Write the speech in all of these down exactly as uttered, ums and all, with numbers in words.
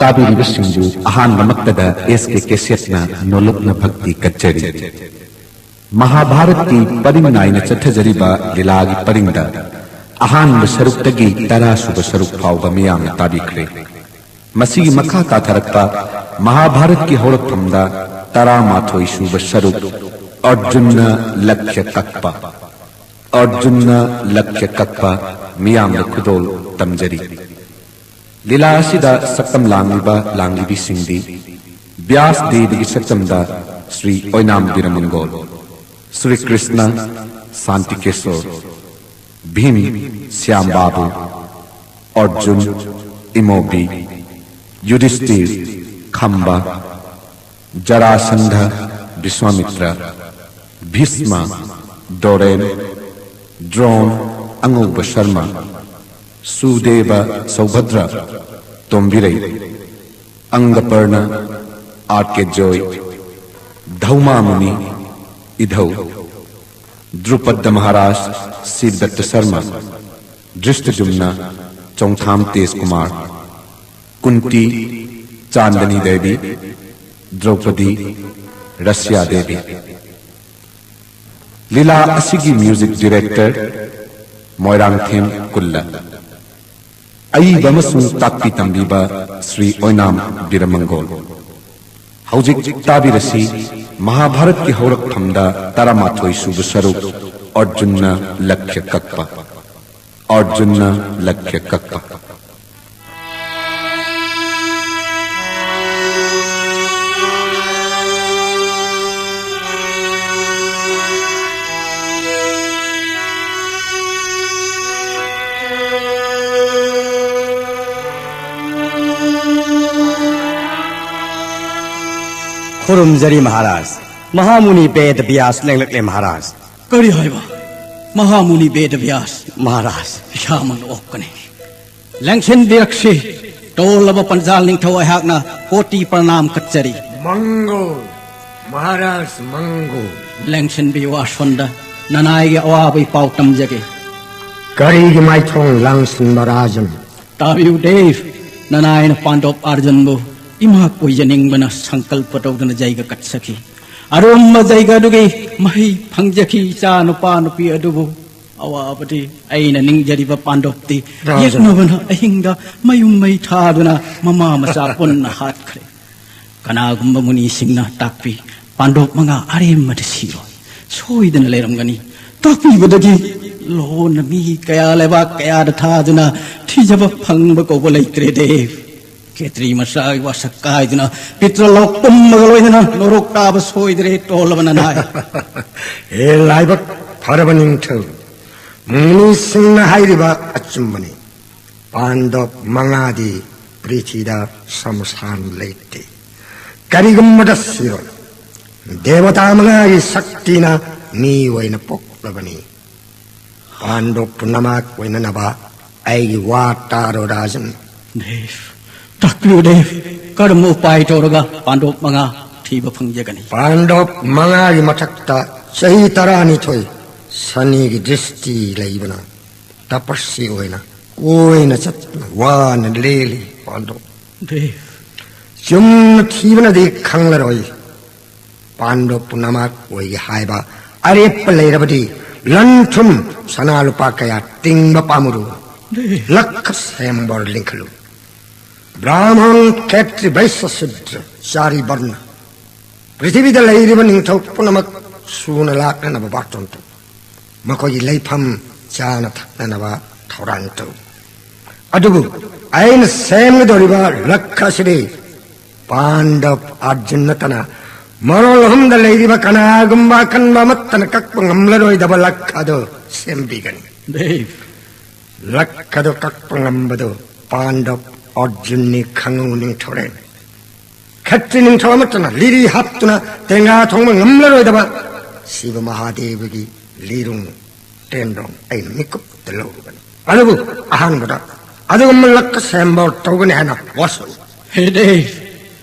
ꯇꯥꯕꯤꯔꯤꯕꯁꯤꯡꯕꯨ ꯑꯍꯥꯟꯕꯃꯛꯇꯗ ꯑꯦꯁ ꯀꯦ ꯀꯦꯁꯦꯠꯅ ꯅꯣꯂꯨꯛꯅ ꯚꯛꯇꯤ ꯀꯠꯆꯔꯤ꯫ ꯃꯍꯥꯚꯥꯔꯠꯀꯤ ꯄꯔꯤꯡ ꯅꯥꯏꯅ ꯆꯠꯊꯖꯔꯤꯕ ꯂꯤꯂꯥꯒꯤ ꯄꯔꯤꯡꯗ ꯑꯍꯥꯟꯕ ꯁꯔꯨꯛꯇꯒꯤ ꯇꯔꯥ ꯁꯨꯕ ꯁꯔꯨꯛ ꯐꯥꯎꯕ ꯃꯤꯌꯥꯝꯅ ꯇꯥꯕꯤꯈ꯭ꯔꯦ꯫ ꯃꯁꯤꯒꯤ ꯃꯈꯥ ꯇꯥꯊꯔꯛꯄ ꯃꯍꯥꯚꯥꯔꯠꯀꯤ ꯍꯧꯔꯛꯐꯝꯗ ꯇꯔꯥꯃꯥꯊꯣꯏ ꯁꯨꯕ ꯁꯔꯨꯛ ꯑꯔꯖꯨꯟꯅ ꯂꯛꯈ꯭ꯌ ꯀꯛꯄ, ꯑꯔꯖꯨꯟꯅ ꯂꯛꯈ꯭ꯌ ꯀꯛꯄ ꯃꯤꯌꯥꯝꯅ ꯈꯨꯗꯣꯜ ꯇꯝꯖꯔꯤ꯫ ꯂꯤꯂꯥ ꯑꯁꯤꯗ ꯁꯛꯇꯝ ꯂꯥꯡꯂꯤꯕ ꯂꯥꯡꯂꯤꯕꯤꯁꯤꯡꯗꯤ ꯕ꯭ꯌꯥꯁ ꯗꯦꯕꯒꯤ ꯁꯛꯇꯝꯗ ꯁ꯭ꯔꯤ ꯑꯣꯏꯅꯥꯝ ꯕꯤꯔꯃꯪꯒꯣꯜ, ꯁ꯭ꯔꯤ ꯀ꯭ꯔꯤꯁꯅ ꯁꯥꯟꯇꯤꯀꯦꯁꯣꯔ, ꯚꯤꯝ ꯁ꯭ꯌꯥꯝ ꯕꯥꯕꯨ, ꯑꯔꯖꯨꯟ ꯏꯃꯣꯕꯤ, ꯌꯨꯙꯤꯁꯇꯤꯔ ꯈꯝꯕ, ꯖꯔꯥꯁꯟꯙ ꯕꯤꯁ꯭ꯋꯥꯃꯤꯇ꯭ꯔ, ꯚꯤꯁꯃ ꯗꯣꯔꯦꯟ, ꯗ꯭ꯔꯣꯟ ꯑꯉꯧꯕ ꯁꯔꯃ, ꯁꯨꯗꯦꯕ ꯁꯧꯚꯗ꯭ꯔ ꯇꯣꯝꯕꯤꯔꯩ, ꯑꯪꯒꯄꯔꯅ ꯑꯥꯔ ꯀꯦ ꯖꯣꯏ, ꯙꯧꯃꯥꯃꯨꯅꯤ ꯏꯙꯧ, ꯗ꯭ꯔꯨꯄꯗ ꯃꯍꯥꯔꯥꯖ ꯁꯤꯕꯗꯠꯇ ꯁꯔꯃ, ꯗ꯭ꯔꯤꯁꯇꯖꯨꯝꯅ ꯆꯣꯡꯊꯥꯝ ꯇꯦꯖ ꯀꯨꯃꯥꯔ, ꯀꯨꯟꯇꯤ ꯆꯥꯟꯗꯅꯤ ꯗꯦꯕꯤ, ꯗ꯭ꯔꯧꯄꯗꯤ ꯔꯁꯤꯌꯥ ꯗꯦꯕꯤ꯫ ꯂꯤꯂꯥ ꯑꯁꯤꯒꯤ ꯃ꯭ꯌꯨꯖꯤꯛ ꯗꯤꯔꯦꯛꯇꯔ ꯃꯣꯏꯔꯥꯡꯊꯦꯝ ꯀꯨꯜꯂ꯫ ꯑꯏꯕ ꯑꯃꯁꯨꯡ ꯇꯥꯛꯄꯤ ꯇꯝꯕꯤꯕ ꯁ꯭ꯔꯤ ꯑꯣꯏꯅꯥꯝ ꯕꯤꯔꯃꯪꯒꯣꯜ꯫ ꯍꯧꯖꯤꯛ ꯇꯥꯕꯤꯔꯁꯤ ꯃꯍꯥꯚꯥꯔꯠꯀꯤ ꯍꯧꯔꯛꯐꯝꯗ ꯇꯔꯥꯃꯥꯊꯣꯏ ꯁꯨꯕ ꯁꯔꯨꯛ ꯑꯔꯖꯨꯟꯅ ꯂꯛꯈ꯭ꯌ ꯀꯛꯄ꯫ ꯑꯔꯖꯨꯟꯅ ꯂꯛꯈ꯭ꯌ ꯀꯛꯄ꯫ ꯈꯨꯔꯨꯝꯖꯔꯤ ꯃꯍꯥꯔꯥꯖ꯫ ꯃꯍꯥꯃꯨꯅꯤ ꯕꯦꯗ ꯕ꯭ꯌꯥꯁ ꯂꯦꯡꯂꯛꯂꯦ ꯃꯍꯥꯔꯥꯖ꯫ ꯀꯔꯤ ꯍꯥꯏꯕ? ꯃꯍꯥꯃꯨꯅꯤ ꯕꯦꯗ ꯕ꯭ꯌꯥꯁ꯫ ꯃꯍꯥꯔꯥꯖ꯫ ꯏꯁꯥꯃꯛꯅ ꯑꯣꯛꯀꯅꯤ꯫ ꯂꯦꯡꯁꯤꯟꯕꯤꯔꯛꯁꯤ꯫ ꯇꯣꯜꯂꯕ ꯄꯟꯖꯥꯜ ꯅꯤꯡꯊꯧ ꯑꯩꯍꯥꯛꯅ ꯀꯣꯇꯤ ꯄ꯭ꯔꯅꯥꯝ ꯀꯠꯆꯔꯤ꯫ ꯃꯪꯒꯣꯜ꯫ ꯃꯍꯥꯔꯥꯖ ꯃꯪꯒꯣꯜ꯫ ꯂꯦꯡꯁꯤꯟꯕꯤꯌꯨ ꯑꯁꯣꯟꯗ꯫ ꯅꯅꯥꯏꯒꯤ ꯑꯋꯥꯕꯒꯤ ꯄꯥꯎ ꯇꯝꯖꯒꯦ꯫ ꯀꯔꯤꯒꯤ ꯃꯥꯏꯊꯣꯡ ꯂꯥꯡꯁꯤꯟꯕ ꯔꯥꯖꯟ? ꯇꯥꯕꯤꯌꯨ ꯗꯦꯕ꯫ ꯅꯅꯥꯏꯅ ꯄꯥꯟꯗꯣꯞ ꯑꯥꯔꯖꯨꯟꯕꯨ ꯏꯃꯥ ꯀꯣꯏꯖꯅꯤꯡꯕꯅ ꯁꯪꯀꯜꯄ ꯇꯧꯗꯨꯅ ꯌꯩꯒ ꯀꯠꯆꯈꯤ꯫ ꯑꯔꯨꯝꯕ ꯌꯩꯒ ꯑꯗꯨꯒꯤ ꯃꯍꯩ ꯐꯪꯖꯈꯤ꯫ ꯏꯆꯥ ꯅꯨꯄꯥ ꯅꯨꯄꯤ ꯑꯗꯨꯕꯨ ꯑꯋꯥꯕꯗꯤ ꯑꯩꯅ ꯅꯤꯡꯖꯔꯤꯕ ꯄꯥꯟꯗꯣꯞꯇꯤ ꯔꯥꯖꯟ꯫ ꯌꯦꯛꯅꯕꯅ ꯑꯍꯤꯡꯗ ꯃꯌꯨꯝ ꯃꯩ ꯊꯥꯗꯨꯅ ꯃꯃꯥ ꯃꯆꯥ ꯄꯨꯟꯅ ꯍꯥꯠꯈ꯭ꯔꯦ꯫ ꯀꯅꯥꯒꯨꯝꯕ ꯃꯨꯅꯤꯁꯤꯡꯅ ꯇꯥꯛꯄꯤ, ꯄꯥꯟꯗꯣꯞ ꯃꯉꯥ ꯑꯔꯦꯝꯕꯗ ꯁꯤꯔꯣꯏ, ꯁꯣꯏꯗꯅ ꯂꯩꯔꯝꯒꯅꯤ꯫ ꯇꯥꯛꯄꯤꯕꯗꯒꯤ ꯂꯣꯟꯅ ꯃꯤ ꯀꯌꯥ, ꯂꯩꯕꯥꯛ ꯀꯌꯥꯗ ꯊꯥꯗꯨꯅ ꯊꯤꯖꯕ ꯐꯪꯕ ꯀꯧꯕ ꯂꯩꯇ꯭ꯔꯦ ꯗꯦꯕ꯫ ꯈꯦꯇ꯭ꯔꯤ ꯃꯆꯥꯒꯤ ꯋꯥꯁꯛ ꯀꯥꯏꯗꯨꯅ ꯄꯤꯇ꯭ꯔ ꯂꯧ ꯄꯨꯝꯃꯒ ꯂꯣꯏꯅꯅ ꯅꯣꯔꯣꯛ ꯇꯥꯕ ꯁꯣꯏꯗ꯭ꯔꯦ, ꯇꯣꯜꯂꯕ ꯅꯅꯥꯏ꯫ ꯍꯦ ꯂꯥꯏꯕꯛ ꯐꯔꯕ ꯅꯤꯡꯊꯧ, ꯃꯨꯅꯤꯁꯤꯡꯅ ꯍꯥꯏꯔꯤꯕ ꯑꯆꯨꯝꯕꯅꯤ꯫ ꯄꯥꯟꯗꯣꯞ ꯃꯉꯥꯗꯤ ꯄ꯭ꯔꯤꯊꯤꯗ ꯁꯃꯁꯥꯟ ꯂꯩꯇꯦ꯫ ꯀꯔꯤꯒꯨꯝꯕꯗ ꯁꯤꯔꯣꯏ꯫ ꯗꯦꯕꯇꯥ ꯃꯉꯥꯒꯤ ꯁꯛꯇꯤꯅ ꯃꯤ ꯑꯣꯏꯅ ꯄꯣꯛꯂꯕꯅꯤ꯫ ꯄꯥꯟꯗꯣꯞ ꯄꯨꯝꯅꯃꯛ ꯑꯣꯏꯅꯅꯕ ꯑꯩꯒꯤ ꯋꯥ ꯇꯥꯔꯣ ꯔꯥꯖꯟ꯫ ꯗꯦꯕ, ꯇꯥꯛꯄꯤꯌꯨ ꯗꯦꯕ, ꯀꯔꯝꯕ ꯎꯄꯥꯏ ꯇꯧꯔꯒ ꯄꯥꯟꯗꯣꯞ ꯃꯉꯥ ꯊꯤꯕ ꯐꯪꯖꯒꯅꯤ? ꯄꯥꯟꯗꯣꯞ ꯃꯉꯥꯒꯤ ꯃꯊꯛꯇ ꯆꯍꯤ ꯇꯔꯥꯅꯤꯊꯣꯏ ꯁꯅꯤꯒꯤ ꯗ꯭ꯔꯤꯁꯇꯤ ꯂꯩꯕꯅ ꯇꯄꯁꯤ ꯑꯣꯏꯅ ꯀꯣꯏꯅ ꯆꯠꯇꯨꯅ ꯋꯥꯅ ꯂꯦꯜꯂꯤ ꯄꯥꯟꯗꯣꯞ꯫ ꯗꯦꯕ꯫ ꯆꯨꯝꯅ ꯊꯤꯕꯅꯗꯤ ꯈꯪꯂꯔꯣꯏ꯫ ꯄꯥꯟꯗꯣꯞ ꯄꯨꯝꯅꯃꯛ ꯑꯣꯏꯒꯦ ꯍꯥꯏꯕ ꯑꯔꯦꯞꯄ ꯂꯩꯔꯕꯗꯤ ꯂꯟ ꯊꯨꯝ ꯁꯅꯥ ꯂꯨꯄꯥ ꯀꯌꯥ ꯇꯤꯡꯕ ꯄꯥꯝꯃꯨꯔꯨ꯫ ꯗꯦꯕ꯫ ꯂꯛꯈ ꯁꯦꯝꯕꯣꯔ ꯂꯤꯡꯈꯠꯂꯨ꯫ ꯕ꯭ꯔꯥꯍꯃꯟ, ꯈꯦꯇ꯭ꯔꯤ, ꯚꯩꯁ꯭ꯌ, ꯁꯨꯗ꯭ꯔ, ꯆꯥꯔꯤ ꯕꯔꯅ, ꯄ꯭ꯔꯤꯊꯤꯕꯤꯗ ꯂꯩꯔꯤꯕ ꯅꯤꯡꯊꯧ ꯄꯨꯝꯅꯃꯛ ꯁꯨꯅ ꯂꯥꯛꯅꯅꯕ ꯕꯥꯔꯇꯣꯟ ꯇꯧ꯫ ꯃꯈꯣꯏꯒꯤ ꯂꯩꯐꯝ ꯆꯥꯅ ꯊꯛꯅꯅꯕ ꯊꯧꯔꯥꯡ ꯇꯧ꯫ ꯑꯗꯨꯕꯨ ꯑꯩꯅ ꯁꯦꯝꯒꯗꯧꯔꯤꯕ ꯂꯛꯈ ꯑꯁꯤꯗꯤ ꯄꯥꯟꯗꯕ ꯑꯔꯖꯨꯟ ꯅꯠꯇꯅ ꯃꯔꯣꯜ ꯑꯍꯨꯝꯗ ꯂꯩꯔꯤꯕ ꯀꯅꯥꯒꯨꯝꯕ ꯑꯀꯟꯕ ꯑꯃꯠꯇꯅ ꯀꯛꯄ ꯉꯝꯂꯔꯣꯏꯗꯕ ꯂꯛꯈ ꯑꯗꯨ ꯁꯦꯝꯕꯤꯒꯅꯤ꯫ ꯗꯦꯕ꯫ ꯂꯛꯈ ꯑꯗꯨ ꯀꯛꯄ ꯉꯝꯕꯗꯨ ꯄꯥꯟꯗꯕ ꯑꯔꯖꯨꯟꯅꯤ ꯈꯪꯉꯨ ꯅꯤꯡꯊꯧꯔꯦꯜ꯫ ꯈꯦꯇ꯭ꯔꯤ ꯅꯤꯡꯊꯧ ꯑꯃꯠꯇꯅ ꯂꯤꯔꯤ ꯍꯥꯞꯇꯨꯅ ꯇꯦꯡꯒꯥ ꯊꯣꯡꯕ ꯉꯝꯂꯔꯣꯏꯗꯕ ꯁꯤꯕ ꯃꯍꯥꯗꯦꯕꯒꯤ ꯂꯤꯔꯨꯡ ꯇꯦꯟꯗ꯭ꯔꯣꯡ ꯑꯩꯅ ꯃꯤꯀꯨꯞꯇ ꯂꯧꯔꯨꯒꯅꯤ꯫ ꯑꯗꯨꯕꯨ ꯑꯍꯥꯟꯕꯗ ꯑꯗꯨꯒꯨꯝꯕ ꯂꯛꯈ ꯁꯦꯝꯕ ꯇꯧꯒꯅꯤ ꯍꯥꯏꯅ ꯋꯥꯁꯛꯎ꯫ ꯍꯦ ꯗꯦꯕ,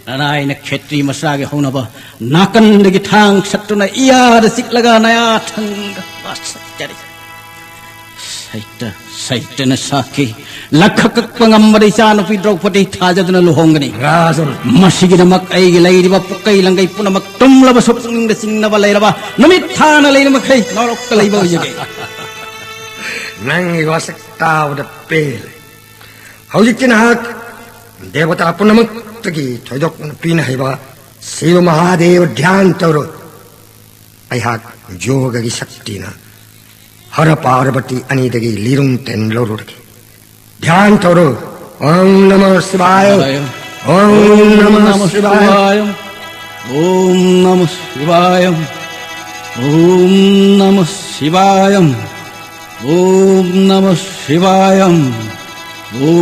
ꯅꯅꯥꯏꯅ ꯈꯦꯇ꯭ꯔꯤ ꯃꯆꯥꯒꯤ ꯍꯧꯅꯕ ꯅꯥꯀꯟꯗꯒꯤ ꯊꯥꯡ ꯁꯠꯇꯨꯅ ꯏꯌꯥꯗ ꯆꯤꯛꯂꯒ ꯅꯌꯥ ꯊꯪꯗ ꯋꯥꯁꯛꯆꯔꯤ꯫ ꯁꯩꯇ ꯁꯩꯇꯅ ꯁꯥꯈꯤ꯫ ꯂꯛꯈ ꯀꯛꯄ ꯉꯝꯕꯗ ꯏꯆꯥꯅꯨꯄꯤ ꯗ꯭ꯔꯧꯄꯗꯤ ꯊꯥꯖꯗꯨꯅ ꯂꯨꯍꯣꯡꯒꯅꯤ꯫ ꯔꯥꯖꯟ꯫ ꯃꯁꯤꯒꯤꯗꯃꯛ ꯑꯩꯒꯤ ꯂꯩꯔꯤꯕ ꯄꯨꯀꯩ ꯂꯪꯒꯩ ꯄꯨꯝꯅꯃꯛ ꯇꯨꯝꯂꯕꯁꯨ ꯄꯨꯛꯅꯤꯡꯗ ꯆꯤꯡꯅꯕ ꯂꯩꯔꯕ ꯅꯨꯃꯤꯠ ꯊꯥꯅ ꯂꯩꯔ ꯃꯈꯩ ꯅꯣꯔꯣꯛꯇ ꯂꯩꯕ ꯑꯣꯏꯖꯒꯦ꯫ ꯅꯪꯒꯤ ꯋꯥꯁꯛ ꯇꯥꯕꯗ ꯄꯦꯜꯂꯦ꯫ ꯍꯧꯖꯤꯛꯇꯤ ꯅꯍꯥꯛ ꯗꯦꯕꯇꯥ ꯄꯨꯝꯅꯃꯛꯇꯒꯤ ꯊꯣꯏꯗꯣꯛꯅ ꯄꯤꯅ ꯍꯩꯕ ꯁꯤꯕ ꯃꯍꯥꯗꯦꯕ ꯙ꯭ꯌꯥꯟ ꯇꯧꯔꯣ꯫ ꯑꯩꯍꯥꯛ ꯌꯣꯒꯒꯤ ꯁꯛꯇꯤꯅ ꯍꯔ ꯄꯥꯔꯕꯇꯤ ꯑꯅꯤꯗꯒꯤ ꯂꯤꯔꯨꯡ ꯇꯦꯟ ꯂꯧꯔꯨꯔꯒꯦ꯫ ꯙ꯭ꯌꯥꯟ ꯇꯧꯔꯣ꯫ ॐ नमः शिवाय। ॐ नमः शिवाय। ॐ नमः शिवाय। ॐ नमः शिवाय। ॐ नमः शिवाय। ॐ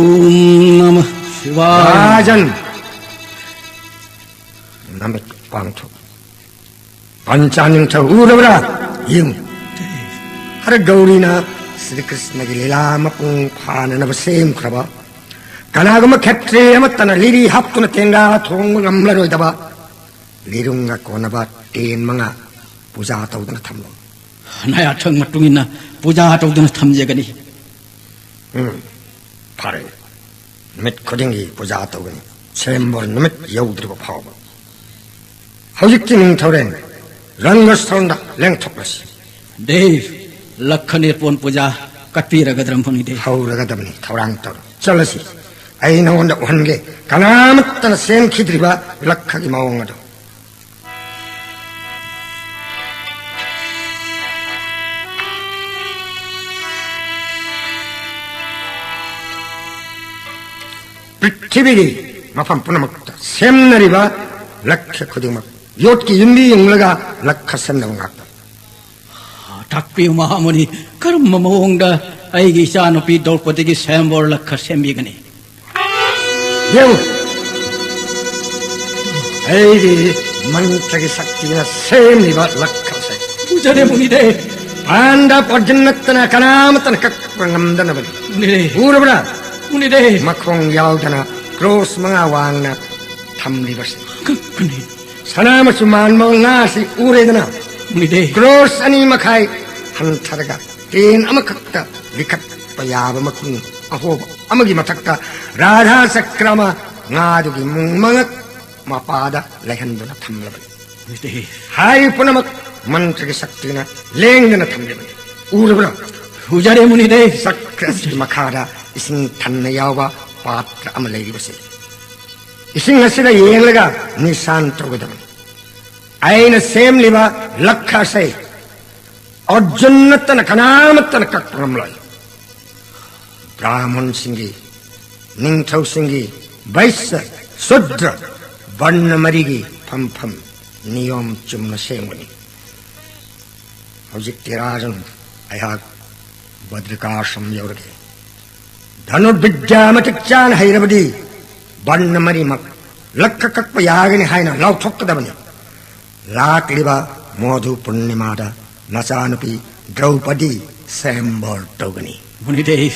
नमः शिवाय। ꯔꯥꯖꯟ, ꯅꯃꯤꯠ ꯄꯥꯡꯊꯣꯛ꯫ ꯄꯟꯆꯥ ꯅꯤꯡꯊꯧ ꯎꯔꯕ꯭ꯔꯥ? ꯌꯦꯡꯉꯨ꯫ ꯍꯔ ꯒꯧꯔꯤꯅ ꯁ꯭ꯔꯤ ꯀ꯭ꯔꯤꯁꯅꯒꯤ ꯂꯤꯂꯥ ꯃꯄꯨꯡ ꯐꯥꯅꯅꯕ ꯁꯦꯝꯈ꯭ꯔꯕ, ꯀꯅꯥꯒꯨꯝꯕ ꯈꯦꯇ꯭ꯔꯤ ꯑꯃꯠꯇꯅ ꯂꯤꯔꯤ ꯍꯥꯞꯇꯨꯅ ꯇꯦꯡꯒꯥ ꯊꯣꯡꯕ ꯉꯝꯂꯔꯣꯏꯗꯕ ꯂꯤꯔꯨꯡꯒ ꯀꯣꯟꯅꯕ ꯇꯦꯟ ꯃꯉꯥ ꯄꯨꯖꯥ ꯇꯧꯗꯨꯅ ꯊꯝꯂꯣ꯫ ꯅꯥꯌꯥꯊꯪ ꯃꯇꯨꯡ ꯏꯟꯅ ꯄꯨꯖꯥ ꯇꯧꯗꯨꯅ ꯊꯝꯖꯒꯅꯤ꯫ ꯎꯝ, ꯐꯔꯦ꯫ ꯅꯨꯃꯤꯠ ꯈꯨꯗꯤꯡꯒꯤ ꯄꯨꯖꯥ ꯇꯧꯒꯅꯤ, ꯁꯦꯝꯕꯣꯔ ꯅꯨꯃꯤꯠ ꯌꯧꯗ꯭ꯔꯤꯕ ꯐꯥꯎꯕ꯫ ꯍꯧꯖꯤꯛꯇꯤ ꯅꯤꯡꯊꯧꯔꯦꯜ ꯔꯪꯒꯁ꯭ꯊꯣꯟꯗ ꯂꯦꯡꯊꯣꯛꯂꯁꯤ꯫ ꯗꯦꯕ, ꯂꯛꯈ ꯅꯤꯔꯄꯣꯟ ꯄꯨꯖꯥ ꯀꯠꯄꯤꯔꯒꯗ꯭ꯔ ꯃꯨꯅꯤꯗꯦꯕ? ꯍꯧꯔꯒꯗꯕꯅꯤ, ꯊꯧꯔꯥꯡ ꯇꯧꯔꯣ꯫ ꯆꯠꯂꯁꯤ, ꯑꯩ ꯅꯉꯣꯟꯗ ꯎꯍꯟꯒꯦ ꯀꯅꯥꯃꯠꯇꯅ ꯁꯦꯝꯈꯤꯗ꯭ꯔꯤꯕ ꯂꯛꯈꯒꯤ ꯃꯑꯣꯡ ꯑꯗꯨ꯫ ꯄ꯭ꯔꯤꯊꯤꯕꯤꯒꯤ ꯃꯐꯝ ꯄꯨꯝꯅꯃꯛꯇ ꯁꯦꯝꯅꯔꯤꯕ ꯂꯛꯈ ꯈꯨꯗꯤꯡꯃꯛ ꯌꯣꯠꯀꯤ ꯌꯨꯝꯕꯤ ꯌꯨꯡꯂꯒ ꯂꯛꯈ ꯁꯦꯝꯅꯕ ꯉꯥꯛꯇ꯫ ꯇꯥꯛꯄꯤꯌꯨ ꯃꯍꯥꯃꯨꯅꯤ, ꯀꯔꯝꯕ ꯃꯑꯣꯡꯗ ꯑꯩꯒꯤ ꯏꯆꯥꯅꯨꯄꯤ ꯗ꯭ꯔꯧꯄꯗꯤꯒꯤ ꯁꯦꯝꯕꯣꯔ ꯂꯛꯈ ꯁꯦꯝꯕꯤꯒꯅꯤ? ꯌꯦꯡꯉꯨ, ꯑꯩꯒꯤ ꯃꯟꯇ꯭ꯔꯒꯤ ꯁꯛꯇꯤꯅ ꯁꯦꯝꯂꯤꯕ ꯂꯛꯈꯁꯦ꯫ ꯎꯖꯔꯦ ꯃꯨꯅꯤꯗꯦ꯫ ꯄꯥꯟꯗꯕ ꯑꯔꯖꯨꯟ ꯅꯠꯇꯅ ꯀꯅꯥꯃꯠꯇꯅ ꯀꯛꯄ ꯉꯝꯗꯅꯕꯅꯤ꯫ ꯃꯨꯅꯤꯗꯦ꯫ ꯎꯔꯕ꯭ꯔꯥ? ꯃꯨꯅꯤꯗꯦ꯫ ꯃꯈꯣꯡ ꯌꯥꯎꯗꯅ ꯀ꯭ꯔꯣꯁ ꯃꯉꯥ ꯋꯥꯡꯅ ꯊꯝꯂꯤꯕꯁꯦ꯫ ꯀꯛꯄꯅꯤ꯫ ꯁꯅꯥ ꯃꯆꯨ ꯃꯥꯟꯕ ꯉꯥꯁꯤ ꯎꯔꯦꯗꯅ? ꯃꯨꯅꯤꯗꯦ꯫ ꯀ꯭ꯔꯣꯁ ꯑꯅꯤ ꯃꯈꯥꯏ ꯍꯟꯊꯔꯒ ꯇꯦꯟ ꯑꯃꯈꯛꯇ ꯂꯤꯈꯠꯄ ꯌꯥꯕ ꯃꯈꯨꯝ ꯑꯍꯣꯕ ꯑꯃꯒꯤ ꯃꯊꯛꯇ ꯔꯥꯙꯥ ꯆꯀ꯭ꯔ ꯑꯃ ꯉꯥꯗꯨꯒꯤ ꯃꯨꯡ ꯃꯉꯛ ꯃꯄꯥꯗ ꯂꯩꯍꯟꯗꯨꯅ ꯊꯝꯂꯕꯅꯤ꯫ ꯍꯥꯏꯔꯤꯕ ꯄꯨꯝꯅꯃꯛ ꯃꯟꯇ꯭ꯔꯒꯤ ꯁꯛꯇꯤꯅ ꯂꯦꯡꯗꯅ ꯊꯝꯂꯤꯕꯅꯤ꯫ ꯎꯔꯕ꯭ꯔꯥ? ꯎꯖꯔꯦ ꯃꯨꯅꯤꯗꯦ꯫ ꯆꯀ꯭ꯔ ꯑꯁꯤꯒꯤ ꯃꯈꯥꯗ ꯏꯁꯤꯡ ꯊꯟꯅ ꯌꯥꯎꯕ ꯄꯥꯇ꯭ꯔ ꯑꯃ ꯂꯩꯔꯤꯕꯁꯦ, ꯏꯁꯤꯡ ꯑꯁꯤꯗ ꯌꯦꯡꯂꯒ ꯅꯤꯁꯥꯟ ꯇꯧꯒꯗꯕꯅꯤ꯫ ꯑꯩꯅ ꯁꯦꯝꯂꯤꯕ ꯂꯛꯈ ꯑꯁꯤ ꯑꯔꯖꯨꯟ ꯅꯠꯇꯅ ꯀꯅꯥꯃꯠꯇꯅ ꯀꯛꯄ ꯉꯝꯂꯣꯏ꯫ ꯕ꯭ꯔꯥꯍꯃꯟꯁꯤꯡꯒꯤ, ꯅꯤꯡꯊꯧꯁꯤꯡꯒꯤ, ꯕꯩꯁ꯭ꯌ, ꯁꯨꯗ꯭ꯔ, ꯕꯔꯅ ꯃꯔꯤꯒꯤ ꯐꯝꯐꯝ ꯅꯤꯌꯣꯝ ꯆꯨꯝꯅ ꯁꯦꯝꯒꯅꯤ꯫ ꯍꯧꯖꯤꯛꯇꯤ ꯔꯥꯖꯟ, ꯑꯩꯍꯥꯛ ꯕꯗ꯭ꯔꯤꯀꯥꯁ꯭ꯔꯝ ꯌꯧꯔꯒꯦ꯫ ꯙꯅꯨꯔꯕꯤꯗ꯭ꯌꯥ ꯃꯇꯤꯛ ꯆꯥꯅ ꯍꯩꯔꯕꯗꯤ ꯕꯔꯅ ꯃꯔꯤꯃꯛ ꯂꯛꯈ ꯀꯛꯄ ꯌꯥꯒꯅꯤ ꯍꯥꯏꯅ ꯂꯥꯎꯊꯣꯛꯀꯗꯕꯅꯤ꯫ ꯂꯥꯛꯂꯤꯕ ꯃꯣꯙꯨ ꯄꯨꯔꯅꯤꯃꯥꯗ ꯅꯆꯥꯅꯨꯄꯤ ꯗ꯭ꯔꯧꯄꯗꯤ ꯁ꯭ꯋꯌꯝꯕꯔ ꯇꯧꯒꯅꯤ꯫ ꯃꯨꯅꯤꯗꯦꯕ꯫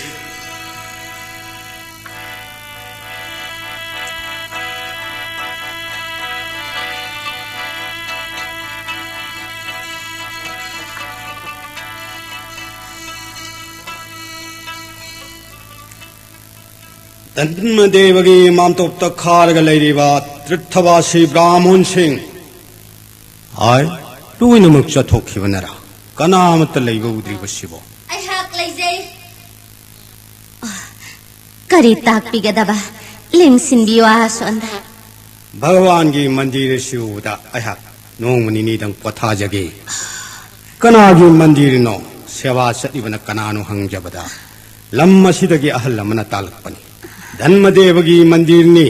ꯙꯟꯃꯗꯦꯕꯒꯤ ꯃꯥꯝꯇꯣꯞꯇ ꯈꯥꯔꯒ ꯂꯩꯔꯤꯕ ꯇ꯭ꯔꯤꯊꯕꯥꯁꯤ ꯕ꯭ꯔꯥꯍꯃꯣꯟꯁꯤꯡ꯫ ꯍꯥꯏ, ꯂꯣꯏꯅꯃꯛ ꯆꯠꯊꯣꯛꯈꯤꯕꯅꯔꯥ? ꯀꯅꯥ ꯑꯃꯠꯇ ꯂꯩꯕ ꯎꯗ꯭ꯔꯤꯕꯁꯤꯕꯣ? ꯑꯩꯍꯥꯛ ꯂꯩꯖꯩ꯫ ꯑ, ꯀꯔꯤ ꯇꯥꯛꯄꯤꯒꯗꯕ? ꯂꯦꯡꯁꯤꯟꯕꯤꯌꯨ ꯑꯁꯣꯟꯗ꯫ ꯚꯒꯋꯥꯟꯒꯤ ꯃꯟꯗꯤꯔ ꯑꯁꯤ ꯎꯕꯗ ꯑꯩꯍꯥꯛ ꯅꯣꯡꯃ ꯅꯤꯅꯤꯗꯪ ꯄꯣꯊꯥꯖꯒꯦ꯫ ꯀꯅꯥꯒꯤ ꯃꯟꯗꯤꯔꯅꯣ? ꯁꯦꯕꯥ ꯆꯠꯂꯤꯕꯅ ꯀꯅꯥꯅꯣ ꯍꯪꯖꯕꯗ, ꯂꯝ ꯑꯁꯤꯗꯒꯤ ꯑꯍꯜ ꯑꯃꯅ ꯇꯥꯛꯂꯛꯄꯅꯤ꯫ ꯙꯟꯃꯗꯦꯕꯒꯤ ꯃꯟꯗꯤꯔꯅꯤ꯫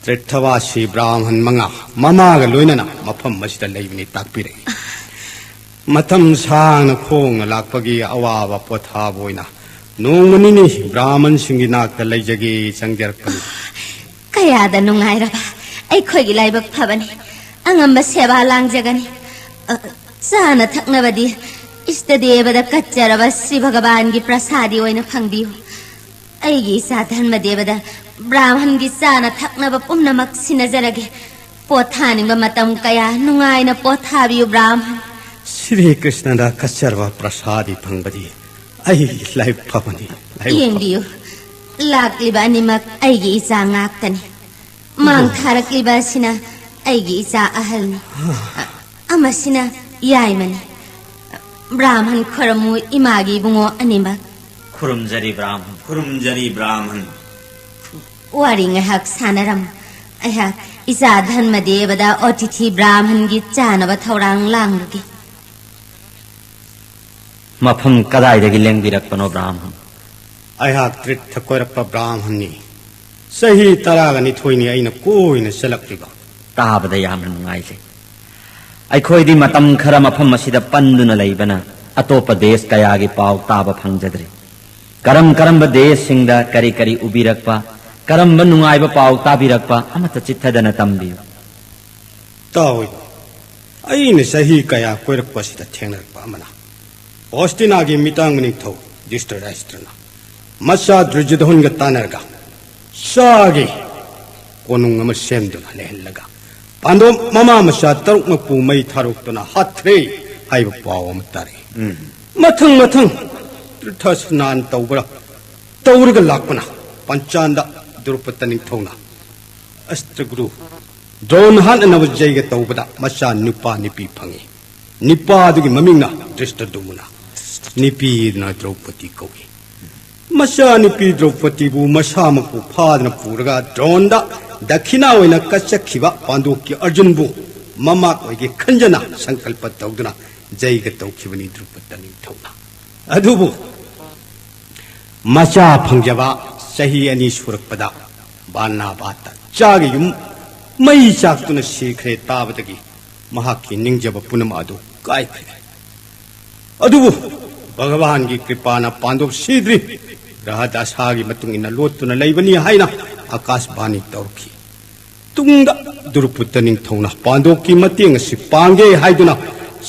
ꯇ꯭ꯔꯤꯊꯕꯥꯁꯤ ꯕ꯭ꯔꯥꯍꯃꯟ ꯃꯉꯥ ꯃꯃꯥꯒ ꯂꯣꯏꯅꯅ ꯃꯐꯝ ꯑꯁꯤꯗ ꯂꯩꯕꯅꯤ ꯇꯥꯛꯄꯤꯔꯛꯏ꯫ ꯃꯇꯝ ꯁꯥꯡꯅ ꯈꯣꯡꯅ ꯂꯥꯛꯄꯒꯤ ꯑꯋꯥꯕ ꯄꯣꯊꯥꯕ ꯑꯣꯏꯅ ꯅꯣꯡꯃ ꯅꯤꯅꯤ ꯕ꯭ꯔꯥꯍꯃꯟꯁꯤꯡꯒꯤ ꯅꯥꯛꯇ ꯂꯩꯖꯒꯦ ꯆꯪꯖꯔꯛꯄꯅꯤ꯫ ꯀꯌꯥꯗ ꯅꯨꯡꯉꯥꯏꯔꯕ ꯑꯩꯈꯣꯏꯒꯤ ꯂꯥꯏꯕꯛ ꯐꯕꯅꯤ꯫ ꯑꯉꯝꯕ ꯁꯦꯕꯥ ꯂꯥꯡꯖꯒꯅꯤ꯫ ꯑ, ꯆꯥꯅ ꯊꯛꯅꯕꯗꯤ ꯏꯁꯇ ꯗꯦꯕꯗ ꯀꯠꯆꯔꯕ ꯁ꯭ꯔꯤ ꯚꯒꯋꯥꯟꯒꯤ ꯄ꯭ꯔꯁꯥꯗꯤ ꯑꯣꯏꯅ ꯐꯪꯕꯤꯌꯨ꯫ ꯑꯩꯒꯤ ꯏꯆꯥ ꯙꯟꯃꯗꯦꯕꯗ ꯕ꯭ꯔꯥꯍꯃꯟꯒꯤ ꯆꯥꯅ ꯊꯛꯅꯕ ꯄꯨꯝꯅꯃꯛ ꯁꯤꯟꯅꯖꯔꯒꯦ꯫ ꯄꯣꯊꯥꯅꯤꯡꯕ ꯃꯇꯝ ꯀꯌꯥ ꯅꯨꯡꯉꯥꯏꯅ ꯄꯣꯊꯥꯕꯤꯌꯨ ꯕ꯭ꯔꯥꯍꯃꯟ꯫ ꯁ꯭ꯔꯤ ꯀ꯭ꯔꯤꯁꯅꯗ ꯀꯠꯆꯔꯕ ꯄ꯭ꯔꯁꯥꯗꯤ ꯐꯪꯕꯗꯤ ꯑꯩ ꯂꯥꯏꯕꯛ ꯐꯕꯅꯤ, ꯂꯥꯏꯕꯛ ꯐꯕ- ꯌꯦꯡꯕꯤꯌꯨ, ꯂꯥꯛꯂꯤꯕ ꯑꯅꯤꯃꯛ ꯑꯩꯒꯤ ꯏꯆꯥ ꯉꯥꯛꯇꯅꯤ꯫ ꯃꯥꯡ ꯊꯥꯔꯛꯂꯤꯕ ꯑꯁꯤꯅ ꯑꯩꯒꯤ ꯏꯆꯥ ꯑꯍꯜꯅꯤ꯫ ꯑꯃꯁꯤꯅ ꯌꯥꯏꯃꯅꯤ꯫ ꯕ꯭ꯔꯥꯍꯃꯟ ꯈꯣꯏꯔꯝꯃꯨ, ꯏꯃꯥꯒꯤ ꯏꯕꯨꯡꯉꯣ ꯑꯅꯤꯃꯛ꯫ ꯈꯨꯔꯨꯝꯖꯔꯤ ꯕ꯭ꯔꯥꯍꯃꯟ, ꯈꯨꯔꯨꯝꯖꯔꯤ ꯕ꯭ꯔꯥꯍꯃꯟ꯫ ꯋꯥꯔꯤ ꯉꯥꯏꯍꯥꯛ ꯁꯥꯟꯅꯔꯝꯃꯨ꯫ ꯑꯩꯍꯥꯛ ꯏꯆꯥ ꯙꯟꯃꯗꯦꯕꯗ ꯑꯣꯇꯤꯊꯤ ꯕ꯭ꯔꯥꯍꯃꯟꯒꯤ ꯆꯥꯅꯕ ꯊꯧꯔꯥꯡ ꯂꯥꯡꯂꯨꯒꯦ꯫ ꯃꯐꯝ ꯀꯗꯥꯏꯗꯒꯤ ꯂꯦꯡꯕꯤꯔꯛꯄꯅꯣ, ꯕ꯭ꯔꯥꯍꯃꯟ? ꯑꯩꯍꯥꯛ ꯇꯤꯔꯊ ꯀꯣꯏꯔꯛꯄ ꯕ꯭ꯔꯥꯍꯃꯟꯅꯤ꯫ ꯆꯍꯤ ꯇꯔꯥꯒ ꯅꯤꯊꯣꯏꯅꯤ ꯑꯩꯅ ꯀꯣꯏꯅ ꯆꯠꯂꯛꯂꯤꯕ꯫ ꯇꯥꯕꯗ ꯌꯥꯝꯅ ꯅꯨꯡꯉꯥꯏꯖꯩ꯫ ꯑꯩꯈꯣꯏꯗꯤ ꯃꯇꯝ ꯈꯔ ꯃꯐꯝ ꯑꯁꯤꯗ ꯄꯟꯗꯨꯅ ꯂꯩꯕꯅ ꯑꯇꯣꯞꯄ ꯗꯦꯁ ꯀꯌꯥꯒꯤ ꯄꯥꯎ ꯇꯥꯕ ꯐꯪꯖꯗ꯭ꯔꯤ꯫ ꯀꯔꯝ ꯀꯔꯝꯕ ꯗꯦꯁꯁꯤꯡꯗ ꯀꯔꯤ ꯀꯔꯤ ꯎꯕꯤꯔꯛꯄ, ꯀꯔꯝꯕ ꯅꯨꯡꯉꯥꯏꯕ ꯄꯥꯎ ꯇꯥꯕꯤꯔꯛꯄ ꯑꯃꯠꯇ ꯆꯤꯠꯊꯗꯅ ꯇꯝꯕꯤꯌꯨ꯫ ꯇꯥꯎꯏ, ꯑꯩꯅ ꯆꯍꯤ ꯀꯌꯥ ꯀꯣꯏꯔꯛꯄ ꯑꯁꯤꯗ ꯊꯦꯡꯅꯔꯛꯄ ꯑꯃꯅ, ꯍꯣꯁꯇꯤꯅꯥꯒꯤ ꯃꯤꯇꯥꯡ ꯅꯤꯡꯊꯧ ꯙ꯭ꯔꯤꯁꯇꯔꯥꯁꯇ꯭ꯔꯅ ꯃꯆꯥ ꯗꯨꯔꯖꯣꯙꯟꯒ ꯇꯥꯟꯅꯔꯒ ꯆꯥꯒꯤ ꯀꯣꯅꯨꯡ ꯑꯃ ꯁꯦꯝꯗꯨꯅ ꯂꯩꯍꯜꯂꯒ ꯄꯥꯟꯗꯣꯞ ꯃꯃꯥ ꯃꯆꯥ ꯇꯔꯨꯛꯃꯛꯄꯨ ꯃꯩ ꯊꯥꯔꯣꯛꯇꯨꯅ ꯍꯥꯠꯈ꯭ꯔꯦ ꯍꯥꯏꯕ ꯄꯥꯎ ꯑꯃ ꯇꯥꯔꯛꯏ꯫ ꯎꯝ꯫ ꯃꯊꯪ ꯃꯊꯪ ꯇꯤꯔꯊ ꯁ꯭ꯅꯥꯟ ꯇꯧꯕ꯭ꯔꯥ ꯇꯧꯔꯒ ꯂꯥꯛꯄꯅ ꯄꯟꯆꯥꯟꯗ ꯗ꯭ꯔꯧꯄꯗ ꯅꯤꯡꯊꯧꯅ ꯑꯁꯇ꯭ꯔꯒꯨꯔꯨ ꯗ꯭ꯔꯣꯟ ꯍꯥꯠꯅꯅꯕ ꯖꯩꯒ ꯇꯧꯕꯗ ꯃꯆꯥ ꯅꯨꯄꯥ ꯅꯨꯄꯤ ꯐꯪꯉꯤ꯫ ꯅꯨꯄꯥꯗꯨꯒꯤ ꯃꯃꯤꯡꯅ ꯗ꯭ꯔꯤꯁꯇꯗꯨꯃꯅ, ꯅꯨꯄꯤꯗꯨꯅ ꯗ꯭ꯔꯧꯄꯗꯤ ꯀꯧꯏ꯫ ꯃꯆꯥ ꯅꯨꯄꯤ ꯗ꯭ꯔꯧꯄꯗꯤꯕꯨ ꯃꯁꯥꯃꯛꯄꯨ ꯐꯥꯗꯨꯅ ꯄꯨꯔꯒ ꯗ꯭ꯔꯣꯟꯗ ꯗꯈꯤꯅꯥ ꯑꯣꯏꯅ ꯀꯠꯆꯈꯤꯕ ꯄꯥꯟꯗꯣꯞꯀꯤ ꯑꯔꯖꯨꯟꯕꯨ ꯃꯃꯥ ꯑꯣꯏꯒꯦ ꯈꯟꯖꯅ ꯁꯪꯀꯜꯄ ꯇꯧꯗꯨꯅ ꯖꯩꯒ ꯇꯧꯈꯤꯕꯅꯤ ꯗ꯭ꯔꯧꯄꯗ ꯅꯤꯡꯊꯧꯅ꯫ ꯑꯗꯨꯕꯨ ꯃꯆꯥ ꯐꯪꯖꯕ ꯆꯍꯤ ꯑꯅꯤ ꯁꯨꯔꯛꯄꯗ ꯕꯥꯅꯥꯕꯥꯇ ꯆꯥꯒꯤ ꯌꯨꯝ ꯃꯩ ꯆꯥꯛꯇꯨꯅ ꯁꯤꯈ꯭ꯔꯦ ꯇꯥꯕꯗꯒꯤ ꯃꯍꯥꯛꯀꯤ ꯅꯤꯡꯖꯕ ꯄꯨꯝꯅꯃꯛ ꯑꯗꯨ ꯀꯥꯏꯈ꯭ꯔꯦ꯫ ꯑꯗꯨꯕꯨ ꯚꯒꯕꯥꯟꯒꯤ ꯀ꯭ꯔꯤꯄꯥꯅ ꯄꯥꯟꯗꯣꯞ ꯁꯤꯗ꯭ꯔꯤ, ꯒ꯭ꯔꯍ ꯗꯁꯥꯒꯤ ꯃꯇꯨꯡ ꯏꯟꯅ ꯂꯣꯠꯇꯨꯅ ꯂꯩꯕꯅꯤ ꯍꯥꯏꯅ ꯑꯀꯥꯁꯕꯥꯅꯤ ꯇꯧꯔꯛꯈꯤ꯫ ꯇꯨꯡꯗ ꯗ꯭ꯔꯨꯄꯨꯠꯇ ꯅꯤꯡꯊꯧꯅ ꯄꯥꯟꯗꯣꯞꯀꯤ ꯃꯇꯦꯡ ꯑꯁꯤ ꯄꯥꯡꯒꯦ ꯍꯥꯏꯗꯨꯅ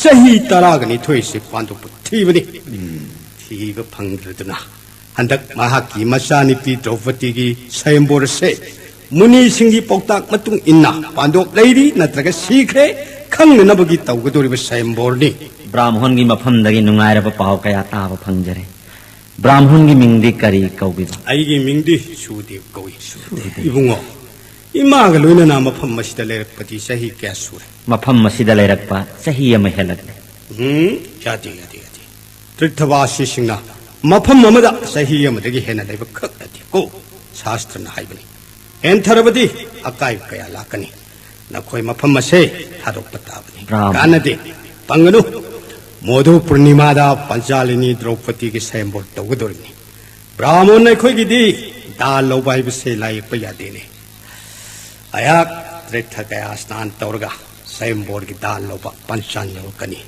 ꯆꯍꯤ ꯇꯔꯥꯒ ꯅꯤꯊꯣꯏꯁꯤ ꯄꯥꯟꯗꯣꯞꯄꯨ ꯊꯤꯕꯅꯤ꯫ ꯊꯤꯕ ꯐꯪꯗ꯭ꯔꯗꯨꯅ ꯍꯟꯗꯛ ꯃꯍꯥꯛꯀꯤ ꯃꯆꯥꯅꯨꯄꯤ ꯗ꯭ꯔꯧꯄꯗꯤꯒꯤ ꯁꯌꯝꯕꯣꯔ ꯑꯁꯦ ꯃꯨꯅꯤꯁꯤꯡꯒꯤ ꯄꯥꯎꯇꯥꯛ ꯃꯇꯨꯡ ꯏꯟꯅ ꯄꯥꯟꯗꯣꯞ ꯂꯩꯔꯤ ꯅꯠꯇ꯭ꯔꯒ ꯁꯤꯈ꯭ꯔꯦ ꯈꯪꯅꯅꯕꯒꯤ ꯇꯧꯒꯗꯧꯔꯤꯕ ꯁꯌꯝꯕꯣꯔꯅꯤ꯫ ꯕ꯭ꯔꯥꯝꯍꯣꯟꯒꯤ ꯃꯐꯝꯗꯒꯤ ꯅꯨꯡꯉꯥꯏꯔꯕ ꯄꯥꯎ ꯀꯌꯥ ꯇꯥꯕ ꯐꯪꯖꯔꯦ꯫ ꯕ꯭ꯔꯥꯍꯃꯟꯒꯤ ꯃꯤꯡꯗꯤ ꯀꯔꯤ ꯀꯧꯕꯤꯕ? ꯑꯩꯒꯤ ꯃꯤꯡꯗꯤ ꯁꯨꯗꯦꯕ ꯀꯧꯏ꯫ ꯁꯨꯗꯦꯕ꯫ ꯏꯕꯨꯡꯉꯣ, ꯏꯃꯥꯒ ꯂꯣꯏꯅꯅ ꯃꯐꯝ ꯑꯁꯤꯗ ꯂꯩꯔꯛꯄꯗꯤ ꯆꯍꯤ ꯀꯌꯥ ꯁꯨꯔꯦ? ꯃꯐꯝ ꯑꯁꯤꯗ ꯂꯩꯔꯛꯄ ꯆꯍꯤ ꯑꯃ ꯍꯦꯜꯂꯛꯂꯦ꯫ ꯎꯝ, ꯌꯥꯗꯦ, ꯌꯥꯗꯦ, ꯌꯥꯗꯦ꯫ ꯇꯤꯔꯊꯕꯥꯁꯤꯁꯤꯡꯅ ꯃꯐꯝ ꯑꯃꯗ ꯆꯍꯤ ꯑꯃꯗꯒꯤ ꯍꯦꯟꯅ ꯂꯩꯕ ꯈꯛ ꯅꯠꯇꯦ ꯀꯣ꯫ ꯁꯥꯁꯇ꯭ꯔꯅ ꯍꯥꯏꯕꯅꯤ, ꯍꯦꯟꯊꯔꯕꯗꯤ ꯑꯀꯥꯏꯕ ꯀꯌꯥ ꯂꯥꯛꯀꯅꯤ꯫ ꯅꯈꯣꯏ ꯃꯐꯝ ꯑꯁꯦ ꯊꯥꯗꯣꯛꯄ ꯇꯥꯕꯅꯤ꯫ ꯕ꯭ꯔꯥꯍꯃꯟ꯫ ꯀꯥꯟꯅꯗꯦ, ꯄꯪꯒꯅꯨ꯫ ꯃꯣꯙꯨ ꯄꯨꯔꯅꯤꯃꯥꯗ ꯄꯟꯆꯥꯂꯤꯅꯤ ꯗ꯭ꯔꯧꯄꯗꯤꯒꯤ ꯁ꯭ꯋꯌꯝꯕꯣꯔ ꯇꯧꯒꯗꯧꯔꯤꯕꯅꯤ꯫ ꯕ꯭ꯔꯥꯍꯃꯟ ꯑꯩꯈꯣꯏꯒꯤꯗꯤ ꯗꯥꯟ ꯂꯧꯕ ꯍꯥꯏꯕꯁꯦ ꯂꯥꯏ ꯌꯦꯛꯄ ꯌꯥꯗꯦꯅꯦ꯫ ꯑꯩꯍꯥꯛ ꯇꯤꯔꯊ ꯀꯌꯥ ꯁ꯭ꯅꯥꯟ ꯇꯧꯔꯒ ꯁ꯭ꯋꯌꯝꯕꯣꯔꯒꯤ ꯗꯥꯟ ꯂꯧꯕ ꯄꯟꯆꯥꯟ ꯌꯧꯔꯛꯀꯅꯤ꯫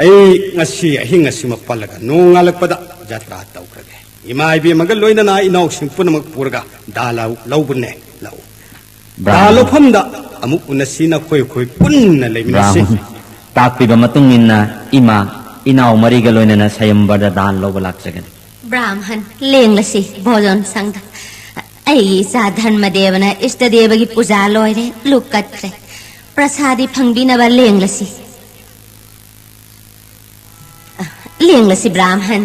ꯑꯩ ꯉꯁꯤ ꯑꯍꯤꯡ ꯑꯁꯤꯃ ꯄꯜꯂꯒ ꯅꯣꯡꯉꯥꯜꯂꯛꯄꯗ ꯖꯇ꯭ꯔꯥ ꯇꯧꯈ꯭ꯔꯒꯦ꯫ ꯏꯃꯥ ꯏꯕꯦꯝꯃꯒ ꯂꯣꯏꯅꯅ ꯏꯅꯥꯎꯁꯤꯡ ꯄꯨꯝꯅꯃꯛ ꯄꯨꯔꯒ ꯗꯥ ꯂꯧ-, ꯂꯧꯕꯅꯦ, ꯂꯥꯛꯎ꯫ ꯗꯥ ꯕ꯭ꯔꯥꯍꯃꯟ꯫ ꯂꯧꯐꯝꯗ ꯑꯃꯨꯛ ꯎꯅꯁꯤ, ꯅꯈꯣꯏ ꯑꯩꯈꯣꯏ ꯄꯨꯟꯅ ꯂꯩꯃꯤꯟꯅꯁꯤ꯫ ꯕ꯭ꯔꯥꯍꯃꯟ꯫ ꯇꯥꯛꯄꯤꯕ ꯃꯇꯨꯡ ꯏꯟꯅ ꯏꯃꯥ, ꯏꯅꯥꯎ ꯃꯔꯤꯒ ꯂꯣꯏꯅꯅ ꯁ꯭ꯋꯌꯝꯕꯔꯗ ꯗꯥꯟ ꯂꯧꯕ ꯂꯥꯛꯆꯒꯅꯤ꯫ ꯕ꯭ꯔꯥꯍꯃꯟ, ꯂꯦꯡꯂꯁꯤ ꯚꯣꯖꯟ ꯁꯪꯗ꯫ ꯑꯩꯒꯤ ꯏꯆꯥ ꯙꯔꯃꯗꯦꯕꯅ ꯏꯁꯇꯗꯦꯕꯒꯤ ꯄꯨꯖꯥ ꯂꯣꯏꯔꯦ, ꯂꯨꯛ ꯀꯠꯈ꯭ꯔꯦ꯫ ꯄ꯭ꯔꯁꯥꯗꯤ ꯐꯪꯕꯤꯅꯕ ꯂꯦꯡꯂꯁꯤ꯫ ꯂꯦꯡꯂꯁꯤ ꯕ꯭ꯔꯥꯍꯃꯟ꯫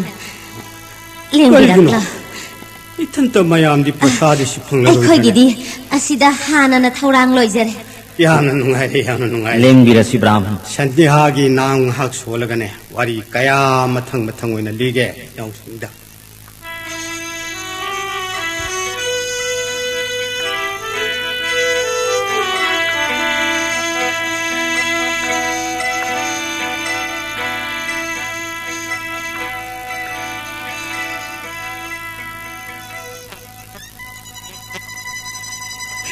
ꯂꯦꯡꯕꯤꯔꯛꯂꯣ꯫ ꯀꯔꯤꯒꯤꯅꯣ? ꯏꯊꯟꯇ ꯃꯌꯥꯝꯗꯤ ꯄ꯭ꯔꯁꯥꯗꯤ ꯁꯤ ꯐꯪꯂꯔꯣꯏꯗ꯭ꯔꯅꯦ? ꯑꯩꯈꯣꯏꯒꯤꯗꯤ ꯑꯁꯤꯗ ꯍꯥꯟꯅꯅ ꯊꯧꯔꯥꯡ ꯂꯣꯏꯖꯔꯦ꯫ ꯌꯥꯝꯅ ꯅꯨꯡꯉꯥꯏꯔꯦ, ꯌꯥꯝꯅ ꯅꯨꯡꯉꯥꯏꯔꯦ꯫ ꯂꯦꯡꯕꯤꯔꯁꯤ ꯕ꯭ꯔꯥꯍꯃꯟ꯫ ꯁꯟꯗꯦꯍꯥꯒꯤ ꯅꯥꯡ ꯉꯥꯏꯍꯥꯛ ꯁꯣꯜꯂꯒꯅꯦ, ꯋꯥꯔꯤ ꯀꯌꯥ ꯃꯊꯪ ꯃꯊꯪ ꯑꯣꯏꯅ ꯂꯤꯒꯦ ꯏꯅꯥꯎꯁꯤꯡꯗ꯫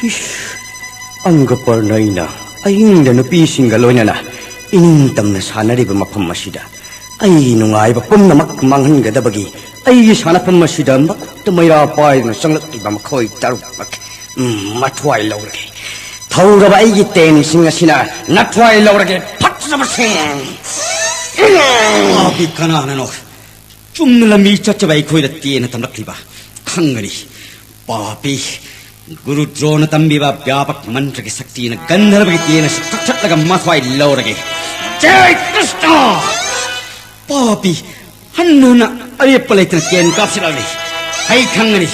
ꯏꯁ, ꯑꯪꯒ ꯄꯔꯅꯩꯅ ꯑꯍꯤꯡꯗ ꯅꯨꯄꯤꯁꯤꯡꯒ ꯂꯣꯏꯅꯅ ꯏꯅꯤꯡ ꯇꯝꯅ ꯁꯥꯟꯅꯔꯤꯕ ꯃꯐꯝ ꯑꯁꯤꯗ ꯑꯩꯒꯤ ꯅꯨꯡꯉꯥꯏꯕ ꯄꯨꯝꯅꯃꯛ ꯃꯥꯡꯍꯟꯒꯗꯕꯒꯤ ꯑꯩꯒꯤ ꯁꯥꯟꯅꯐꯝ ꯑꯁꯤꯗ ꯃꯈꯨꯠꯇ ꯃꯩꯔꯥ ꯄꯥꯏꯗꯨꯅ ꯆꯪꯂꯛꯂꯤꯕ ꯃꯈꯣꯏ ꯇꯔꯨꯛꯃꯛ, ꯎꯝ, ꯃꯊ꯭ꯋꯥꯏ ꯂꯧꯔꯒꯦ꯫ ꯊꯧꯔꯕ ꯑꯩꯒꯤ ꯇꯦꯡꯁꯤꯡ ꯑꯁꯤꯅ ꯅꯊ꯭ꯋꯥꯏ ꯂꯧꯔꯒꯦ, ꯐꯠꯇ꯭ꯔꯕꯁꯤꯡ! ꯄꯥꯄꯤ ꯀꯅꯥꯅꯅꯣ? ꯆꯨꯝꯅ ꯂꯝꯕꯤ ꯆꯠꯆꯕ ꯑꯩꯈꯣꯏꯗ ꯇꯦꯟꯅ ꯇꯝꯂꯛꯂꯤꯕ ꯈꯪꯒꯅꯤ꯫ ꯄꯥꯄꯤ, ꯒꯨꯔꯨ ꯗ꯭ꯔꯣꯅ ꯇꯝꯕꯤꯕ ꯕ꯭ꯌꯥꯄꯛ ꯃꯟꯇ꯭ꯔꯒꯤ ꯁꯛꯇꯤꯅ ꯒꯟꯙꯔꯕꯒꯤ ꯇꯦꯟ ꯑꯁꯤ ꯀꯛꯊꯠꯂꯒ ꯃꯊ꯭ꯋꯥꯏ ꯂꯧꯔꯒꯦ꯫ ꯖꯩ ꯀ꯭ꯔꯤꯁꯅ! ꯄꯥꯄꯤ, ꯍꯟꯅ ꯍꯟꯅ ꯑꯔꯦꯞꯄ ꯂꯩꯇꯅ ꯇꯦꯟ ꯀꯥꯞꯁꯤꯜꯂꯛꯂꯤ꯫ ꯑꯩ ꯈꯪꯒꯅꯤ꯫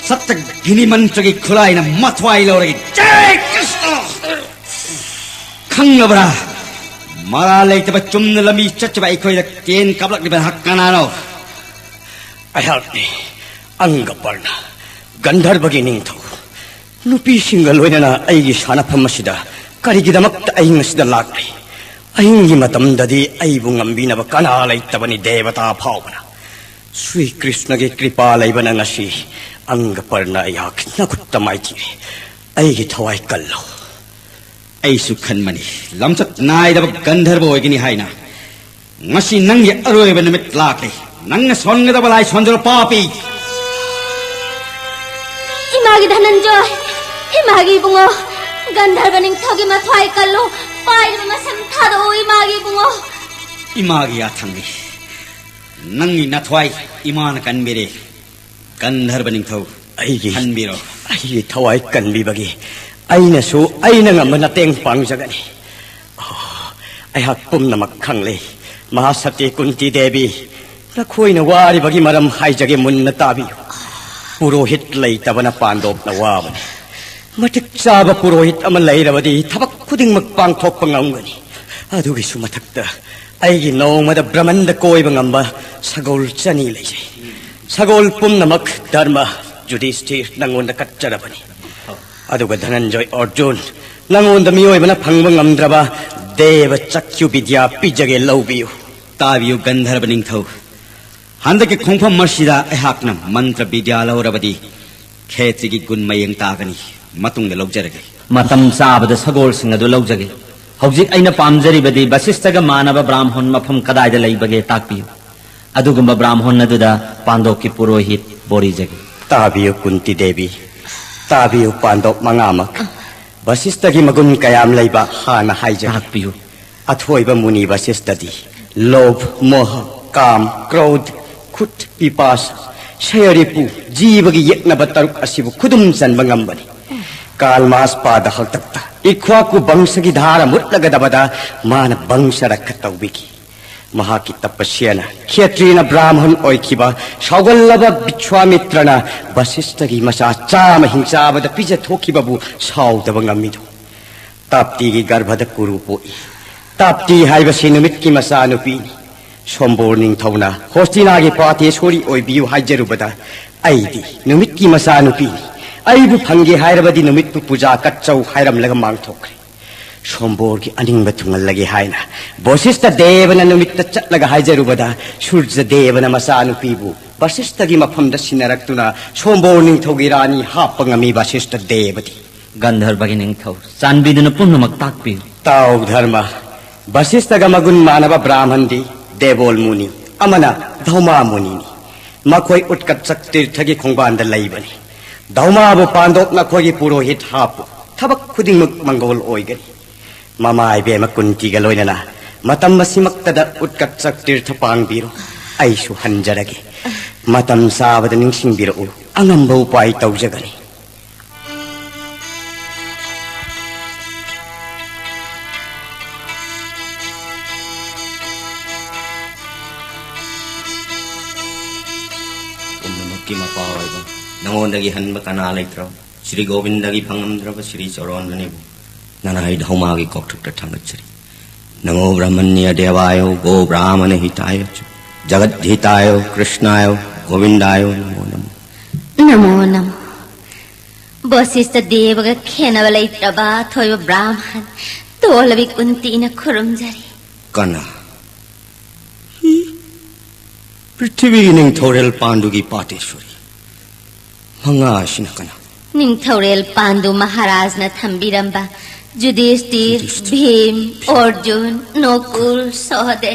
ꯁꯠꯇꯒꯤꯅꯤ ꯃꯟꯇ꯭ꯔꯒꯤ ꯈꯨꯠꯂꯥꯏꯅ ꯃꯊ꯭ꯋꯥꯏ ꯂꯧꯔꯒꯦ꯫ ꯖꯥꯏ ꯀ꯭ꯔꯤꯁꯅ! ꯈꯪꯂꯕ꯭ꯔꯥ? ꯃꯔꯥ ꯂꯩꯇꯕ ꯆꯨꯝꯅ ꯂꯝꯕꯤ ꯆꯠꯆꯕ ꯑꯩꯈꯣꯏꯗ ꯇꯦꯟ ꯀꯥꯞꯂꯛꯂꯤꯕ ꯅꯍꯥꯛ ꯀꯅꯥꯅꯣ? ꯑꯩꯍꯥꯛꯅꯤ, ꯑꯪꯒꯄꯔꯅ, ꯒꯟꯙꯔꯕꯒꯤ ꯅꯤꯡꯊꯧ꯫ ꯅꯨꯄꯤꯁꯤꯡꯒ ꯂꯣꯏꯅꯅ ꯑꯩꯒꯤ ꯁꯥꯟꯅꯐꯝ ꯑꯁꯤꯗ ꯀꯔꯤꯒꯤꯗꯃꯛꯇ ꯑꯍꯤꯡ ꯑꯁꯤꯗ ꯂꯥꯛꯂꯤ? ꯑꯍꯤꯡꯒꯤ ꯃꯇꯝꯗꯗꯤ ꯑꯩꯕꯨ ꯉꯝꯕꯤꯅꯕ ꯀꯅꯥ ꯂꯩꯇꯕꯅꯤ, ꯗꯦꯕꯇꯥ ꯐꯥꯎꯕꯅ꯫ ꯁ꯭ꯔꯤ ꯀ꯭ꯔꯤꯁꯅꯒꯤ ꯀ꯭ꯔꯤꯄꯥ ꯂꯩꯕꯅ ꯉꯁꯤ ꯑꯪꯒꯄꯔꯅ ꯑꯩꯍꯥꯛ ꯅꯈꯨꯠꯇ ꯃꯥꯏꯊꯤꯔꯦ꯫ ꯑꯩꯒꯤ ꯊꯋꯥꯏ ꯀꯜꯂꯣ꯫ ꯑꯩꯁꯨ ꯈꯟꯕꯅꯤ, ꯂꯝꯆꯠ ꯅꯥꯏꯗꯕ ꯒꯟꯙꯔꯕ ꯑꯣꯏꯒꯅꯤ ꯍꯥꯏꯅ꯫ ꯉꯁꯤ ꯅꯪꯒꯤ ꯑꯔꯣꯏꯕ ꯅꯨꯃꯤꯠ ꯂꯥꯛꯂꯦ꯫ ꯅꯪꯅ ꯁꯣꯟꯒꯗꯕ ꯂꯥꯏ ꯁꯣꯟꯖꯔꯣ, ꯄꯥꯄꯤ꯫ ꯏꯃꯥꯒꯤ ꯙꯅꯟꯖꯣꯏ, ꯏꯃꯥꯒꯤ ꯏꯕꯨꯡꯉꯣ, ꯒꯟꯙꯔꯕ ꯅꯤꯡꯊꯧꯒꯤ ꯃꯊ꯭ꯋꯥꯏ ꯀꯜꯂꯨ, ꯄꯥꯏꯔꯤꯕ ꯃꯁꯝ ꯊꯥꯗꯣꯛꯎ, ꯏꯃꯥꯒꯤ ꯏꯕꯨꯡꯉꯣ꯫ ꯏꯃꯥꯒꯤ ꯌꯥꯊꯪꯅꯤ꯫ ꯅꯪꯒꯤ ꯅꯊ꯭ꯋꯥꯏ ꯏꯃꯥꯅ ꯀꯟꯕꯤꯔꯦ꯫ ꯒꯟꯙꯔꯕ ꯅꯤꯡꯊꯧ, ꯑꯩꯒꯤ, ꯈꯟꯕꯤꯔꯣ꯫ ꯑꯩꯒꯤ ꯊꯋꯥꯏ ꯀꯟꯕꯤꯕꯒꯤ ꯑꯩꯅꯁꯨ ꯑꯩꯅ ꯉꯝꯕ ꯃꯇꯦꯡ ꯄꯥꯡꯖꯒꯅꯤ꯫ ꯑꯣ, ꯑꯩꯍꯥꯛ ꯄꯨꯝꯅꯃꯛ ꯈꯪꯂꯦ꯫ ꯃꯍꯥꯁꯇꯤ ꯀꯨꯟꯇꯤ ꯗꯦꯕꯤ, ꯅꯈꯣꯏꯅ ꯋꯥꯔꯤꯕꯒꯤ ꯃꯔꯝ ꯍꯥꯏꯖꯒꯦ, ꯃꯨꯟꯅ ꯇꯥꯕꯤꯌꯨ꯫ ꯄꯨꯔꯣꯍꯤꯠ ꯂꯩꯇꯕꯅ ꯄꯥꯟꯗꯣꯞꯅ ꯋꯥꯕꯅꯤ꯫ ꯃꯇꯤꯛ ꯆꯥꯕ ꯄꯨꯔꯣꯍꯤꯠ ꯑꯃ ꯂꯩꯔꯕꯗꯤ ꯊꯕꯛ ꯈꯨꯗꯤꯡꯃꯛ ꯄꯥꯡꯊꯣꯛꯄ ꯉꯝꯒꯅꯤ꯫ ꯑꯗꯨꯒꯤꯁꯨ ꯃꯊꯛꯇ ꯑꯩꯒꯤ ꯅꯣꯡꯃꯗ ꯕ꯭ꯔꯍꯃꯟꯗ ꯀꯣꯏꯕ ꯉꯝꯕ ꯁꯒꯣꯜ ꯆꯅꯤ ꯂꯩꯖꯩ꯫ ꯁꯒꯣꯜ ꯄꯨꯝꯅꯃꯛ ꯙꯔꯃ ꯌꯨꯙꯤꯁꯊꯤꯔ ꯅꯪꯉꯣꯟꯗ ꯀꯠꯆꯔꯕꯅꯤ꯫ ꯑꯗꯨꯒ ꯙꯅꯟꯖꯣꯏ ꯑꯔꯖꯨꯟ, ꯅꯪꯉꯣꯟꯗ ꯃꯤꯑꯣꯏꯕꯅ ꯐꯪꯕ ꯉꯝꯗ꯭ꯔꯕ ꯗꯦꯕ ꯆꯛꯈ꯭ꯌꯨ ꯕꯤꯗ꯭ꯌꯥ ꯄꯤꯖꯒꯦ, ꯂꯧꯕꯤꯌꯨ꯫ ꯇꯥꯕꯤꯌꯨ ꯒꯟꯙꯔꯕ ꯅꯤꯡꯊꯧ, ꯍꯟꯗꯛꯀꯤ ꯈꯣꯡꯐꯝ ꯑꯁꯤꯗ ꯑꯩꯍꯥꯛꯅ ꯃꯟꯇ꯭ꯔ ꯕꯤꯗ꯭ꯌꯥ ꯂꯧꯔꯕꯗꯤ ꯈꯦꯇ꯭ꯔꯤꯒꯤ ꯒꯨꯟ ꯃꯌꯦꯡ ꯇꯥꯒꯅꯤ꯫ ꯃꯇꯨꯡꯗ ꯂꯧꯖꯔꯒꯦ꯫ ꯃꯇꯝ ꯆꯥꯕꯗ ꯁꯒꯣꯜꯁꯤꯡ ꯑꯗꯨ ꯂꯧꯖꯒꯦ꯫ ꯍꯧꯖꯤꯛ ꯑꯩꯅ ꯄꯥꯝꯖꯔꯤꯕꯗꯤ ꯕꯁꯤꯁꯇꯒ ꯃꯥꯟꯅꯕ ꯕ꯭ꯔꯥꯝꯍꯣꯟ ꯃꯐꯝ ꯀꯗꯥꯏꯗ ꯂꯩꯕꯒꯦ ꯇꯥꯛꯄꯤꯌꯨ꯫ ꯑꯗꯨꯒꯨꯝꯕ ꯕ꯭ꯔꯥꯝꯍꯣꯟ ꯑꯗꯨꯗ ꯄꯥꯟꯗꯣꯞꯀꯤ ꯄꯨꯔꯣꯍꯤꯠ ꯕꯣꯔꯤꯖꯒꯦ꯫ ꯇꯥꯕꯤꯌꯨ ꯀꯨꯟꯇꯤ ꯗꯦꯕꯤ, ꯇꯥꯕꯤꯌꯨ ꯄꯥꯟꯗꯣꯞ ꯃꯉꯥꯃꯛ꯫ ꯕꯁꯤꯁꯇꯒꯤ ꯃꯒꯨꯟ ꯀꯌꯥꯝ ꯂꯩꯕ ꯍꯥꯟꯅ ꯍꯥꯏꯖꯒꯦ꯫ ꯇꯥꯛꯄꯤꯌꯨ꯫ ꯑꯊꯣꯏꯕ ꯃꯨꯅꯤ ꯕꯁꯤꯁꯇꯗꯤ ꯂꯣꯚ, ꯃꯣꯍ, ꯀꯥꯝ, ꯀ꯭ꯔꯣꯙ, ꯈꯨꯠ, ꯄꯤꯄꯥꯁ, ꯁꯌꯔꯤꯄꯨ, ꯖꯤꯕꯒꯤ ꯌꯦꯛꯅꯕ ꯇꯔꯨꯛ ꯑꯁꯤꯕꯨ ꯈꯨꯗꯨꯝ ꯆꯟꯕ ꯉꯝꯕꯅꯤ꯫ ꯀꯥꯜꯃꯥꯁ ꯄꯥꯗ ꯍꯥꯛꯇꯛꯇ ꯏꯈ꯭ꯋꯥꯀꯨ ꯕꯪꯁꯒꯤ ꯙꯥꯔꯥ ꯃꯨꯠꯂꯒꯗꯕꯗ ꯃꯥꯅ ꯕꯪꯁ ꯔꯛꯈ ꯇꯧꯕꯤꯈꯤ꯫ ꯃꯍꯥꯛꯀꯤ ꯇꯄꯁ꯭ꯌꯥꯅ ꯈꯦꯇ꯭ꯔꯤꯅ ꯕ꯭ꯔꯥꯍꯃꯟ ꯑꯣꯏꯈꯤꯕ ꯁꯥꯎꯒꯜꯂꯕ ꯕꯤꯁ꯭ꯋꯥꯃꯤꯇ꯭ꯔꯅ ꯕꯁꯤꯁ꯭ꯊꯒꯤ ꯃꯆꯥ ꯆꯥꯝꯃ ꯍꯤꯡꯆꯥꯕꯗ ꯄꯤꯖꯊꯣꯛꯈꯤꯕꯕꯨ ꯁꯥꯎꯗꯕ ꯉꯝꯃꯤꯗꯣ꯫ ꯇꯥꯞꯇꯤꯒꯤ ꯒꯔꯚꯗ ꯀꯨꯔꯨ ꯄꯣꯛꯏ꯫ ꯇꯥꯞꯇꯤ ꯍꯥꯏꯕꯁꯤ ꯅꯨꯃꯤꯠꯀꯤ ꯃꯆꯥꯅꯨꯄꯤꯅꯤ꯫ ꯁꯣꯝꯕꯣꯔ ꯅꯤꯡꯊꯧꯅ ꯍꯣꯁꯇꯤꯅꯥꯒꯤ ꯄꯥꯇꯦꯁꯣꯔꯤ ꯑꯣꯏꯕꯤꯌꯨ ꯍꯥꯏꯖꯔꯨꯕꯗ, "ꯑꯩꯗꯤ ꯅꯨꯃꯤꯠꯀꯤ ꯃꯆꯥꯅꯨꯄꯤꯅꯤ, ꯑꯩꯕꯨ ꯐꯪꯒꯦ ꯍꯥꯏꯔꯕꯗꯤ ꯅꯨꯃꯤꯠꯄꯨ ꯄꯨꯖꯥ ꯀꯠꯆꯧ" ꯍꯥꯏꯔꯝꯂꯒ ꯃꯥꯡꯊꯣꯛꯈ꯭ꯔꯦ꯫ ꯁꯣꯝꯕꯣꯔꯒꯤ ꯑꯅꯤꯡꯕ ꯊꯨꯡꯍꯜꯂꯒꯦ ꯍꯥꯏꯅ ꯕꯣꯁꯤꯁꯇ ꯗꯦꯕꯅ ꯅꯨꯃꯤꯠꯇ ꯆꯠꯂꯒ ꯍꯥꯏꯖꯔꯨꯕꯗ, ꯁꯨꯔꯖ ꯗꯦꯕꯅ ꯃꯆꯥꯅꯨꯄꯤꯕꯨ ꯕꯁꯤꯁꯇꯒꯤ ꯃꯐꯝꯗ ꯁꯤꯟꯅꯔꯛꯇꯨꯅ ꯁꯣꯝꯕꯣꯔ ꯅꯤꯡꯊꯧꯒꯤ ꯔꯥꯅꯤ ꯍꯥꯞꯄ ꯉꯝꯃꯤ ꯕꯁꯤꯁꯇ ꯗꯦꯕꯗꯤ꯫ ꯒꯟꯙꯔꯕꯒꯤ ꯅꯤꯡꯊꯧ, ꯆꯥꯟꯕꯤꯗꯨꯅ ꯄꯨꯝꯅꯃꯛ ꯇꯥꯛꯄꯤꯌꯨ꯫ ꯇꯥꯎ ꯙꯔꯃ, ꯕꯁꯤꯁꯇꯒ ꯃꯒꯨꯟ ꯃꯥꯟꯅꯕ ꯕ꯭ꯔꯥꯍꯃꯟꯗꯤ ꯗꯦꯕꯣꯜ ꯃꯨꯅꯤ ꯑꯃꯅ ꯙꯧꯃꯥ ꯃꯨꯅꯤꯅꯤ꯫ ꯃꯈꯣꯏ ꯎꯠꯀꯠꯆꯛ ꯇꯤꯔꯊꯒꯤ ꯈꯣꯡꯕꯥꯟꯗ ꯂꯩꯕꯅꯤ꯫ ꯙꯧꯃꯥꯕꯨ ꯄꯥꯟꯗꯣꯞ ꯅꯈꯣꯏꯒꯤ ꯄꯨꯔꯣꯍꯤꯠ ꯍꯥꯞꯄꯨ꯫ ꯊꯕꯛ ꯈꯨꯗꯤꯡꯃꯛ ꯃꯪꯒꯣꯜ ꯑꯣꯏꯒꯅꯤ꯫ ꯃꯃꯥ ꯏꯕꯦꯝꯃ ꯀꯨꯟꯇꯤꯒ ꯂꯣꯏꯅꯅ ꯃꯇꯝ ꯑꯁꯤꯃꯛꯇꯗ ꯎꯠꯀꯠꯆꯛ ꯇꯤꯔꯊ ꯄꯥꯡꯕꯤꯔꯣ꯫ ꯑꯩꯁꯨ ꯍꯟꯖꯔꯒꯦ꯫ ꯃꯇꯝ ꯆꯥꯕꯗ ꯅꯤꯡꯁꯤꯡꯕꯤꯔꯛꯎ꯫ ꯑꯉꯝꯕ ꯎꯄꯥꯏ ꯇꯧꯖꯒꯅꯤ꯫ ꯄꯨꯝꯅꯃꯛꯀꯤ ꯃꯄꯥ ꯑꯣꯏꯕ, ꯅꯉꯣꯟꯗꯒꯤ ꯍꯟꯕ ꯀꯅꯥ ꯂꯩꯇ꯭ꯔꯕ ꯁ꯭ꯔꯤ ꯒꯣꯕꯤꯟꯗꯒꯤ ꯐꯪꯉꯝꯗ꯭ꯔꯕ ꯁ꯭ꯔꯤ ꯆꯔꯣꯟꯗꯅꯤꯕꯨ ꯅꯅꯥꯏ ꯙꯧꯃꯥꯒꯤ ꯀꯣꯛꯊꯛꯇ ꯊꯥꯡꯒꯠꯆꯔꯤ꯫ ꯅꯃꯣ ꯕ꯭ꯔꯍꯃꯅ꯭ꯌ ꯗꯦꯕꯥꯌꯣ ꯒꯣ ꯕ꯭ꯔꯥꯍꯃꯅ ꯍꯤꯇꯥꯌ ꯆ ꯖꯒꯠ ꯍꯤꯇꯥꯌꯣ ꯀ꯭ꯔꯤꯁ꯭ꯅꯥꯌꯣ ꯒꯣꯕꯤꯟꯗꯥꯌꯣ ꯅꯃꯣ ꯅꯃꯣ꯫ ꯅꯃꯣ ꯅꯃꯣ꯫ ꯕꯣꯁꯤꯁꯇ ꯗꯦꯕꯒ ꯈꯦꯟꯅꯕ ꯂꯩꯇ꯭ꯔꯕ ꯑꯊꯣꯏꯕ ꯕ꯭ꯔꯥꯍꯃꯟ ꯇꯣꯜꯂꯕꯤ ꯀꯨꯟꯇꯤꯅ ꯈꯨꯔꯨꯝꯖꯔꯤ꯫ ꯀꯅꯥ? ꯄ꯭ꯔꯤꯊꯤꯕꯤꯒꯤ ꯅꯤꯡꯊꯧꯔꯦꯜ ꯄꯥꯟꯗꯨꯒꯤ ꯄꯥꯇꯦꯁꯣꯔꯤ꯫ ꯃꯉꯥ ꯑꯁꯤꯅ ꯀꯅꯥ? ꯅꯤꯡꯊꯧꯔꯦꯜ ꯄꯥꯟꯗꯨ ꯃꯍꯥꯔꯥꯖꯅ ꯊꯝꯕꯤꯔꯝꯕ ꯖꯨꯗꯤꯁꯇꯤꯔ, ꯖꯨꯗꯤꯁꯇꯤꯔ, ꯚꯤꯝ, ꯚꯤꯝ, ꯑꯔꯖꯨꯟ, ꯅꯣꯀꯨꯜ, ꯁꯍꯗꯦ꯫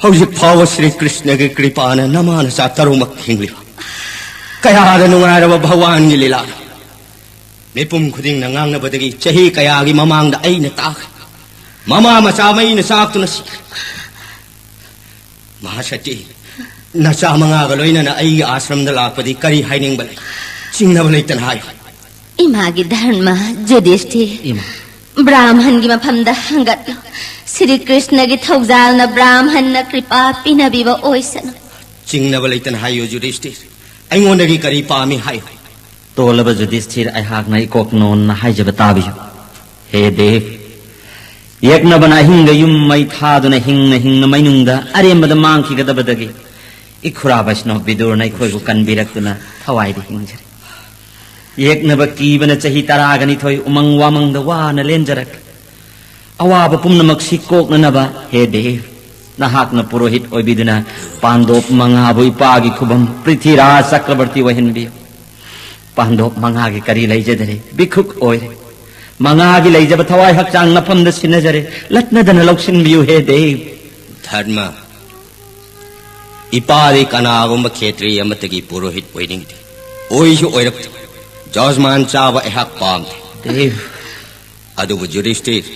ꯍꯧꯖꯤꯛ ꯐꯥꯎꯕ ꯁ꯭ꯔꯤ ꯀ꯭ꯔꯤꯁꯅꯒꯤ ꯀ꯭ꯔꯤꯄꯥꯅ ꯅꯃꯥ ꯅꯆꯥ ꯇꯔꯨꯛꯃꯛ ꯍꯤꯡꯂꯤꯕ꯫ ꯀꯌꯥꯗ ꯅꯨꯡꯉꯥꯏꯔꯕ ꯚꯒꯋꯥꯟꯒꯤ ꯂꯤꯂꯥꯅꯣ꯫ ꯃꯤꯄꯨꯝ ꯈꯨꯗꯤꯡꯅ ꯉꯥꯡꯅꯕꯗꯒꯤ ꯆꯍꯤ ꯀꯌꯥꯒꯤ ꯃꯃꯥꯡꯗ ꯑꯩꯅ ꯇꯥꯈ꯭ꯔꯦ꯫ ꯃꯃꯥ ꯃꯆꯥ ꯃꯩꯅ ꯆꯥꯛꯇꯨꯅ ꯁꯤꯈ꯭ꯔꯦ꯫ ꯃꯍꯥꯁꯇꯤ, ꯅꯆꯥ ꯃꯉꯥꯒ ꯂꯣꯏꯅꯅ ꯑꯩꯒꯤ ꯑꯥꯁ꯭ꯔꯝꯗ ꯂꯥꯛꯄꯗꯤ ꯀꯔꯤ ꯍꯥꯏꯅꯤꯡꯕ ꯂꯩ? ꯆꯤꯡꯅꯕ ꯂꯩꯇꯅ ꯍꯥꯏꯌꯨ꯫ ꯏꯃꯥꯒꯤ ꯙꯔꯃ, ꯖꯨꯗꯤꯁꯇꯤꯔ꯫ ꯏꯃꯥ꯫ ꯕ꯭ꯔꯥꯍꯃꯟꯒꯤ ꯃꯐꯝꯗ ꯍꯪꯒꯠꯂꯨ꯫ ꯁ꯭ꯔꯤ ꯀ꯭ꯔꯤꯁꯅꯒꯤ ꯊꯧꯖꯥꯜꯅ ꯕ꯭ꯔꯥꯍꯃꯟꯅ ꯀ꯭ꯔꯤꯄꯥ ꯄꯤꯅꯕꯤꯕ ꯑꯣꯏꯁꯅꯨ꯫ ꯆꯤꯡꯅꯕ ꯂꯩꯇꯅ ꯍꯥꯏꯌꯨ, ꯌꯨꯙꯤꯁꯊꯤꯔ꯫ ꯑꯩꯉꯣꯟꯗꯒꯤ ꯀꯔꯤ ꯄꯥꯝꯃꯤ ꯍꯥꯏꯌꯨ꯫ ꯇꯣꯜꯂꯕ ꯌꯨꯙꯤꯁꯊꯤꯔ, ꯑꯩꯍꯥꯛꯅ ꯏꯀꯣꯛ ꯅꯣꯟꯅ ꯍꯥꯏꯖꯕ ꯇꯥꯕꯤꯌꯨ꯫ ꯍꯦ ꯗꯦꯕ, ꯌꯦꯛꯅꯕꯅ ꯑꯍꯤꯡꯗ ꯌꯨꯝ ꯃꯩ ꯊꯥꯗꯨꯅ ꯍꯤꯡꯅ ꯍꯤꯡꯅ ꯃꯩꯅꯨꯡꯗ ꯑꯔꯦꯝꯕꯗ ꯃꯥꯡꯈꯤꯒꯗꯕꯗꯒꯤ ꯏꯈꯨꯔꯥ ꯕꯩꯁꯅꯣ ꯕꯤꯗꯨꯔꯅ ꯑꯩꯈꯣꯏꯕꯨ ꯀꯟꯕꯤꯔꯛꯇꯨꯅ ꯊꯋꯥꯏꯗ ꯍꯤꯡꯖꯔꯦ꯫ ꯌꯦꯛꯅꯕ ꯀꯤꯕꯅ ꯆꯍꯤ ꯇꯔꯥꯒ ꯅꯤꯊꯣꯏ ꯎꯃꯪ ꯋꯥꯃꯪꯗ ꯋꯥꯅ ꯂꯦꯟꯖꯔꯛꯈꯤ꯫ ꯑꯋꯥꯕ ꯄꯨꯝꯅꯃꯛꯁꯤ ꯀꯣꯛꯅꯅꯕ, ꯍꯦ ꯗꯦꯕ, ꯅꯍꯥꯛꯅ ꯄꯨꯔꯣꯍꯤꯠ ꯑꯣꯏꯕꯤꯗꯨꯅ ꯄꯥꯟꯗꯣꯞ ꯃꯉꯥꯕꯨ ꯏꯄꯥꯒꯤ ꯈꯨꯕꯝ ꯄ꯭ꯔꯤꯊꯤꯔꯥꯖ ꯆꯀ꯭ꯔꯕꯔꯇꯤ ꯑꯣꯏꯍꯟꯕꯤꯌꯨ꯫ ꯄꯥꯟꯗꯣꯞ ꯃꯉꯥꯒꯤ ꯀꯔꯤ ꯂꯩꯖꯗꯔꯦ? ꯚꯤꯈꯨꯛ ꯑꯣꯏꯔꯦ꯫ ꯃꯉꯥꯒꯤ ꯂꯩꯖꯕ ꯊꯋꯥꯏ ꯍꯛꯆꯥꯡ ꯅꯐꯝꯗ ꯁꯤꯟꯅꯖꯔꯦ꯫ ꯂꯠꯅꯗꯅ ꯂꯧꯁꯤꯟꯕꯤꯌꯨ, ꯍꯦ ꯗꯦꯕ꯫ ꯙꯔꯃ, ꯏꯄꯥꯗꯤ ꯀꯅꯥꯒꯨꯝꯕ ꯈꯦꯇ꯭ꯔꯤ ꯑꯃꯠꯇꯒꯤ ꯄꯨꯔꯣꯍꯤꯠ ꯑꯣꯏꯅꯤꯡꯗꯦ꯫ ꯑꯣꯏꯁꯨ ꯑꯣꯏꯔꯛꯇꯦ꯫ ꯖꯖꯃꯥꯟ ꯆꯥꯕ ꯑꯩꯍꯥꯛ ꯄꯥꯝꯗꯦ꯫ ꯗꯦꯕ꯫ ꯑꯗꯨꯕꯨ ꯌꯨꯙꯤꯁꯊꯤꯔ,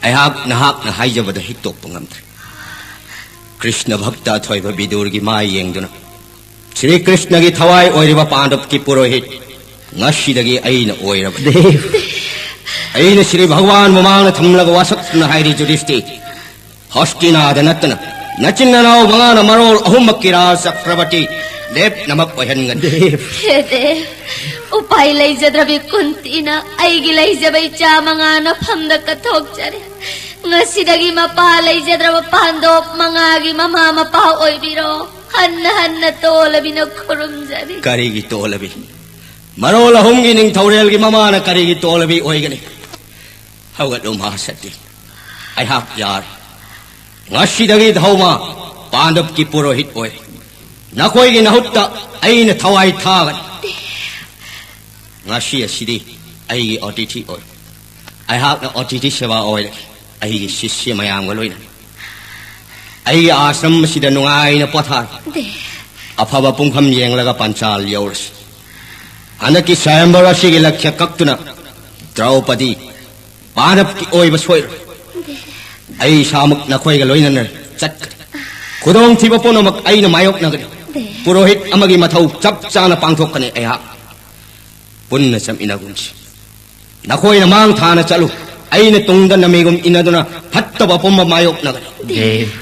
ꯑꯩꯍꯥꯛ ꯅꯍꯥꯛꯅ ꯍꯥꯏꯖꯕꯗ ꯍꯤꯛꯇꯣꯛꯄ ꯉꯝꯗ꯭ꯔꯦ꯫ ꯀ꯭ꯔꯤꯁꯅ ꯚꯛꯇ ꯑꯊꯣꯏꯕ ꯕꯤꯗꯨꯔꯒꯤ ꯃꯥꯏ ꯌꯦꯡꯗꯨꯅ, ꯁ꯭ꯔꯤ ꯀ꯭ꯔꯤꯁꯅꯒꯤ ꯊꯋꯥꯏ ꯑꯣꯏꯔꯤꯕ ꯄꯥꯟꯗꯕꯀꯤ ꯄꯨꯔꯣꯍꯤꯠ ꯉꯁꯤꯗꯒꯤ ꯑꯩꯅ ꯑꯣꯏꯔꯕꯅꯤ꯫ ꯗꯦꯕ꯫ ꯑꯩꯅ ꯁ꯭ꯔꯤ ꯚꯒꯋꯥꯟ ꯃꯃꯥꯡꯗ ꯊꯝꯂꯒ ꯋꯥꯁꯛꯇꯨꯅ ꯍꯥꯏꯔꯤ, ꯌꯨꯙꯤꯁꯊꯤꯔ, ꯍꯣꯁꯇꯤꯅꯥꯗ ꯅꯠꯇꯅ ꯅꯆꯤꯟ ꯅꯅꯥꯎ ꯃꯉꯥꯅ ꯃꯔꯣꯜ ꯑꯍꯨꯝꯃꯛꯀꯤ ꯔꯥꯖ ꯆꯀ꯭ꯔꯕꯔꯇꯤ ꯂꯦꯞꯅꯃꯛ ꯑꯣꯏꯍꯟꯒꯅꯤ꯫ ꯗꯦꯕ꯫ ꯍꯦ ꯗꯦꯕ, ꯎꯄꯥꯏ ꯂꯩꯖꯗ꯭ꯔꯕꯤ ꯀꯨꯟꯇꯤꯅ ꯑꯩꯒꯤ ꯂꯩꯖꯕ ꯏꯆꯥ ꯃꯉꯥ ꯅꯐꯝꯗ ꯀꯠꯊꯣꯛꯆꯔꯦ꯫ ꯉꯁꯤꯗꯒꯤ ꯃꯄꯥ ꯂꯩꯖꯗ꯭ꯔꯕ ꯄꯥꯟꯗꯣꯞ ꯃꯉꯥꯒꯤ ꯃꯃꯥ ꯃꯄꯥ ꯑꯣꯏꯕꯤꯔꯣ꯫ ꯍꯟꯅ ꯍꯟꯅ ꯇꯣꯜꯂꯕꯤꯅ ꯈꯨꯔꯨꯝꯖꯔꯤ꯫ ꯀꯔꯤꯒꯤ ꯇꯣꯜꯂꯕꯤ? ꯃꯔꯣꯜ ꯑꯍꯨꯝꯒꯤ ꯅꯤꯡꯊꯧꯔꯦꯜꯒꯤ ꯃꯃꯥꯅ ꯀꯔꯤꯒꯤ ꯇꯣꯜꯂꯕꯤ ꯑꯣꯏꯒꯅꯤ? ꯍꯧꯒꯠꯂꯨ, ꯃꯍꯥꯁꯇꯤ꯫ ꯑꯩꯍꯥꯛ ꯌꯥꯔꯦ꯫ ꯉꯁꯤꯗꯒꯤ ꯙꯧꯃ ꯄꯥꯟꯗꯕꯀꯤ ꯄꯨꯔꯣꯍꯤꯠ ꯑꯣꯏꯔꯦ꯫ ꯅꯈꯣꯏꯒꯤ ꯅꯍꯨꯠꯇ ꯑꯩꯅ ꯊꯋꯥꯏ ꯊꯥꯒꯅꯤ꯫ ꯉꯁꯤ ꯑꯁꯤꯗꯤ ꯑꯩꯒꯤ ꯑꯣꯇꯤꯊꯤ ꯑꯣꯏ꯫ ꯑꯩꯍꯥꯛꯅ ꯑꯣꯇꯤꯊꯤ ꯁꯦꯕꯥ ꯑꯣꯏꯔꯦ꯫ ꯑꯩꯒꯤ ꯁꯤꯁ꯭ꯌ ꯃꯌꯥꯝꯒ ꯂꯣꯏꯅꯅ ꯑꯩꯒꯤ ꯑꯥꯁ꯭ꯔꯝ ꯑꯁꯤꯗ ꯅꯨꯡꯉꯥꯏꯅ ꯄꯣꯊꯥꯔꯣ꯫ ꯗꯦꯕ꯫ ꯑꯐꯕ ꯄꯨꯡꯐꯝ ꯌꯦꯡꯂꯒ ꯄꯟꯆꯥꯜ ꯌꯧꯔꯁꯤ꯫ ꯍꯟꯗꯛꯀꯤ ꯁ꯭ꯋꯥꯌꯝꯚꯔ ꯑꯁꯤꯒꯤ ꯂꯛꯈ꯭ꯌ ꯀꯛꯇꯨꯅ ꯗ꯭ꯔꯧꯄꯗꯤ ꯄꯥꯟꯗꯕꯀꯤ ꯑꯣꯏꯕ ꯁꯣꯏꯔꯣꯏ꯫ ꯑꯩ ꯏꯁꯥꯃꯛ ꯅꯈꯣꯏꯒ ꯂꯣꯏꯅꯅ ꯆꯠꯀꯅꯤ꯫ ꯈꯨꯗꯣꯡꯊꯤꯕ ꯄꯨꯝꯅꯃꯛ ꯑꯩꯅ ꯃꯥꯌꯣꯛꯅꯒꯅꯤ꯫ ꯄꯨꯔꯣꯍꯤꯠ ꯑꯃꯒꯤ ꯃꯊꯧ ꯆꯞ ꯆꯥꯅ ꯄꯥꯡꯊꯣꯛꯀꯅꯤ ꯑꯩꯍꯥꯛ꯫ ꯄꯨꯟꯅ ꯆꯠꯃꯤꯟꯅꯒꯨꯝꯁꯤ꯫ ꯅꯈꯣꯏꯅ ꯃꯥꯡ ꯊꯥꯅ ꯆꯠꯂꯨ꯫ ꯑꯩꯅ ꯇꯨꯡꯗ ꯅꯃꯤꯒꯨꯝ ꯏꯟꯅꯗꯨꯅ ꯐꯠ ꯐꯠꯇꯕ ꯑꯄꯨꯝꯕ ꯃꯥꯌꯣꯛꯅꯒꯅꯤ꯫ ꯗꯦꯕ꯫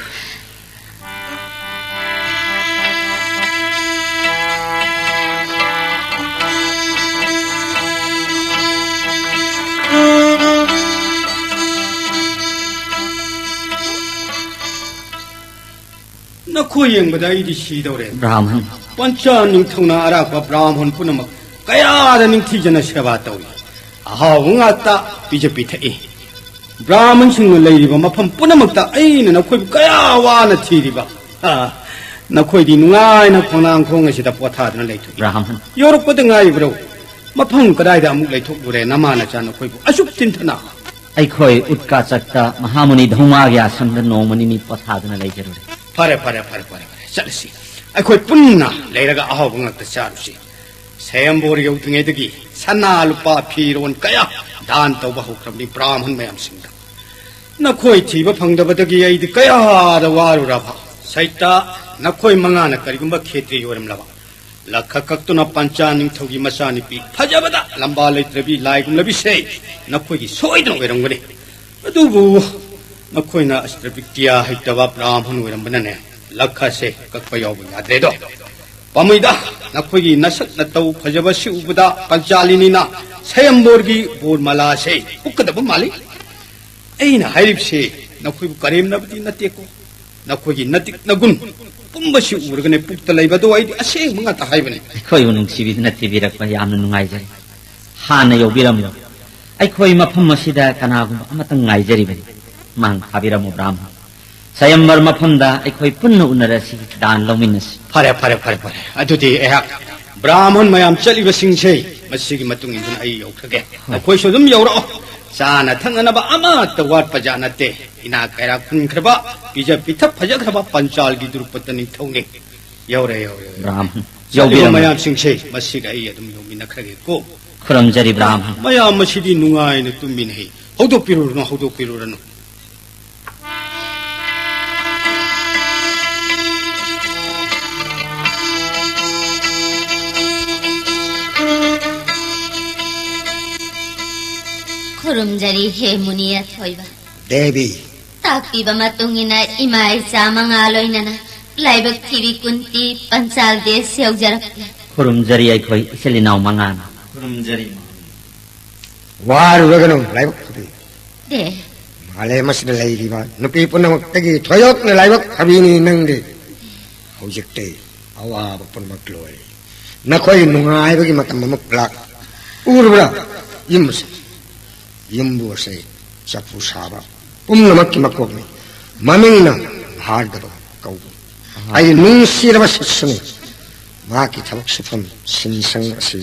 ꯅꯈꯣꯏ ꯌꯦꯡꯕꯗ ꯑꯩꯗꯤ ꯁꯤꯗꯧꯔꯦ꯫ ꯕ꯭ꯔꯥꯍꯃꯟ꯫ ꯄꯟꯆꯥ ꯅꯤꯡꯊꯧꯅ ꯑꯔꯥꯛꯄ ꯕ꯭ꯔꯥꯍꯃꯟ ꯄꯨꯝꯅꯃꯛ ꯀꯌꯥꯗ ꯅꯤꯡꯊꯤꯖꯅ ꯁꯦꯕꯥ ꯇꯧꯏ꯫ ꯑꯍꯥꯎꯕ ꯉꯥꯛꯇ ꯄꯤꯖ ꯄꯤꯊꯛꯏ꯫ ꯕ꯭ꯔꯥꯍꯃꯟꯁꯤꯡꯅ ꯂꯩꯔꯤꯕ ꯃꯐꯝ ꯄꯨꯝꯅꯃꯛꯇ ꯑꯩꯅ ꯅꯈꯣꯏꯕꯨ ꯀꯌꯥ ꯋꯥꯅ ꯊꯤꯔꯤꯕ꯫ ꯑꯥ, ꯅꯈꯣꯏꯗꯤ ꯅꯨꯡꯉꯥꯏꯅ ꯈꯣꯡꯅꯥꯡ ꯈꯣꯡ ꯑꯁꯤꯗ ꯄꯣꯊꯥꯗꯨꯅ ꯂꯩꯊꯣꯛꯏ꯫ ꯕ꯭ꯔꯥꯍꯃꯟ꯫ ꯌꯧꯔꯛꯄꯗ ꯉꯥꯏꯔꯤꯕ꯭ꯔꯣ? ꯃꯐꯝ ꯀꯗꯥꯏꯗ ꯑꯃꯨꯛ ꯂꯩꯊꯣꯛꯂꯨꯔꯦ ꯅꯃꯥ ꯅꯆꯥ ꯅꯈꯣꯏꯕꯨ ꯑꯁꯨꯛ ꯊꯤꯟꯊꯅ? ꯑꯩꯈꯣꯏ ꯎꯠꯀꯥ ꯆꯛꯇ ꯃꯍꯥꯃꯨꯅꯤ ꯙꯧꯃꯥꯒꯤ ꯑꯥꯁ꯭ꯔꯝꯗ ꯅꯣꯡꯃ ꯅꯤꯅꯤ ꯄꯣꯊꯥꯗꯨꯅ ꯂꯩꯖꯔꯨꯔꯦ꯫ ꯐꯔꯦ, ꯐꯔꯦ, ꯐꯔꯦ, ꯐꯔꯦ, ꯐꯔꯦ, ꯆꯠꯂꯁꯤ꯫ ꯑꯩꯈꯣꯏ ꯄꯨꯟꯅ ꯂꯩꯔꯒ ꯑꯍꯥꯎꯕ ꯉꯥꯛꯇ ꯆꯥꯔꯨꯁꯤ꯫ ꯁꯌꯝꯕꯣꯔ ꯌꯧꯗ꯭ꯔꯤꯉꯩꯗꯒꯤ ꯁꯅꯥ ꯂꯨꯄꯥ ꯐꯤꯔꯣꯟ ꯀꯌꯥ ꯗꯥꯟ ꯇꯧꯕ ꯍꯧꯈ꯭ꯔꯕꯅꯤ ꯕ꯭ꯔꯥꯍꯃꯟ ꯃꯌꯥꯝꯁꯤꯡꯗ꯫ ꯅꯈꯣꯏ ꯊꯤꯕ ꯐꯪꯗꯕꯗꯒꯤ ꯑꯩꯗꯤ ꯀꯌꯥꯗ ꯋꯥꯔꯨꯔꯕ꯫ ꯁꯩꯇ, ꯅꯈꯣꯏ ꯃꯉꯥꯅ ꯀꯔꯤꯒꯨꯝꯕ ꯈꯦꯇ꯭ꯔꯤ ꯑꯣꯏꯔꯝꯂꯕ, ꯂꯛꯈ ꯀꯛꯇꯨꯅ ꯄꯟꯆꯥ ꯅꯤꯡꯊꯧꯒꯤ ꯃꯆꯥꯅꯨꯄꯤ ꯐꯖꯕꯗ ꯂꯝꯕꯥ ꯂꯩꯇ꯭ꯔꯕꯤ ꯂꯥꯏꯒꯨꯝꯂꯕꯤꯁꯦ ꯅꯈꯣꯏꯒꯤ ꯁꯣꯏꯗꯅ ꯑꯣꯏꯔꯝꯒꯅꯤ꯫ ꯑꯗꯨꯕꯨ ꯅꯈꯣꯏꯅ ꯑꯁꯇ꯭ꯔꯕꯤꯀ꯭ꯔꯤꯌꯥ ꯍꯩꯇꯕ ꯕ꯭ꯔꯥꯍꯃꯟ ꯑꯣꯏꯔꯝꯕꯅꯅꯦ, ꯂꯛꯈꯁꯦ ꯀꯛꯄ ꯌꯥꯎꯕ ꯌꯥꯗ꯭ꯔꯦꯗꯣ꯫ ꯄꯥꯝꯃꯩꯗ, ꯅꯈꯣꯏꯒꯤ ꯅꯁꯛ ꯅꯇꯧ ꯐꯖꯕꯁꯤ ꯎꯕꯗ ꯄꯟꯆꯥꯂꯤꯅꯤꯅ ꯁꯌꯝꯕꯣꯔꯒꯤ ꯕꯣꯔꯃꯥꯂꯥꯁꯦ ꯍꯨꯛꯀꯗꯕ ꯃꯥꯜꯂꯤ꯫ ꯑꯩꯅ ꯍꯥꯏꯔꯤꯕꯁꯤ ꯅꯈꯣꯏꯕꯨ ꯀꯔꯦꯝꯅꯕꯗꯤ ꯅꯠꯇꯦꯀꯣ꯫ ꯅꯈꯣꯏꯒꯤ ꯅꯇꯤꯛ ꯅꯒꯨꯟ ꯄꯨꯝꯕꯁꯤ ꯎꯔꯒꯅꯦ ꯄꯨꯛꯇ ꯂꯩꯕꯗꯣ ꯑꯩꯗꯤ ꯑꯁꯦꯡꯕ ꯉꯥꯛꯇ ꯍꯥꯏꯕꯅꯤ꯫ ꯑꯩꯈꯣꯏꯕꯨ ꯅꯨꯡꯁꯤꯕꯤꯗꯨꯅ ꯊꯤꯕꯤꯔꯛꯄ ꯌꯥꯝꯅ ꯅꯨꯡꯉꯥꯏꯖꯔꯦ꯫ ꯍꯥꯟꯅ ꯌꯧꯕꯤꯔꯝꯂꯣ꯫ ꯑꯩꯈꯣꯏ ꯃꯐꯝ ꯑꯁꯤꯗ ꯀꯅꯥꯒꯨꯝꯕ ꯑꯃꯇꯪ ꯉꯥꯏꯖꯔꯤꯕꯅꯤ꯫ ꯃꯥꯡ ꯊꯥꯕꯤꯔꯝꯃꯨ, ꯕ꯭ꯔꯥꯍꯃꯟ꯫ ꯁꯌꯝꯕꯔ ꯃꯐꯝꯗ ꯑꯩꯈꯣꯏ ꯄꯨꯟꯅ ꯎꯅꯔꯁꯤ, ꯗꯥꯟ ꯂꯧꯃꯤꯟꯅꯁꯤ꯫ ꯐꯔꯦ, ꯐꯔꯦ, ꯐꯔꯦ, ꯐꯔꯦ꯫ ꯑꯗꯨꯗꯤ ꯑꯩꯍꯥꯛ ꯕ꯭ꯔꯥꯍꯃꯟ ꯃꯌꯥꯝ ꯆꯠꯂꯤꯕꯁꯤꯡꯁꯦ ꯃꯁꯤꯒꯤ ꯃꯇꯨꯡ ꯏꯟꯗꯨꯅ ꯑꯩ ꯌꯧꯈ꯭ꯔꯒꯦ꯫ ꯍꯣꯏ꯫ ꯅꯈꯣꯏꯁꯨ ꯑꯗꯨꯝ ꯌꯧꯔꯛꯑꯣ꯫ ꯆꯥꯅ ꯊꯛꯅꯅꯕ ꯑꯃꯠꯇ ꯋꯥꯠꯄ ꯖꯥꯠ ꯅꯠꯇꯦ꯫ ꯏꯅꯥꯛ ꯀꯩꯔꯥꯛ ꯈꯨꯟꯈ꯭ꯔꯕ, ꯄꯤꯖ ꯄꯤꯊꯛ ꯐꯖꯈ꯭ꯔꯕ ꯄꯟꯆꯥꯜꯒꯤ ꯗ꯭ꯔꯨꯄꯗ ꯅꯤꯡꯊꯧꯅꯤ꯫ ꯌꯧꯔꯦ, ꯌꯧꯔꯦ, ꯌꯧꯔꯦ꯫ ꯕ꯭ꯔꯥꯍꯃꯟ, ꯆꯠꯂꯤꯕ ꯌꯧꯕꯤꯔꯝꯃꯨ꯫ ꯃꯌꯥꯝꯁꯤꯡꯁꯦ ꯃꯁꯤꯒ ꯑꯩ ꯑꯗꯨꯝ ꯌꯧꯃꯤꯟꯅꯈ꯭ꯔꯒꯦꯀꯣ꯫ ꯈꯨꯔꯨꯝꯖꯔꯤ, ꯕ꯭ꯔꯥꯍꯃꯟ꯫ ꯃꯌꯥꯝ ꯑꯁꯤꯗꯤ ꯅꯨꯡꯉꯥꯏꯅ ꯇꯨꯝꯃꯤꯅꯦꯍꯦ꯫ ꯍꯧꯗꯣꯛꯄꯤꯔꯨꯔꯅꯨ, ꯍꯧꯗꯣꯛꯄꯤꯔꯨꯔꯅꯨ꯫ ꯈꯨꯔꯨꯝꯖꯔꯤ, ꯍꯦ ꯃꯨꯅꯤ ꯑꯊꯣꯏꯕ꯫ ꯗꯦꯕꯤ, ꯇꯥꯛꯄꯤꯕ ꯃꯇꯨꯡ ꯏꯟꯅ ꯏꯃꯥ ꯏꯆꯥ ꯃꯉꯥ ꯂꯣꯏꯅꯅ ꯂꯥꯏꯕꯛ ꯊꯤꯕꯤ ꯀꯨꯟꯇꯤ ꯄꯟꯆꯥꯜ ꯗꯦꯁ ꯌꯧꯖꯔꯛꯂꯦ꯫ ꯈꯨꯔꯨꯝꯖꯔꯤ ꯑꯩꯈꯣꯏ ꯏꯆꯤꯜ ꯏꯅꯥꯎ ꯃꯉꯥꯅ꯫ ꯈꯨꯔꯨꯝꯖꯔꯤ꯫ ꯋꯥꯔꯨꯔꯒꯅꯨ ꯂꯥꯏꯕꯛ ꯐꯕꯤ꯫ ꯗꯦ꯫ ꯃꯥꯂꯦꯝ ꯑꯁꯤꯗ ꯂꯩꯔꯤꯕ ꯅꯨꯄꯤ ꯄꯨꯝꯅꯃꯛꯇꯒꯤ ꯊꯣꯏꯗꯣꯛꯅ ꯂꯥꯏꯕꯛ ꯐꯕꯤꯅꯤ ꯅꯪꯗꯤ꯫ ꯍꯧꯖꯤꯛꯇꯤ ꯑꯋꯥꯕ ꯄꯨꯝꯅꯃꯛ ꯂꯣꯏꯔꯦ꯫ ꯅꯈꯣꯏ ꯅꯨꯡꯉꯥꯏꯕꯒꯤ ꯃꯇꯝ ꯑꯃꯨꯛ ꯂꯥꯛ꯫ ꯎꯔꯕ꯭ꯔꯥ? ꯌꯨꯝ ꯑꯁꯤ, ꯌꯨꯝꯕꯨ ꯑꯁꯤ ꯆꯐꯨ ꯁꯥꯕ ꯄꯨꯝꯅꯃꯛꯀꯤ ꯃꯀꯣꯛꯅꯤ꯫ ꯃꯃꯤꯡꯅ ꯚꯥꯔꯒꯕ ꯀꯧꯕ꯫ ꯑꯩ ꯅꯨꯡꯁꯤꯔꯕ ꯁꯤꯁꯨꯅꯤ꯫ ꯃꯍꯥꯛꯀꯤ ꯊꯕꯛ ꯁꯨꯐꯝ ꯁꯤꯟꯁꯪ ꯑꯁꯤ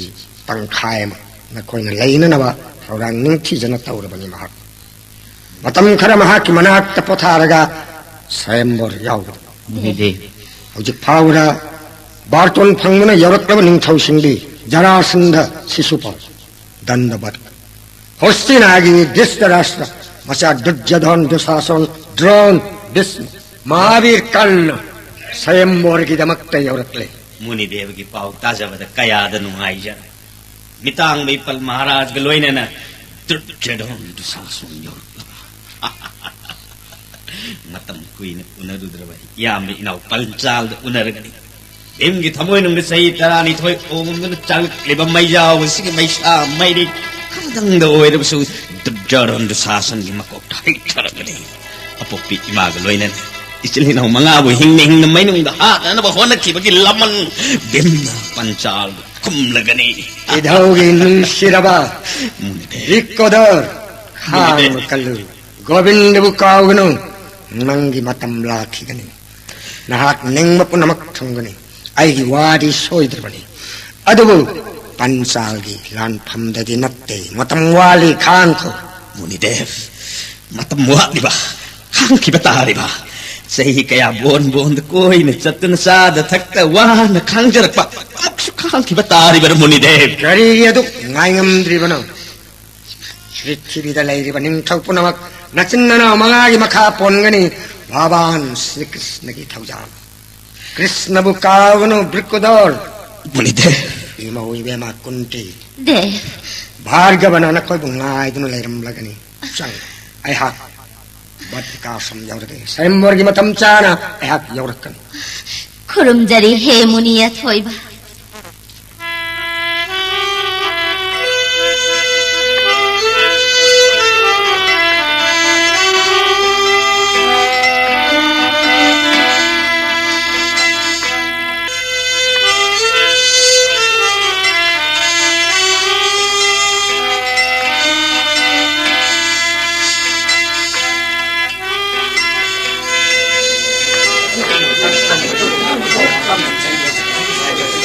ꯇꯪꯈꯥꯏ ꯑꯃ ꯅꯈꯣꯏꯅ ꯂꯩꯅꯅꯕ ꯊꯧꯔꯥꯡ ꯅꯤꯡꯊꯤꯖꯅ ꯇꯧꯔꯕꯅꯤ꯫ ꯃꯍꯥꯛ ꯃꯇꯝ ꯈꯔ ꯃꯍꯥꯛꯀꯤ ꯃꯅꯥꯛꯇ ꯄꯣꯊꯥꯔꯒ ꯁ꯭ꯋꯌꯝꯕꯣꯔ ꯌꯥꯎꯒꯗꯕ꯫ ꯃꯨꯅꯤꯗꯦ꯫ ꯍꯧꯖꯤꯛ ꯐꯥꯎꯕꯗ ꯕꯥꯔꯇꯣꯟ ꯐꯪꯗꯨꯅ ꯌꯧꯔꯛꯂꯕ ꯅꯤꯡꯊꯧꯁꯤꯡꯗꯤ ꯖꯔꯥꯁꯟꯙ, ꯁꯤꯁꯨꯄꯥꯜ, ꯗꯟꯗꯕꯠ, ꯍꯣꯁꯇꯤꯅꯥꯒꯤ ꯙ꯭ꯔꯤꯇꯔꯥꯁꯇ꯭ꯔ, ꯃꯆꯥ ꯗꯨꯔꯖꯣꯙꯟ, ꯗꯨꯁꯥꯁꯟ, ꯗ꯭ꯔꯣꯟ, ꯚꯤꯁꯃ, ꯃꯍꯥꯕꯤꯔ, ꯀꯔꯅ ꯁ꯭ꯋꯌꯝꯕꯣꯔꯒꯤꯗꯃꯛꯇ ꯌꯧꯔꯛꯂꯦ꯫ ꯃꯨꯅꯤꯗꯦꯕꯒꯤ ꯄꯥꯎ ꯇꯥꯖꯕꯗ ꯀꯌꯥꯗ ꯅꯨꯡꯉꯥꯏꯖꯔꯦ꯫ ꯃꯤꯇꯥꯡꯕ ꯏꯄꯜ ꯃꯍꯥꯔꯥꯖꯒ ꯂꯣꯏꯅꯅ ꯗꯨꯔꯖꯣꯙꯟ, ꯗꯨꯁꯥꯁꯟ ꯌꯧꯔꯛꯂꯕ꯫ ꯃꯇꯝ ꯀꯨꯏꯅ ꯎꯅꯔꯨꯗ꯭ꯔꯕ ꯏꯌꯥꯝꯕ ꯏꯅꯥꯎ ꯄꯟꯆꯥꯜꯗ ꯎꯅꯔꯒꯅꯤ꯫ ꯚꯤꯝꯒꯤ ꯊꯃꯣꯏꯅꯨꯡꯗ ꯆꯍꯤ ꯇꯔꯥꯅꯤꯊꯣꯏ ꯑꯣꯝꯗꯨꯅ ꯆꯥꯛꯂꯛꯂꯤꯕ ꯃꯩꯖꯥꯎ ꯑꯁꯤꯒꯤ ꯃꯩꯁꯥ ꯃꯩꯔꯤ ꯈꯔꯗꯪꯗ ꯑꯣꯏꯔꯕꯁꯨ ꯗꯨꯔꯖꯣꯙꯟ ꯗꯨꯁꯥꯁꯟꯒꯤ ꯃꯀꯣꯛꯇ ꯍꯩꯊꯔꯒꯅꯤ꯫ ꯑꯄꯣꯛꯄꯤ ꯏꯃꯥꯒ ꯂꯣꯏꯅꯅ ꯏꯆꯤꯜ ꯏꯅꯥꯎ ꯃꯉꯥꯕꯨ ꯍꯤꯡꯅ ꯍꯤꯡꯅ ꯃꯩꯅꯨꯡꯗ ꯍꯥꯠꯅꯅꯕ ꯍꯣꯠꯅꯈꯤꯕꯒꯤ ꯂꯃꯟ ꯚꯤꯝꯅ ꯄꯟꯆꯥꯜꯕꯨ ꯈꯨꯝꯂꯒꯅꯤ꯫ ꯏꯙꯧꯒꯤ ꯅꯨꯡꯁꯤꯔꯕ ꯃꯨꯅꯤꯗꯦ꯫ ꯔꯤꯛꯀꯣꯗꯔ, ꯈꯥꯡꯕ ꯀꯜꯂꯨ꯫ ꯒꯣꯕꯤꯟꯗꯕꯨ ꯀꯥꯎꯒꯅꯨ꯫ ꯅꯪꯒꯤ ꯃꯇꯝ ꯂꯥꯛꯈꯤꯒꯅꯤ꯫ ꯅꯍꯥꯛ ꯅꯤꯡꯕ ꯄꯨꯝꯅꯃꯛ ꯊꯨꯡꯒꯅꯤ꯫ ꯑꯩꯒꯤ ꯋꯥꯗꯤ ꯁꯣꯏꯗ꯭ꯔꯕꯅꯤ꯫ ꯑꯗꯨꯕꯨ ꯄꯟꯆꯥꯜꯒꯤ ꯂꯥꯟꯐꯝꯗꯗꯤ ꯅꯠꯇꯦ꯫ ꯃꯇꯝ ꯋꯥꯠꯂꯤ, ꯈꯥꯡꯈꯣ꯫ ꯃꯨꯅꯤꯗꯦꯕ, ꯃꯇꯝ ꯋꯥꯠꯂꯤꯕ? ꯈꯥꯡꯈꯤꯕ ꯇꯥꯔꯤꯕ? ꯆꯍꯤ ꯀꯌꯥ ꯕꯣꯟ ꯕꯣꯟꯗ ꯀꯣꯏꯅ ꯆꯠꯇꯨꯅ ꯆꯥꯗ ꯊꯛꯇ ꯋꯥꯅ ꯈꯥꯡꯖꯔꯛꯄ ꯑꯃꯨꯛꯁꯨ ꯈꯥꯡꯈꯤꯕ ꯇꯥꯔꯤꯕꯔ ꯃꯨꯅꯤꯗꯦꯕ? ꯀꯔꯤꯒꯤ ꯑꯗꯨꯛ ꯉꯥꯏꯉꯝꯗ꯭ꯔꯤꯕꯅꯣ? ꯄ꯭ꯔꯤꯊꯤꯕꯤꯗ ꯂꯩꯔꯤꯕ ꯅꯤꯡꯊꯧ ꯄꯨꯝꯅꯃꯛ ꯅꯆꯤꯟ ꯅꯅꯥꯎ ꯃꯉꯥꯒꯤ ꯃꯈꯥ ꯄꯣꯟꯒꯅꯤ꯫ ꯚꯒꯋꯥꯟ ꯁ꯭ꯔꯤ ꯀ꯭ꯔꯤꯁꯅꯒꯤ ꯊꯧꯖꯥꯜ꯫ ꯀ꯭ꯔꯤꯁꯅꯕꯨ ꯀꯥꯎꯒꯅꯨ, ꯕ꯭ꯔꯤꯀꯨꯗꯣꯔ꯫ ꯃꯨꯅꯤꯗꯦ꯫ ꯏꯃꯧ ꯏꯕꯦꯝꯃ ꯀꯨꯟꯇꯤ꯫ ꯗꯦ꯫ ꯚꯥꯔꯒꯕꯅ ꯅꯈꯣꯏꯕꯨ ꯉꯥꯏꯗꯨꯅ ꯂꯩꯔꯝꯂꯒꯅꯤ꯫ ꯆꯪ꯫ ꯑꯩꯍꯥꯛ ꯃꯇꯤꯀꯥ ꯁꯨꯝ ꯌꯧꯔꯒꯦ꯫ ꯁ꯭ꯋꯌꯝꯕꯔꯒꯤ ꯃꯇꯝ ꯆꯥꯅ ꯑꯩꯍꯥꯛ ꯌꯧꯔꯛꯀꯅꯤ꯫ ꯈꯨꯔꯨꯝꯖꯔꯤ ꯍꯦ ꯃꯨꯅꯤ ꯑꯊꯣꯏꯕ꯫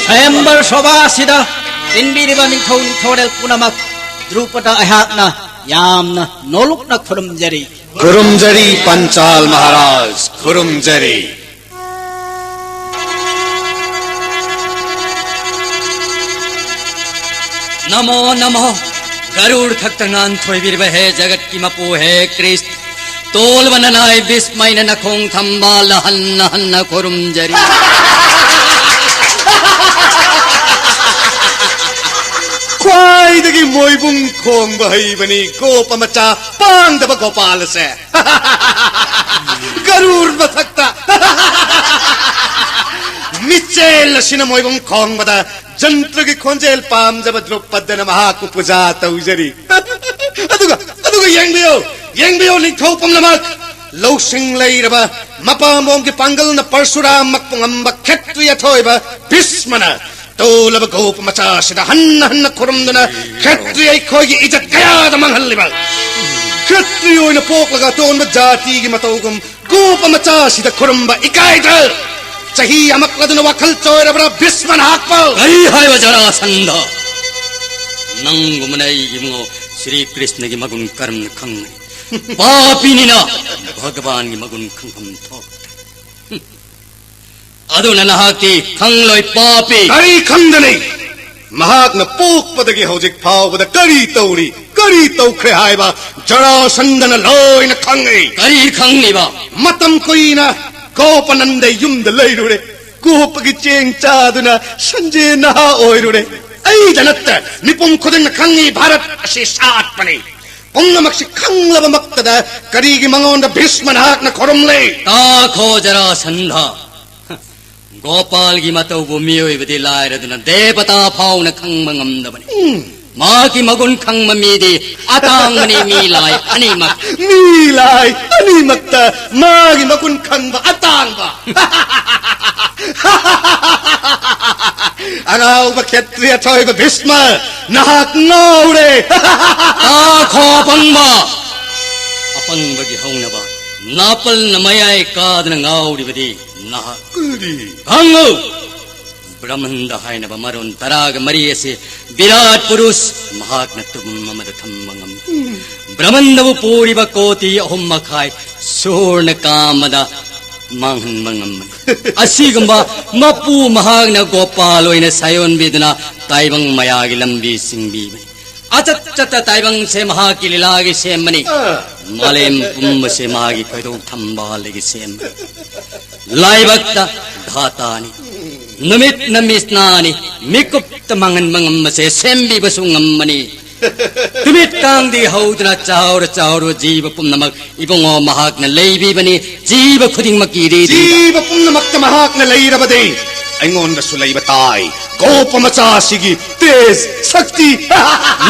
ꯁ꯭ꯋꯌꯝꯕꯔ ꯁꯣꯚꯥꯁꯤꯗ ꯇꯤꯟꯕꯤꯔꯤꯕ ꯅꯤꯡꯊꯧ ꯅꯤꯡꯊꯧꯔꯦꯜ ꯄꯨꯝꯅꯃꯛ, ꯗ꯭ꯔꯨꯄꯗ ꯑꯩꯍꯥꯛꯅ ꯌꯥꯝꯅ ꯅꯣꯂꯨꯛꯅ ꯈꯨꯔꯨꯝꯖꯔꯤ꯫ ꯈꯨꯔꯨꯝꯖꯔꯤ ꯄꯟꯆꯥꯜ ꯃꯍꯥꯔꯥꯖ, ꯈꯨꯔꯨꯝꯖꯔꯤ꯫ ꯅꯃꯣ ꯅꯃꯣ꯫ ꯒꯔꯨꯔ ꯊꯛꯇ ꯉꯥꯟꯊꯣꯏꯕꯤꯔꯕ ꯍꯦ ꯖꯒꯠꯀꯤ ꯃꯄꯨ ꯍꯦ ꯀ꯭ꯔꯤꯁ, ꯇꯣꯜꯕꯅ ꯅꯥꯏ ꯕꯤꯁꯃꯩꯅ ꯅꯈꯣꯡ ꯊꯝꯕꯥꯜ ꯍꯟꯅ ꯍꯟꯅ ꯈꯨꯔꯨꯝꯖꯔꯤ꯫ ꯈ꯭ꯋꯥꯏꯗꯒꯤ ꯃꯣꯏꯕꯨꯡ ꯈꯣꯡꯕ ꯍꯩꯕꯅꯤ ꯒꯣꯄ ꯃꯆꯥ ꯄꯥꯡꯗꯕ ꯒꯣꯄꯥꯜ ꯑꯁꯦ꯫ ꯒꯔꯨꯔ ꯃꯊꯛꯇ ꯃꯤꯆꯦꯜ ꯑꯁꯤꯅ ꯃꯣꯏꯕꯨꯡ ꯈꯣꯡꯕꯗ ꯖꯟꯇ꯭ꯔꯒꯤ ꯈꯣꯟꯖꯦꯜ ꯄꯥꯝꯖꯕ ꯗ꯭ꯔꯨꯄꯗꯅ ꯃꯍꯥꯛꯄꯨ ꯄꯨꯖꯥ ꯇꯧꯖꯔꯤ꯫ ꯑꯗꯨꯒ, ꯑꯗꯨꯒ ꯌꯦꯡꯕꯤꯌꯨ, ꯌꯦꯡꯕꯤꯌꯨ ꯅꯤꯡꯊꯧ ꯄꯨꯝꯅꯃꯛ, ꯂꯧꯁꯤꯡ ꯂꯩꯔꯕ ꯃꯄꯥꯝꯕꯣꯝꯒꯤ ꯄꯥꯡꯒꯜꯅ ꯄꯔꯁꯨꯔꯥꯝꯃꯛꯄꯨ ꯉꯝꯕ ꯈꯦꯇ꯭ꯔꯤ ꯑꯊꯣꯏꯕ ꯚꯤꯁꯃꯅ ꯇꯣꯜꯂꯕ ꯒꯣꯄ ꯃꯆꯥꯁꯤꯗ ꯍꯟꯅ ꯍꯟꯅ ꯈꯨꯔꯨꯝꯗꯨꯅ ꯈꯦꯇ꯭ꯔꯤ ꯑꯩꯈꯣꯏꯒꯤ ꯏꯖꯠ ꯀꯌꯥꯗ ꯃꯥꯡꯍꯜꯂꯤꯕ꯫ ꯈꯦꯇ꯭ꯔꯤ ꯑꯣꯏꯅ ꯄꯣꯛꯂꯒ ꯑꯇꯣꯟꯕ ꯖꯥꯇꯤꯒꯤ ꯃꯇꯧꯒꯨꯝ ꯒꯣꯄ ꯃꯆꯥꯁꯤꯗ ꯈꯨꯔꯨꯝꯕ ꯏꯀꯥꯏꯗ꯭ꯔ? ꯆꯍꯤ ꯌꯥꯝꯂꯛꯂꯗꯨꯅ ꯋꯥꯈꯜ ꯆꯣꯏꯔꯕ꯭ꯔꯥ ꯚꯤꯁꯃ ꯅꯍꯥꯛꯄꯨ? ꯀꯔꯤ ꯍꯥꯏꯕ ꯖꯔꯥꯁꯟꯙ? ꯅꯪꯒꯨꯝꯕꯅ ꯑꯩꯒꯤ ꯏꯕꯨꯡꯉꯣ ꯁ꯭ꯔꯤ ꯀ꯭ꯔꯤꯁꯅꯒꯤ ꯃꯒꯨꯟ ꯀꯔꯝꯅ ꯈꯪꯒꯅꯤ? ꯄꯥꯄꯤꯅꯤꯅ ꯚꯒꯕꯥꯟꯒꯤ ꯃꯒꯨꯟ ꯈꯪꯐꯝ ꯊꯣꯛꯇꯦ꯫ ꯑꯗꯨꯅ ꯅꯍꯥꯛꯇꯤ ꯈꯪꯂꯣꯏ, ꯄꯥꯄꯤ꯫ ꯀꯔꯤ ꯈꯪꯒꯅꯤ? ꯃꯍꯥꯛꯅ ꯄꯣꯛꯄꯗꯒꯤ ꯍꯧꯖꯤꯛ ꯐꯥꯎꯕꯗ ꯀꯔꯤ ꯇꯧꯔꯤ, ꯀꯔꯤ ꯇꯧꯈ꯭ꯔꯦ ꯍꯥꯏꯕ ꯖꯔꯥꯁꯟꯙꯅ ꯂꯣꯏꯅ ꯈꯪꯏ꯫ ꯀꯔꯤ ꯈꯪꯂꯤꯕ? ꯃꯇꯝ ꯀꯨꯏꯅ ꯒꯣꯄꯅꯟꯗ ꯌꯨꯝꯗ ꯂꯩꯔꯨꯔꯦ꯫ ꯒꯣꯄꯒꯤ ꯆꯦꯡ ꯆꯥꯗꯨꯅ ꯁꯟꯖꯦ ꯅꯍꯥ ꯑꯣꯏꯔꯨꯔꯦ꯫ ꯑꯩꯗ ꯅꯠꯇꯦ, ꯃꯤꯄꯨꯝ ꯈꯨꯗꯤꯡꯅ ꯈꯪꯏ, ꯚꯥꯔꯠ ꯑꯁꯤ ꯁꯥꯠꯄꯅꯤ꯫ ꯄꯨꯝꯅꯃꯛꯁꯤ ꯈꯪꯂꯕꯃꯛꯇꯗ ꯀꯔꯤꯒꯤ ꯃꯉꯣꯟꯗ ꯚꯤꯁꯃ ꯅꯍꯥꯛꯅ ꯈꯨꯔꯨꯝꯂꯤ? ꯇꯥꯈꯣ ꯖꯔꯥꯁꯟꯙ, ꯒꯣꯄꯥꯜꯒꯤ ꯃꯇꯧꯕꯨ ꯃꯤꯑꯣꯏꯕꯗꯤ ꯂꯥꯏꯔꯗꯨꯅ ꯗꯦꯕꯇꯥ ꯐꯥꯎꯅ ꯈꯪꯕ ꯉꯝꯗꯕꯅꯤ꯫ ꯎꯝ꯫ ꯃꯍꯥꯛꯀꯤ ꯃꯒꯨꯟ ꯈꯪꯕ ꯃꯤꯗꯤ ꯑꯇꯥꯡꯕꯅꯤ, ꯃꯤ ꯂꯥꯏ ꯑꯅꯤꯃꯛ꯫ ꯃꯤ ꯂꯥꯏ ꯑꯅꯤꯃꯛꯇ ꯃꯥꯒꯤ ꯃꯒꯨꯟ ꯈꯪꯕ ꯑꯇꯥꯡꯕ꯫ ꯑꯉꯥꯎꯕ ꯈꯦꯇ꯭ꯔꯤꯌ ꯊꯣꯏꯕ ꯚꯤꯁꯃ, ꯅꯍꯥꯛ ꯉꯥꯎꯔꯦ꯫ ꯇꯥꯈꯣ ꯑꯄꯪꯕ! ꯑꯄꯪꯕꯒꯤ ꯍꯧꯅꯕ, ꯅꯥꯄꯜꯅ ꯃꯌꯥꯏ ꯀꯥꯗꯅ ꯉꯥꯎꯔꯤꯕꯗꯤ ꯅꯍꯥꯛ꯫ ꯀꯔꯤ? ꯈꯪꯉꯨ! ꯕ꯭ꯔꯍꯃꯟꯗ ꯍꯥꯏꯅꯕ ꯃꯔꯣꯟ ꯇꯔꯥꯒ ꯃꯔꯤ ꯑꯁꯤ ꯕꯤꯔꯥꯠ ꯄꯨꯔꯨꯁ ꯃꯍꯥꯛꯅ ꯇꯨꯝ ꯑꯃꯗ ꯊꯝꯕ ꯉꯝꯃꯤ꯫ ꯕ꯭ꯔꯍꯃꯟꯗꯕꯨ ꯄꯨꯔꯤꯕ ꯀꯣꯇꯤ ꯑꯍꯨꯝ ꯃꯈꯥꯏ ꯁꯨꯔꯅ ꯀꯥ ꯑꯃꯗ ꯃꯥꯡꯍꯟꯕ ꯉꯝꯕꯅꯤ꯫ ꯑꯁꯤꯒꯨꯝꯕ ꯃꯄꯨ ꯃꯍꯥꯛꯅ ꯒꯣꯄꯥꯜ ꯑꯣꯏꯅ ꯁꯥꯌꯣꯟꯕꯤꯗꯨꯅ ꯇꯥꯏꯕꯪ ꯃꯌꯥꯒꯤ ꯂꯝꯕꯤ ꯆꯤꯡꯕꯤꯕꯅꯤ꯫ ꯑꯆꯠ ꯆꯠꯇ ꯇꯥꯏꯕꯪꯁꯦ ꯃꯍꯥꯛꯀꯤ ꯂꯤꯂꯥꯒꯤ ꯁꯦꯝꯕꯅꯤ꯫ ꯑꯥ꯫ ꯃꯥꯂꯦꯝ ꯄꯨꯝꯕꯁꯦ ꯃꯥꯒꯤ ꯈꯣꯏꯗꯧ ꯊꯝꯕꯥꯜꯗꯒꯤ ꯁꯦꯝꯕꯅꯤ꯫ ꯂꯥꯏꯕꯛꯇ ꯙꯥꯇꯥꯅꯤ, ꯅꯨꯃꯤꯠꯅ ꯃꯤꯁꯅꯥꯅꯤ, ꯃꯤꯀꯨꯞꯇ ꯃꯥꯡꯍꯟꯕ ꯉꯝꯕꯁꯦ ꯁꯦꯝꯕꯤꯕꯁꯨ ꯉꯝꯕꯅꯤ꯫ ꯇꯨꯃꯤꯠ ꯀꯥꯡꯗꯤ ꯍꯧꯗꯅ ꯆꯥꯎꯔ ꯆꯥꯎꯔꯕ ꯖꯤꯕ ꯄꯨꯝꯅꯃꯛ ꯏꯕꯨꯡꯉꯣ ꯃꯍꯥꯛꯅ ꯂꯩꯕꯤꯕꯅꯤ꯫ ꯖꯤꯕ ꯈꯨꯗꯤꯡꯃꯛꯀꯤ ꯔꯤꯗꯤꯗ꯫ ꯖꯤꯕ ꯄꯨꯝꯅꯃꯛꯇ ꯃꯍꯥꯛꯅ ꯂꯩꯔꯕꯗꯤ ꯑꯩꯉꯣꯟꯗꯁꯨ ꯂꯩꯕ ꯇꯥꯏ꯫ ꯒꯣꯄ ꯃꯆꯥꯁꯤꯒꯤ ꯇꯦꯖ ꯁꯛꯇꯤ꯫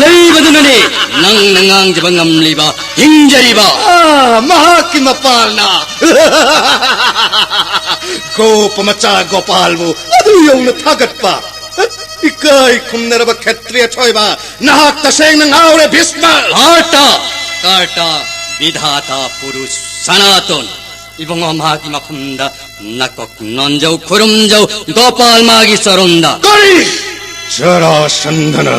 ꯂꯩꯕꯗꯨꯅꯅꯦ ꯅꯪꯅ ꯉꯥꯡꯖꯕ ꯉꯝꯂꯤꯕ, ꯍꯤꯡꯖꯔꯤꯕ꯫ ꯑꯥ, ꯃꯍꯥꯛꯀꯤ ꯃꯄꯥꯜꯅ ꯒꯣꯄ ꯃꯆꯥ ꯒꯣꯄꯥꯜꯕꯨ ꯑꯗꯨ ꯌꯧꯅ ꯊꯥꯒꯠꯄ꯫ ꯏꯀꯥꯏ ꯈꯨꯝꯅꯔꯕ ꯈꯦꯇ꯭ꯔꯤꯌ ꯊꯣꯏꯕ, ꯅꯍꯥꯛ ꯇꯁꯦꯡꯅ ꯉꯥꯎꯔꯦ, ꯚꯤꯁꯃ! ꯀꯥꯔꯇꯥ! ꯀꯥꯔꯇꯥ! ꯕꯤꯙꯥꯇꯥ ꯄꯨꯔꯨꯁ ꯁꯅꯥꯇꯣꯟ! ꯏꯕꯨꯡꯉꯣ, ꯃꯍꯥꯛꯀꯤ ꯃꯐꯝꯗ ꯅꯀꯣꯛ ꯅꯣꯟꯖꯧ, ꯈꯨꯔꯨꯝꯖꯧ, ꯒꯣꯄꯥꯜ ꯃꯥꯒꯤ ꯆꯔꯣꯟꯗ꯫ ꯀꯔꯤ? ꯖꯔꯥꯁꯟꯙꯅ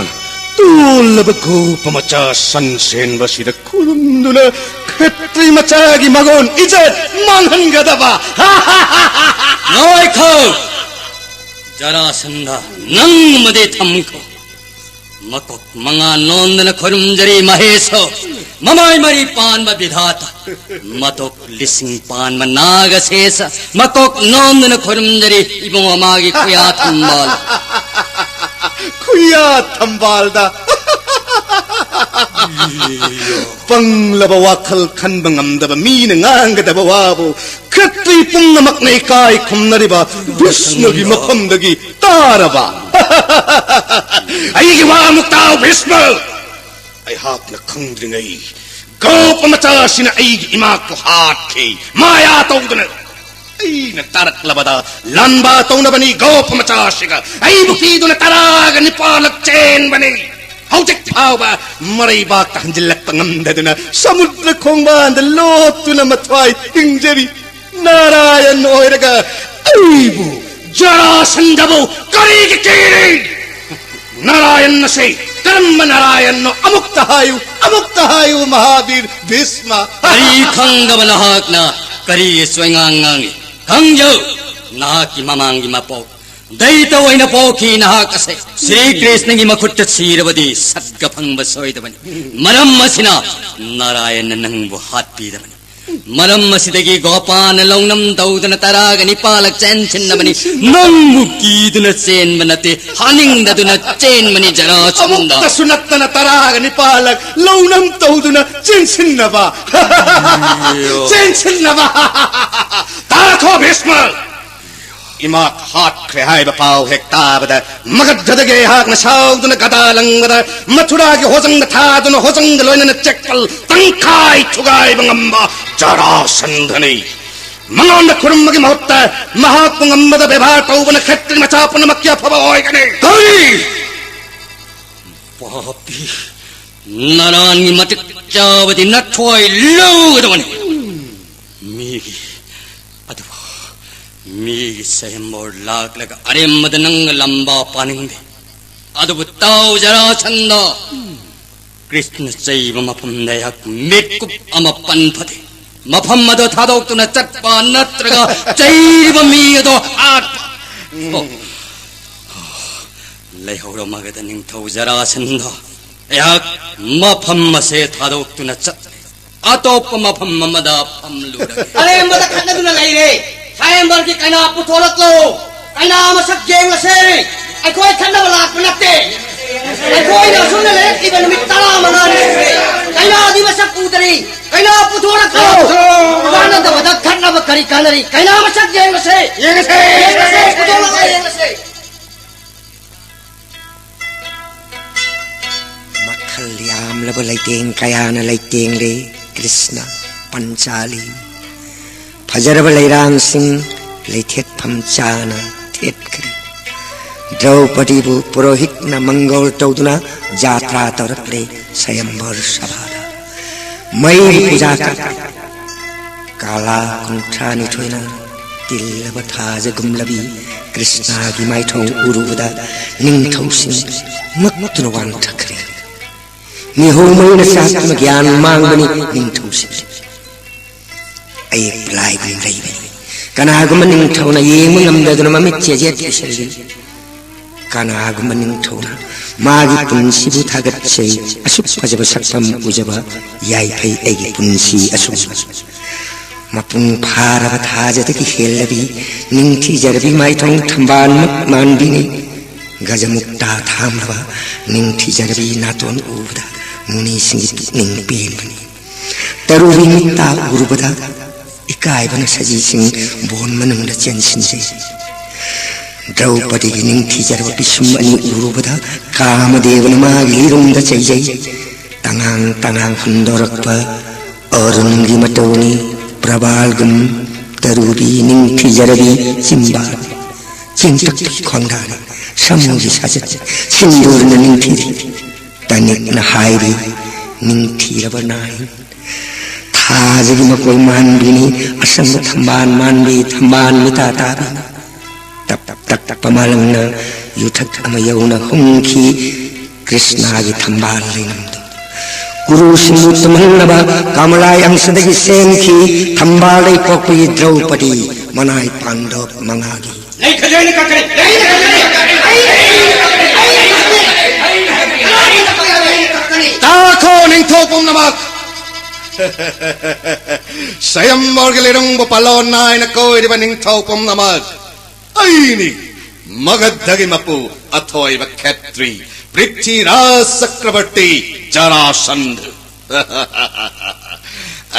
ꯇꯣꯜꯂꯕ ꯒꯣꯄ ꯃꯆꯥ ꯁꯟ ꯁꯦꯟꯕꯁꯤꯗ ꯈꯨꯔꯨꯝꯗꯨꯅ ꯈꯦꯇ꯭ꯔꯤ ꯃꯆꯥꯒꯤ ꯃꯒꯨꯟ ꯏꯖꯠ ꯃꯥꯡꯍꯟꯒꯗꯕ? ꯉꯥꯏꯈꯣ! ꯖꯔꯥꯁꯟꯙ, ꯅꯪ ꯑꯃꯗꯤ ꯊꯝꯈꯣ꯫ ꯃꯀꯣꯛ ꯃꯉꯥ ꯅꯣꯟꯗꯅ ꯈꯨꯔꯨꯝꯖꯔꯤ ꯃꯍꯦꯁꯣ, ꯃꯃꯥꯏ ꯃꯔꯤ ꯄꯥꯟꯕ ꯕꯤꯙꯥꯇ, ꯃꯇꯣꯛ ꯂꯤꯁꯤꯡ ꯄꯥꯟꯕ ꯅꯥꯒꯁꯦꯁ, ꯃꯀꯣꯛ ꯅꯣꯟꯗꯨꯅ ꯈꯨꯔꯨꯝꯖꯔꯤ ꯏꯕꯨꯡꯉꯣ ꯃꯥꯒꯤ ꯈꯨꯌꯥ ꯊꯝꯕꯥꯜ꯫ ꯈꯨꯌꯥ ꯊꯝꯕꯥꯜꯗ꯫ ꯄꯪꯂꯕ ꯋꯥꯈꯜ ꯈꯟꯕ ꯉꯝꯗꯕ ꯃꯤꯅ ꯉꯥꯡꯒꯗꯕ ꯋꯥꯕꯨ ꯈꯇ꯭ꯔꯤ ꯄꯨꯝꯅꯃꯛꯅ ꯏꯀꯥꯏ ꯈꯨꯝꯅꯔꯤꯕ ꯚꯤꯁꯃꯒꯤ ꯃꯐꯝꯗꯒꯤ ꯇꯥꯔꯕ? ꯑꯩꯒꯤ ꯋꯥ ꯑꯃꯨꯛ ꯇꯥꯎ, ꯚꯤꯁꯃ! ꯑꯩꯍꯥꯛꯅ ꯈꯪꯗ꯭ꯔꯤꯉꯩ ꯒꯣꯄ ꯃꯆꯥꯁꯤꯅ ꯑꯩꯒꯤ ꯏꯃꯥꯛꯄꯨ ꯍꯥꯠꯈꯤ, ꯃꯥꯌꯥ ꯇꯧꯗꯨꯅ꯫ ꯑꯩꯅ ꯇꯥꯔꯛꯂꯕꯗ ꯂꯥꯟꯕ ꯇꯧꯅꯕꯅꯤ ꯒꯣꯄ ꯃꯆꯥꯁꯤꯒ꯫ ꯑꯩꯕꯨ ꯀꯤꯗꯨꯅ ꯇꯔꯥꯒ ꯅꯤꯄꯥꯜꯂꯛ ꯆꯦꯟꯕꯅꯤ꯫ ꯍꯧꯖꯤꯛ ꯐꯥꯎꯕ ꯃꯔꯩꯕꯥꯛꯇ ꯍꯟꯖꯤꯜꯂꯛꯄ ꯉꯝꯗꯗꯨꯅ ꯁꯃꯨꯗ꯭ꯔ ꯈꯣꯡꯕꯥꯟꯗ ꯂꯣꯠꯇꯨꯅ ꯃꯊ꯭ꯋꯥꯏ ꯊꯤꯡꯖꯔꯤ꯫ ꯅꯥꯔꯥꯌꯟ ꯑꯣꯏꯔꯒ ꯑꯩꯕꯨ, ꯖꯔꯥꯁꯟꯙꯕꯨ ꯀꯔꯤꯒꯤ ꯀꯤꯔꯤ? ꯅꯥꯔꯥꯌꯟ ꯑꯁꯤ ꯀꯔꯝꯕ ꯅꯥꯔꯥꯌꯟꯅꯣ? ꯑꯃꯨꯛꯇ ꯍꯥꯏꯌꯨ, ꯑꯃꯨꯛꯇ ꯍꯥꯏꯌꯨ, ꯃꯍꯥꯕꯤꯔ ꯚꯤꯁꯃ꯫ ꯀꯔꯤ ꯈꯪꯗꯕ ꯅꯍꯥꯛꯅ? ꯀꯔꯤꯒꯤ ꯁꯣꯏꯉꯥꯡ ꯉꯥꯡꯉꯤ? ꯈꯪꯖꯧ, ꯅꯍꯥꯛꯀꯤ ꯃꯃꯥꯡꯒꯤ ꯃꯄꯣꯛ ꯗꯩꯇ ꯑꯣꯏꯅ ꯄꯣꯛꯈꯤ ꯅꯍꯥꯛ ꯑꯁꯦ꯫ ꯁ꯭ꯔꯤ ꯀ꯭ꯔꯤꯁꯅꯒꯤ ꯃꯈꯨꯠꯇ ꯁꯤꯔꯕꯗꯤ ꯁꯠꯒ ꯐꯪꯕ ꯁꯣꯏꯗꯕꯅꯤ꯫ ꯃꯔꯝ ꯑꯁꯤꯅ ꯅꯥꯔꯥꯌꯟꯅ ꯅꯪꯕꯨ ꯍꯥꯠꯄꯤꯗꯕꯅꯤ꯫ ꯃꯔꯝ ꯑꯁꯤꯗꯒꯤ ꯒꯣꯄꯥꯅ ꯂꯧꯅꯝ ꯇꯧꯗꯨꯅ ꯇꯔꯥꯒ ꯅꯤꯄꯥꯜꯂꯛ ꯆꯦꯟꯁꯤꯟꯅꯕꯅꯤ꯫ ꯅꯪꯕꯨ ꯀꯤꯗꯨꯅ ꯆꯦꯟꯕ ꯅꯠꯇꯦ, ꯍꯥꯠꯅꯤꯡꯗꯗꯨꯅ ꯆꯦꯟꯕꯅꯤ, ꯖꯔꯥꯁꯟꯙ꯫ ꯑꯃꯨꯛꯇꯁꯨ ꯅꯠꯇꯅ ꯇꯔꯥꯒ ꯅꯤꯄꯥꯜꯂꯛ ꯂꯧꯅꯝ ꯇꯧꯗꯨꯅ ꯆꯦꯟꯁꯤꯟꯅꯕ꯫ ꯆꯦꯟꯁꯤꯟꯅꯕ꯫ ꯇꯥꯈꯣ, ꯚꯤꯁꯃ! ꯏꯃꯥ ꯍꯥꯠꯈ꯭ꯔꯦ ꯍꯥꯏꯕ ꯄꯥꯎ ꯍꯦꯛ ꯇꯥꯕꯗ, ꯃꯒꯙꯗꯒꯤ ꯑꯩꯍꯥꯛꯅ ꯁꯥꯎꯗꯨꯅ ꯒꯗꯥ ꯂꯪꯕꯗ, ꯃꯊꯨꯔꯥꯒꯤ ꯍꯣꯖꯪꯗ ꯊꯥꯗꯨꯅ ꯍꯣꯖꯪꯒ ꯂꯣꯏꯅꯅ ꯆꯦꯛꯄꯜ ꯇꯪꯈꯥꯏ ꯊꯨꯒꯥꯏꯕ ꯉꯝꯕ ꯖꯔꯥꯁꯟꯙꯅꯤ꯫ ꯃꯉꯣꯟꯗ ꯈꯨꯔꯨꯝꯕꯒꯤ ꯃꯍꯨꯠꯇ ꯃꯍꯥꯛꯄꯨ ꯉꯝꯕꯗ ꯕꯦꯕꯥꯔ ꯇꯧꯕꯅ ꯈꯦꯇ꯭ꯔꯤ ꯃꯆꯥ ꯄꯨꯝꯅꯃꯛꯀꯤ ꯑꯐꯕ ꯑꯣꯏꯒꯅꯤ꯫ ꯀꯔꯤ? ꯄꯥꯄꯤ, ꯅꯔꯥꯟꯒꯤ ꯃꯇꯤꯛ ꯆꯥꯕꯗꯤ ꯅꯊ꯭ꯋꯥꯏ ꯂꯧꯒꯗꯕꯅꯤ꯫ ꯃꯤꯒꯤ, ꯑꯗꯨꯕꯨ ꯃꯤꯒꯤ ꯁꯌꯝꯕꯔ ꯂꯥꯛꯂꯒ ꯑꯔꯦꯝꯕꯗ ꯅꯪꯒ ꯂꯝꯕꯥ ꯄꯥꯅꯤꯡꯗꯦ꯫ ꯑꯗꯨꯕꯨ ꯇꯥꯎ ꯖꯔꯥꯁꯟꯙ, ꯀ꯭ꯔꯤꯁꯅ ꯆꯩꯕ ꯃꯐꯝꯗ ꯑꯩꯍꯥꯛ ꯃꯤꯠꯀꯨꯞ ꯑꯃ ꯄꯟ ꯐꯗꯦ꯫ ꯃꯐꯝ ꯑꯗꯨ ꯊꯥꯗꯣꯛꯇꯨꯅ ꯆꯠꯄ ꯅꯠꯇ꯭ꯔꯒ ꯆꯩꯔꯤꯕ ꯃꯤ ꯑꯗꯨ ꯍꯥꯠꯄ꯫ ꯑꯣ꯫ ꯂꯩꯍꯧꯔꯣ ꯃꯒꯙ ꯅꯤꯡꯊꯧ ꯖꯔꯥꯁꯟꯙ꯫ ꯑꯩꯍꯥꯛ ꯃꯐꯝ ꯑꯁꯦ ꯊꯥꯗꯣꯛꯇꯨꯅ ꯆꯠꯂꯦ꯫ ꯑꯇꯣꯞꯄ ꯃꯐꯝ ꯑꯃꯗ ꯐꯝꯂꯨꯔꯒꯦ꯫ ꯑꯔꯦꯝꯕꯗ ꯈꯠꯅꯗꯨꯅ ꯂꯩꯔꯦ꯫ ꯁꯥꯌꯦꯝꯕꯔꯒꯤ ꯀꯩꯅꯥ ꯄꯨꯊꯣꯔꯛꯂꯣ꯫ ꯀꯩꯅꯥ ꯃꯁꯛ ꯌꯦꯡꯂꯁꯦ꯫ ꯑꯩꯈꯣꯏ ꯈꯠꯅꯕ ꯂꯥꯛꯄ ꯅꯠꯇꯦ꯫ ꯑꯩꯈꯣꯏꯅ ꯑꯁꯨꯝꯅ ꯂꯩꯔꯛꯂꯤꯕ ꯅꯨꯃꯤꯠ ꯇꯔꯥꯃꯉꯥꯅꯤ꯫ ꯀꯩꯅꯥ ꯄꯨꯊꯣꯔꯛꯑꯣ꯫ ꯄꯨꯊꯣꯔꯛꯑꯣ꯫ ꯀꯥꯟꯅꯗꯕꯗ ꯈꯠꯅꯕ ꯀꯔꯤ ꯀꯥꯟꯅꯔꯤ? ꯀꯩꯅꯥ ꯃꯁꯛ ꯌꯦꯡꯉꯁꯦ꯫ ꯌꯦꯡꯉꯁꯦ, ꯌꯦꯡꯉꯁꯦ, ꯌꯦꯡꯉꯁꯦ꯫ ꯄꯨꯊꯣꯔꯛꯑꯣ, ꯌꯦꯡꯉꯁꯦ꯫ ꯃꯈꯜ ꯌꯥꯝꯂꯕ ꯂꯩꯇꯦꯡ ꯀꯌꯥꯅ ꯂꯩꯇꯦꯡꯂꯦ ꯀ꯭ꯔꯤꯁꯅ ꯄꯟꯆꯥꯂꯤ꯫ ꯐꯖꯔꯕ ꯂꯩꯔꯥꯡꯁꯤꯡ ꯂꯩꯊꯦꯠꯐꯝ ꯆꯥꯅ ꯊꯦꯠꯈ꯭ꯔꯦ꯫ ꯗ꯭ꯔꯧꯄꯗꯤꯕꯨ ꯄꯨꯔꯣꯍꯤꯠꯅ ꯃꯪꯒꯣꯜ ꯇꯧꯗꯨꯅ ꯖꯥꯇ꯭ꯔꯥ ꯇꯧꯔꯛꯂꯦ ꯁꯌꯝꯕꯔ ꯁꯚꯥꯗ꯫ ꯃꯩ ꯄꯨꯖꯥ ꯀꯥꯂꯥ ꯀꯨꯟꯊ꯭ꯔꯥꯅꯤꯊꯣꯏꯅ ꯇꯤꯜꯂꯕ ꯊꯥꯖꯒꯨꯝꯂꯕꯤ ꯀ꯭ꯔꯤꯁꯅꯥꯒꯤ ꯃꯥꯏꯊꯣꯡ ꯎꯔꯨꯕꯗ ꯅꯤꯡꯊꯧꯁꯤꯡ ꯉꯛꯇꯨꯅ ꯋꯥꯟꯊꯈ꯭ꯔꯦ꯫ ꯃꯤꯍꯧ ꯃꯩꯅ ꯆꯥꯛꯇꯨꯅ ꯒ꯭ꯌꯥꯟ ꯃꯥꯡꯕꯅꯤ ꯅꯤꯡꯊꯧꯁꯤꯡ꯫ ꯑꯌꯦꯛꯄ ꯂꯥꯏꯒꯨꯝ ꯂꯩꯕꯅꯤ꯫ ꯀꯅꯥꯒꯨꯝꯕ ꯅꯤꯡꯊꯧꯅ ꯌꯦꯡꯕ ꯉꯝꯗꯗꯨꯅ ꯃꯃꯤꯠ ꯆꯦꯖꯦꯠ ꯄꯤꯁꯜꯂꯤ꯫ ꯀꯅꯥꯒꯨꯝꯕ ꯅꯤꯡꯊꯧꯅ ꯃꯥꯒꯤ ꯄꯨꯟꯁꯤꯕꯨ ꯊꯥꯒꯠꯆꯩ꯫ ꯑꯁꯨꯛ ꯐꯖꯕ ꯁꯛꯐꯝ ꯎꯖꯕ ꯌꯥꯏꯐꯩ ꯑꯩꯒꯤ ꯄꯨꯟꯁꯤ ꯑꯁꯨꯝꯕ꯫ ꯃꯄꯨꯡ ꯐꯥꯔꯕ ꯊꯥꯖꯗꯒꯤ ꯍꯦꯜꯂꯕꯤ ꯅꯤꯡꯊꯤꯖꯔꯕꯤ ꯃꯥꯏꯊꯣꯡ ꯊꯝꯕꯥꯜꯃꯛ ꯃꯥꯟꯕꯤꯅꯤ꯫ ꯒꯖꯃꯨꯛꯇꯥ ꯊꯥꯡꯂꯕ ꯅꯤꯡꯊꯤꯖꯔꯕꯤ ꯅꯥꯇꯣꯟ ꯎꯕꯗ ꯃꯨꯅꯤꯁꯤꯡꯒꯤ ꯄꯨꯛꯅꯤꯡ ꯄꯦꯟꯕꯅꯤ꯫ ꯇꯔꯨꯕꯤ ꯃꯤꯠꯇ ꯎꯔꯨꯕꯗ ꯏꯀꯥꯏꯕꯅ ꯁꯖꯤꯁꯤꯡ ꯕꯣꯟ ꯃꯅꯨꯡꯗ ꯆꯦꯟꯁꯤꯟꯖꯩ꯫ ꯗ꯭ꯔꯧꯄꯗꯤꯒꯤ ꯅꯤꯡꯊꯤꯖꯔꯕ ꯄꯤꯁꯨꯝ ꯑꯅꯤ ꯎꯔꯨꯕꯗ ꯀꯥꯃꯗꯦꯕꯅ ꯃꯥꯒꯤ ꯂꯤꯔꯨꯝꯗ ꯆꯩꯖꯩ꯫ ꯇꯉꯥꯡ ꯇꯉꯥꯡ ꯍꯨꯟꯗꯣꯔꯛꯄ ꯑꯔꯨꯟꯒꯤ ꯃꯇꯧꯅꯤ꯫ ꯄ꯭ꯔꯕꯥꯜꯒꯨꯝ ꯇꯔꯨꯕꯤ ꯅꯤꯡꯊꯤꯖꯔꯕꯤ ꯆꯤꯝꯕꯥꯜ ꯆꯦꯡꯇꯛ ꯈꯣꯡꯗꯥꯅꯤ꯫ ꯁꯃꯨꯒꯤ ꯁꯥꯖꯠ ꯁꯤꯟꯗꯨꯔꯅ ꯅꯤꯡꯊꯤꯔꯤ꯫ ꯇꯅꯤꯛꯅ ꯍꯥꯏꯔꯤ ꯅꯤꯡꯊꯤꯔꯕ ꯅꯥꯏ꯫ ꯊꯥꯖꯒꯤ ꯃꯀꯣꯏ ꯃꯥꯟꯕꯤꯅꯤ꯫ ꯑꯁꯪꯕ ꯊꯝꯕꯥꯜ ꯃꯥꯟꯕꯤ ꯊꯝꯕꯥꯜ ꯃꯤꯇꯥ ꯇꯥꯕꯤꯅꯤ꯫ ꯇꯞ ꯇꯞ ꯇꯞꯄ ꯃꯥꯂꯪꯅ ꯌꯨꯊꯛ ꯑꯃ ꯌꯧꯅ ꯍꯨꯝꯈꯤ꯫ ꯀ꯭ꯔꯤꯁꯅꯥꯒꯤ ꯊꯝꯕꯥꯜ ꯂꯩꯅꯝꯗꯨ ꯀꯨꯔꯨꯁꯤꯡꯕꯨ ꯇꯨꯝꯍꯟꯅꯕ ꯀꯃꯂꯥ ꯑꯪꯁꯗꯒꯤ ꯁꯦꯝꯈꯤ꯫ ꯊꯝꯕꯥꯜ ꯂꯩ ꯄꯣꯛꯄꯒꯤ ꯗ꯭ꯔꯧꯄꯗꯤ ꯃꯅꯥꯏ ꯄꯥꯟꯗꯣꯞ ꯃꯉꯥꯒꯤ ꯂꯩ ꯈꯖꯥꯏꯅ ꯀꯛꯀꯅꯤ꯫ ꯂꯩ ꯈꯖꯥꯏꯅ ꯀꯛꯀꯅꯤ꯫ ꯇꯥꯈꯣ ꯅꯤꯡꯊꯧ ꯄꯨꯝꯅꯃꯛ꯫ ꯁꯌꯝꯕꯔꯒꯤ ꯂꯩꯔꯨꯡꯕ ꯄꯥꯂꯣꯟ ꯅꯥꯏꯅ ꯀꯣꯏꯔꯤꯕ ꯅꯤꯡꯊꯧ ꯄꯨꯝꯅꯃꯛ꯫ ꯑꯩꯅꯤ ꯃꯒꯙꯒꯤ ꯃꯄꯨ ꯑꯊꯣꯏꯕ ꯈꯦꯇ꯭ꯔꯤ ꯄ꯭ꯔꯤꯊꯤꯔꯥꯖ ꯆꯀ꯭ꯔꯕꯔꯇꯤ ꯖꯔꯥꯁꯟꯙ꯫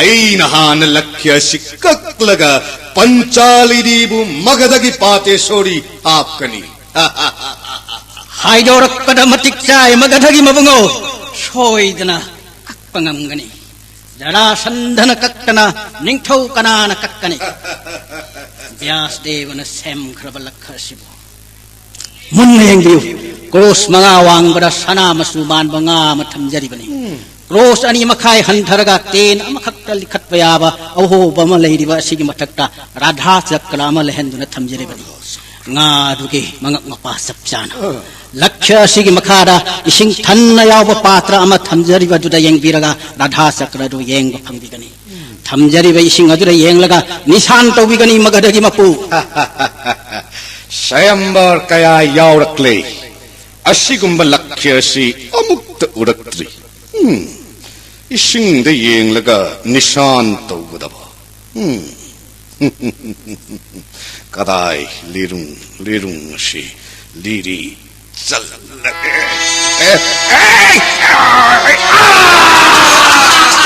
ꯑꯩꯅ ꯍꯥꯟꯅ ꯂꯛꯈ꯭ꯌ ꯑꯁꯤ ꯀꯛꯂꯒ ꯄꯟꯆꯥꯂꯤꯗꯤꯕꯨ ꯃꯒꯙꯒꯤ ꯄꯥꯇꯦꯁꯣꯔꯤ ꯍꯥꯞꯀꯅꯤ꯫ ꯍꯥꯏꯗꯣꯔꯛꯄꯗ ꯃꯇꯤꯛ ꯆꯥꯏ ꯃꯒꯙꯒꯤ ꯃꯕꯨꯡꯉꯣ꯫ ꯁꯣꯏꯗꯅ ꯀꯛꯄ ꯉꯝꯒꯅꯤ꯫ ꯖꯔꯥꯁꯟꯙꯅ ꯀꯛꯇꯅ ꯅꯤꯡꯊꯧ ꯀꯅꯥꯅ ꯀꯛꯀꯅꯤ? ꯕ꯭ꯌꯥꯁꯗꯦꯕꯅ ꯁꯦꯝꯈ꯭ꯔꯕ ꯂꯛꯈ ꯑꯁꯤꯕꯨ ꯃꯨꯟꯅ ꯌꯦꯡꯕꯤꯌꯨ꯫ ꯀ꯭ꯔꯣꯁ ꯃꯉꯥ ꯋꯥꯡꯕꯗ ꯁꯅꯥ ꯃꯆꯨ ꯃꯥꯟꯕ ꯉꯥ ꯑꯃ ꯊꯝꯖꯔꯤꯕꯅꯤ꯫ ꯀ꯭ꯔꯣꯁ ꯑꯅꯤ ꯃꯈꯥꯏ ꯍꯟꯊꯔꯒ ꯇꯦꯟ ꯑꯃꯈꯛꯇ ꯂꯤꯈꯠꯄ ꯌꯥꯕ ꯑꯍꯣꯕ ꯑꯃ ꯂꯩꯔꯤꯕ ꯑꯁꯤꯒꯤ ꯃꯊꯛꯇ ꯔꯥꯙꯥ ꯆꯀ꯭ꯔ ꯑꯃ ꯂꯩꯍꯟꯗꯨꯅ ꯊꯝꯖꯔꯤꯕꯅꯤ꯫ ꯉꯥ ꯑꯗꯨꯒꯤ ꯃꯉꯛ ꯃꯄꯥ ꯆꯞ ꯆꯥꯅ꯫ ꯂꯛꯈ꯭ꯌ ꯑꯁꯤꯒꯤ ꯃꯈꯥꯗ ꯏꯁꯤꯡ ꯊꯟꯅ ꯌꯥꯎꯕ ꯄꯥꯇ꯭ꯔ ꯑꯃ ꯊꯝꯖꯔꯤꯕ ꯑꯗꯨꯗ ꯌꯦꯡꯕꯤꯔꯒ ꯔꯥꯙꯥ ꯆꯀ꯭ꯔ ꯑꯗꯨ ꯌꯦꯡꯕ ꯐꯪꯕꯤꯒꯅꯤ꯫ ꯊꯝꯖꯔꯤꯕ ꯏꯁꯤꯡ ꯑꯗꯨꯗ ꯌꯦꯡꯂꯒ ꯅꯤꯁꯥꯟ ꯇꯧꯕꯤꯒꯅꯤ ꯃꯒꯙꯒꯤ ꯃꯄꯨ꯫ ꯁ꯭ꯋꯥꯌꯝꯕꯔ ꯀꯌꯥ ꯌꯥꯎꯔꯛꯂꯦ꯫ ꯑꯁꯤꯒꯨꯝꯕ ꯂꯛꯈ꯭ꯌ ꯑꯁꯤ ꯑꯃꯨꯛꯇ ꯎꯔꯛꯇ꯭ꯔꯤ꯫ ꯎꯝ, ꯏꯁꯤꯡꯗ ꯌꯦꯡꯂꯒ ꯅꯤꯁꯥꯟ ꯇꯧꯒꯗꯕ꯫ ꯎꯝ꯫ ꯀꯗꯥꯏ ꯂꯤꯔꯨꯡ, ꯂꯤꯔꯨꯡ ꯑꯁꯤ ꯂꯤꯔꯤ ꯆꯠꯂꯒꯦ꯫ ꯑꯦ, ꯑꯦ, ꯑꯦ, ꯑꯥ!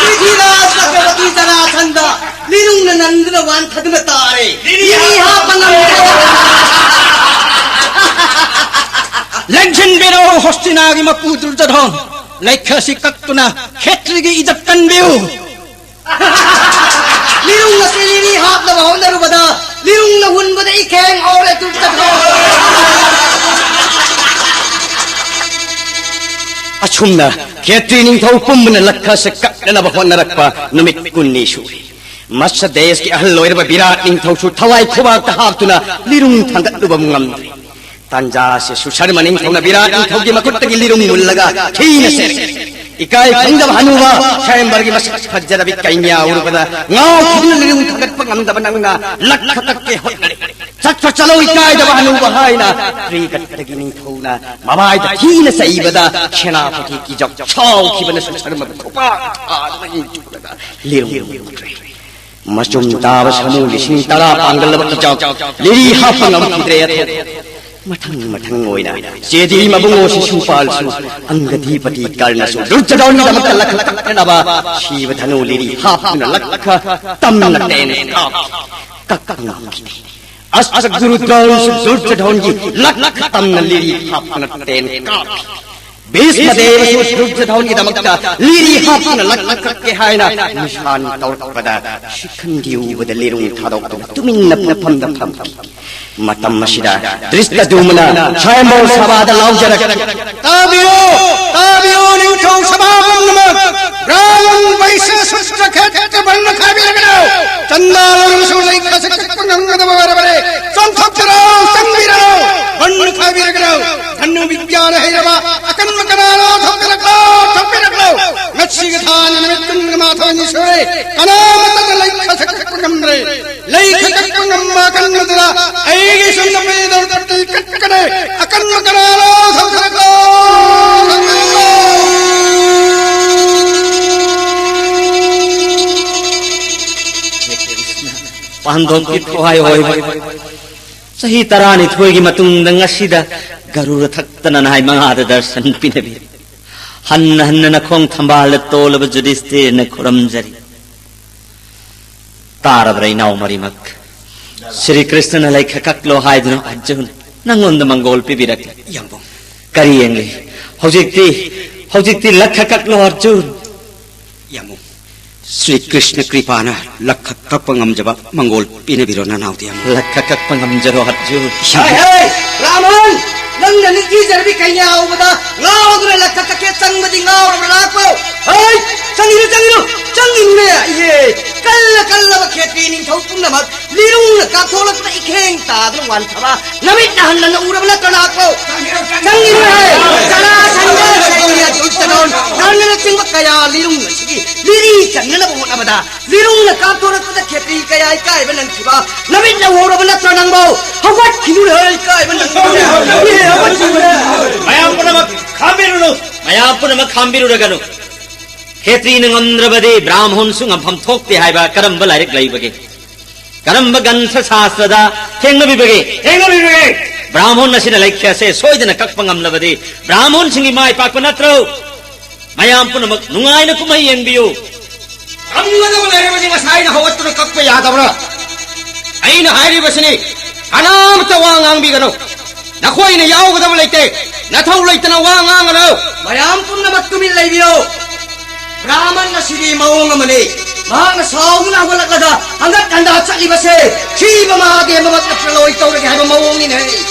ꯄ꯭ꯔꯤꯊꯤꯔꯥꯖ ꯆꯀ꯭ꯔꯕꯔꯇꯤ ꯖꯔꯥꯁꯟꯗ ꯂꯤꯔꯨꯡꯅ ꯅꯟꯗꯨꯅ ꯋꯥꯟꯊꯗꯨꯅ ꯇꯥꯔꯦ꯫ ꯂꯤꯔꯤ ꯍꯥꯞꯄ ꯉꯝꯗ꯭ꯔꯦ꯫ ꯂꯦꯡꯁꯤꯟꯕꯤꯔꯣ ꯍꯣꯁꯇꯤꯅꯥꯒꯤ ꯃꯄꯨ ꯗꯨꯔꯖꯣꯙꯣꯟ꯫ ꯂꯩꯈ꯭ꯔ ꯑꯁꯤ ꯀꯛꯇꯨꯅ ꯈꯦꯇ꯭ꯔꯤꯒꯤ ꯏꯖꯠ ꯀꯟꯕꯤꯌꯨ꯫ ꯂꯤꯔꯨꯡ ꯑꯁꯤ ꯂꯤꯔꯤ ꯍꯥꯞꯅꯕ ꯍꯣꯠꯅꯔꯨꯕꯗ ꯂꯤꯔꯨꯡꯅ ꯍꯨꯟꯕꯗ ꯏꯈꯦꯡ ꯍꯧꯔꯦ ꯗꯨꯔꯖꯣꯙꯣꯟ꯫ ꯑꯁꯨꯝꯅ ꯈꯦꯇ꯭ꯔꯤ ꯅꯤꯡꯊꯧ ꯄꯨꯝꯕꯅ ꯂꯛꯈꯁꯦ ꯀꯛꯅꯅꯕ ꯍꯣꯠꯅꯔꯛꯄ ꯅꯨꯃꯤꯠ ꯀꯨꯟꯅꯤ ꯁꯨꯔꯦ꯫ ꯃꯁ ꯗꯦꯁꯀꯤ ꯑꯍꯜ ꯑꯣꯏꯔꯕ ꯕꯤꯔꯥꯠ ꯅꯤꯡꯊꯧꯁꯨ ꯊꯋꯥꯏ ꯈꯨꯕꯥꯛꯇ ꯍꯥꯞꯇꯨꯅ ꯂꯤꯔꯨꯡ ꯊꯥꯡꯒꯠꯂꯨꯕ ꯉꯝꯗ꯭ꯔꯦ꯫ ꯇꯥꯟꯖꯥꯁꯦ ꯁꯨꯁꯔꯃ ꯅꯤꯡꯊꯧꯅ ꯕꯤꯔꯥꯠ ꯅꯤꯡꯊꯧꯒꯤ ꯃꯈꯨꯠꯇꯒꯤ ꯂꯤꯔꯨꯡ ꯃꯨꯜꯂꯒ ꯊꯤꯅ ꯆꯦꯟꯈꯤ꯫ ꯏꯀꯥꯏ ꯈꯪꯗꯕ ꯍꯅꯨꯕ ꯁ꯭ꯋꯥꯌꯝꯕꯔꯒꯤ ꯃꯁꯛ ꯐꯖꯔꯕꯤ ꯀꯩꯅ꯭ꯌꯥ ꯎꯔꯨꯕꯗ ꯉꯥꯎꯈꯤꯗꯨꯅ ꯂꯤꯔꯨꯡ ꯊꯥꯡꯒꯠꯄ ꯉꯝꯗꯕ ꯅꯪꯅ ꯂꯛꯈ ꯀꯛꯀꯦ ꯍꯣꯠꯅꯔꯦ꯫ ꯆꯠꯈ꯭ꯔ ꯆꯠꯂꯣ ꯏꯀꯥꯏꯗꯕ ꯍꯅꯨꯕ ꯍꯥꯏꯅ ꯀ꯭ꯔꯤꯒꯠꯇꯒꯤ ꯅꯤꯡꯊꯧꯅ ꯃꯃꯥꯏꯗ ꯊꯤꯅ ꯆꯩꯕꯗ ꯁꯦꯅꯥꯄꯇꯤ ꯀꯤꯖꯧ ꯁꯥꯎꯈꯤꯕꯅ ꯁꯨꯁꯔꯃꯕꯨ ꯈꯨꯄꯥꯛ ꯊꯥꯗꯨꯅ ꯏꯟꯊꯨꯔꯒ ꯂꯤꯔꯨꯡ ꯃꯨꯠꯈ꯭ꯔꯦ꯫ ꯃꯆꯨꯝ ꯇꯥꯕ ꯁꯥꯃꯨ ꯂꯤꯁꯤꯡ ꯇꯔꯥ ꯄꯥꯡꯒꯜꯂꯕ ꯀꯤꯖꯧ ꯂꯤꯔꯤ ꯍꯥꯞꯄ ꯉꯝꯈꯤꯗ꯭ꯔꯦ ꯑꯊꯧ꯫ ꯃꯊꯪ ꯃꯊꯪ ꯑꯣꯏꯅ ꯆꯦꯗꯤ ꯃꯕꯨꯡꯉꯣ ꯁꯤꯁꯨꯄꯥꯜꯁꯨ, ꯑꯪꯒꯗꯤꯄꯇꯤ ꯀꯔꯅꯁꯨ ꯗꯨꯔꯖꯣꯙꯟꯒꯤꯗꯃꯛꯇ ꯂꯛꯈ ꯀꯛꯅꯕ ꯁꯤꯕ ꯙꯅꯨ ꯂꯤꯔꯤ ꯍꯥꯞꯇꯨꯅ ꯂꯛꯈ ꯇꯝꯅ ꯇꯦꯟ ꯀꯥꯞꯈꯤ꯫ ꯀꯛꯄ ꯉꯝꯈꯤꯗꯦ꯫ ꯑꯁ꯭ꯇ ꯒꯨꯔꯨ ꯗ꯭ꯔꯣꯟꯁꯨ ꯗꯨꯔꯖꯣꯙꯟꯒꯤ ꯂꯛꯈ ꯇꯝꯅ ꯂꯤꯔꯤ ꯍꯥꯞꯇꯨꯅ ꯇꯦꯟ ꯀꯥꯞꯈꯤ꯫ ꯚꯤꯁꯃ ꯗꯦꯕꯁꯨ ꯗꯨꯔꯖꯣꯙꯟꯒꯤꯗꯃꯛꯇ ꯂꯤꯔꯤ ꯍꯥꯞꯇꯨꯅ ꯂꯛꯈ ꯀꯛꯀꯦ ꯍꯥꯏꯅ ꯅꯤꯁꯥꯟ ꯇꯧꯔꯛꯄꯗ ꯁꯤꯈꯟꯗꯤ ꯎꯕꯗ ꯂꯤꯔꯨꯡ ꯊꯥꯗꯣꯛꯇꯨꯅ ꯇꯨꯃꯤꯟꯅ ꯄꯣꯠꯐꯝꯗ ꯐꯝꯈꯤ꯫ ꯃꯇꯝ ꯑꯁꯤꯗ ꯙ꯭ꯔꯤꯁꯇꯗ꯭ꯌꯨꯝꯅ ꯁ꯭ꯋꯥꯌꯝꯚꯔ ꯁꯚꯥꯗ ꯂꯥꯎꯖꯔꯛꯈꯤ꯫ ꯇꯥꯕꯤꯌꯨ, ꯇꯥꯕꯤꯌꯨ, ꯅꯤꯡꯊꯧ ꯁꯚꯥ ꯄꯨꯝꯅꯃꯛ! ꯕ꯭ꯔꯥꯍꯃꯟ ꯕꯩꯁ꯭ꯌ ꯁꯨꯗ꯭ꯔ ꯈꯦꯇ꯭ꯔ ꯕꯟꯙ ꯈꯥꯏꯕꯤꯔꯒꯅꯨ! ꯆꯟꯗꯥꯜ ꯑꯣꯏꯔꯕꯁꯨ ꯂꯩ ꯈꯥꯁ ꯀꯛꯄ ꯉꯝꯒꯗꯕ ꯑꯣꯏꯔꯕꯅꯤ꯫ ꯆꯣꯡꯊꯣꯛꯆꯔꯣ, ꯆꯪꯕꯤꯔꯣ! ꯕꯟꯙ ꯈꯥꯏꯕꯤꯔꯒꯅꯨ! ꯙꯅꯨ ꯕꯤꯗ꯭ꯌꯥꯅ ꯍꯩꯔꯕ ꯑꯀꯟꯕ ꯀꯅꯥꯅꯣ ꯊꯣꯛꯄꯤꯔꯛꯂꯣ, ꯊꯣꯛꯄꯤꯔꯛꯂꯣ! ꯉꯁꯤꯒꯤ ꯊꯥꯅ ꯅꯨꯃꯤꯠ ꯀꯨꯟꯒ ꯃꯥꯊꯣꯏꯅꯤ ꯁꯨꯔꯦ, ꯀꯅꯥꯃꯠꯇꯅ ꯂꯩ ꯈꯥꯁ ꯀꯛꯄ ꯉꯝꯗ꯭ꯔꯦ꯫ ꯂꯩ ꯈꯥꯁ ꯀꯛꯄ ꯉꯝꯕ ꯑꯀꯟꯕꯗꯨꯗ ꯑꯩꯒꯤ ꯁꯨꯝꯅ ꯄꯦꯗꯣꯛ ꯀꯠꯇꯤ ꯀꯠꯀꯅꯤ꯫ ꯑꯀꯟꯕ ꯀꯅꯥꯅꯣ ꯊꯣꯛꯄꯤꯔꯛꯂꯣ, ꯊꯣꯛꯄꯤꯔꯛꯂꯣ! ꯄꯥꯟꯊꯣꯛꯀꯤ ꯊꯋꯥꯏ ꯑꯣꯏꯕ ꯆꯍꯤ ꯇꯔꯥꯅꯤꯊꯣꯏꯒꯤ ꯃꯇꯨꯡꯗ ꯉꯁꯤꯗ ꯒꯔꯨꯔ ꯊꯛꯇꯅ ꯅꯍꯥꯏ ꯃꯉꯥꯗ ꯗꯔꯁꯟ ꯄꯤꯅꯕꯤ꯫ ꯍꯟꯅ ꯍꯟꯅ ꯅꯈꯣꯡ ꯊꯝꯕꯥꯜꯗ ꯇꯣꯜꯂꯕ ꯖꯨꯗꯤꯁꯇꯤꯔꯅ ꯈꯨꯔꯝꯖꯔꯤ꯫ ꯇꯥꯔꯕ꯭ꯔꯥ ꯏꯅꯥꯎ ꯃꯔꯤꯃꯛ? ꯁ꯭ꯔꯤ ꯀ꯭ꯔꯤꯁꯅꯅ ꯂꯩꯈ ꯀꯛꯂꯣ ꯍꯥꯏꯗꯨꯅ ꯑꯔꯖꯨꯟ ꯅꯪꯉꯣꯟꯗ ꯃꯪꯒꯣꯜ ꯄꯤꯕꯤꯔꯛꯂꯦ꯫ ꯌꯥꯝꯕꯨꯡ꯫ ꯀꯔꯤ ꯌꯦꯡꯂꯤ? ꯍꯧꯖꯤꯛꯇꯤ, ꯍꯧꯖꯤꯛꯇꯤ ꯂꯛꯈ ꯀꯛꯂꯣ ꯑꯔꯖꯨꯟ꯫ ꯌꯥꯝꯕꯨꯡ꯫ ꯁ꯭ꯔꯤ ꯀ꯭ꯔꯤꯁꯅ ꯀ꯭ꯔꯤꯄꯥꯅ ꯂꯛꯈ ꯀꯛꯄ ꯉꯝꯖꯕ ꯃꯪꯒꯣꯜ ꯄꯤꯅꯕꯤꯔꯣ ꯅꯅꯥꯎꯗꯤ ꯌꯥꯝꯕꯨꯡ꯫ ꯂꯛꯈ ꯀꯛꯄ ꯉꯝꯖꯔꯣ ꯑꯔꯖꯨꯟ꯫ ꯍꯩ, ꯍꯩ, ꯕ꯭ꯔꯥꯍꯃꯟ! ꯅꯪꯅ ꯅꯤꯡꯊꯤꯖꯔꯕꯤ ꯀꯩꯅꯥ ꯎꯕꯗ ꯉꯥꯎꯗꯨꯅ ꯂꯛꯈ ꯀꯛꯀꯦ ꯆꯪꯕꯗꯤ ꯉꯥꯎꯔꯕ꯭ꯔꯥ ꯂꯥꯛꯄ꯭ꯔꯣ? ꯍꯩ! ꯆꯪꯉꯤꯅꯨ, ꯆꯪꯉꯤꯅꯨ! ꯆꯪꯉꯤꯅꯨꯅꯦ! ꯏꯍꯦ! ꯀꯜꯂ ꯀꯜꯂꯕ ꯈꯦꯇ꯭ꯔꯤ ꯅꯤꯡꯊꯧ ꯄꯨꯝꯅꯃꯛ ꯂꯤꯔꯨꯡꯅ ꯀꯥꯞꯊꯣꯛꯂꯛꯄꯗ ꯏꯈꯦꯡ ꯇꯥꯗꯨꯅ ꯋꯥꯟꯊꯕ ꯅꯃꯤꯠꯅ ꯍꯟꯅ ꯎꯔꯕ ꯅꯠꯇ꯭ꯔ ꯂꯥꯛꯄ꯭ꯔꯣ? ꯆꯪꯉꯤꯅꯨ ꯍꯦ! ꯖꯔꯥꯁꯟꯙ, ꯁꯩꯅ꯭ꯌ, ꯗꯨꯁꯇꯗꯣꯟ, ꯀꯔꯅꯅꯆꯤꯡꯕ ꯀꯌꯥ ꯂꯤꯔꯨꯡ ꯑꯁꯤꯒꯤ ꯂꯤꯔꯤ ꯆꯪꯅꯅꯕ ꯍꯣꯠꯅꯕꯗ ꯂꯤꯔꯨꯡꯅ ꯀꯥꯞꯊꯣꯔꯛꯄꯗ ꯈꯦꯇ꯭ꯔꯤ ꯀꯌꯥ ꯏꯀꯥꯏꯕ ꯅꯪꯈꯤꯕ ꯅꯃꯤꯠꯅ ꯎꯍꯧꯔꯕ ꯅꯠꯇ꯭ꯔ ꯅꯪꯕꯣ? ꯍꯧꯒꯠꯈꯤꯅꯨ ꯍꯦ, ꯏꯀꯥꯏꯕ ꯅꯪꯈꯤꯕ꯫ ꯏꯍꯦ, ꯍꯧꯒꯠꯈꯤꯅꯨ ꯍꯦ꯫ ꯃꯌꯥꯝ ꯄꯨꯝꯅꯃꯛ ꯈꯥꯝꯕꯤꯔꯨꯅꯨ, ꯃꯌꯥꯝ ꯄꯨꯝꯅꯃꯛ ꯈꯥꯝꯕꯤꯔꯨꯔꯒꯅꯨ꯫ ꯈꯦꯇ꯭ꯔꯤꯅ ꯉꯝꯗ꯭ꯔꯕꯗꯤ ꯕ꯭ꯔꯥꯍꯃꯣꯟꯁꯨ ꯉꯝꯐꯝ ꯊꯣꯛꯇꯦ ꯍꯥꯏꯕ ꯀꯔꯝꯕ ꯂꯥꯏꯔꯤꯛ ꯂꯩꯕꯒꯦ? ꯀꯔꯝꯕ ꯒ꯭ꯔꯟꯊ ꯁꯥꯁ꯭ꯇꯔꯗ ꯊꯦꯡꯅꯕꯤꯕꯒꯦ? ꯊꯦꯡꯅꯕꯤꯕꯒꯦ? ꯕ꯭ꯔꯥꯍꯃꯣꯟ ꯑꯁꯤꯅ ꯂꯩꯈ꯭ꯌꯥꯁꯦ ꯁꯣꯏꯗꯅ ꯀꯛꯄ ꯉꯝꯂꯕꯗꯤ ꯕ꯭ꯔꯥꯍꯃꯣꯟꯁꯤꯡꯒꯤ ꯃꯥꯏ ꯄꯥꯛꯄ ꯅꯠꯇ꯭ꯔꯣ? ꯃꯌꯥꯝ ꯄꯨꯝꯅꯃꯛ ꯅꯨꯡꯉꯥꯏꯅ ꯀꯨꯝꯍꯩ ꯌꯦꯡꯕꯤꯌꯨ꯫ ꯉꯝꯒꯗꯕ ꯂꯩꯔꯕꯗꯤ ꯉꯁꯥꯏ ꯑꯩꯅ ꯍꯧꯒꯠꯇꯨꯅ ꯀꯛꯄ ꯌꯥꯗꯕ꯭ꯔꯥ? ꯑꯩꯅ ꯍꯥꯏꯔꯤꯕꯁꯤꯅꯤ, ꯀꯅꯥꯝꯇ ꯋꯥ ꯉꯥꯡꯕꯤꯒꯅꯨ꯫ ꯅꯈꯣꯏꯅ ꯌꯥꯎꯒꯗꯕ ꯂꯩꯇꯦ꯫ ꯅꯊꯧ ꯂꯩꯇꯅ ꯋꯥ ꯉꯥꯡꯒꯅꯨ꯫ ꯃꯌꯥꯝ ꯄꯨꯝꯅꯃꯛ ꯇꯨꯃꯤꯟ ꯂꯩꯕꯤꯌꯨ꯫ ꯕ꯭ꯔꯥꯍꯃꯟ ꯑꯁꯤꯗꯤ ꯃꯑꯣꯡ ꯑꯃꯅꯤ꯫ ꯃꯍꯥꯛꯅ ꯁꯥꯎꯗꯨꯅ ꯍꯧꯒꯠꯂꯛꯂꯒ ꯍꯪꯒꯠ ꯍꯟꯗ ꯆꯠꯂꯤꯕꯁꯦ ꯁꯤꯕ ꯃꯍꯥꯗꯦꯕꯃꯛꯅ ꯄ꯭ꯔꯂꯣꯏ ꯇꯧꯔꯒꯦ ꯍꯥꯏꯕ ꯃꯑꯣꯡꯅꯤꯅꯦ꯫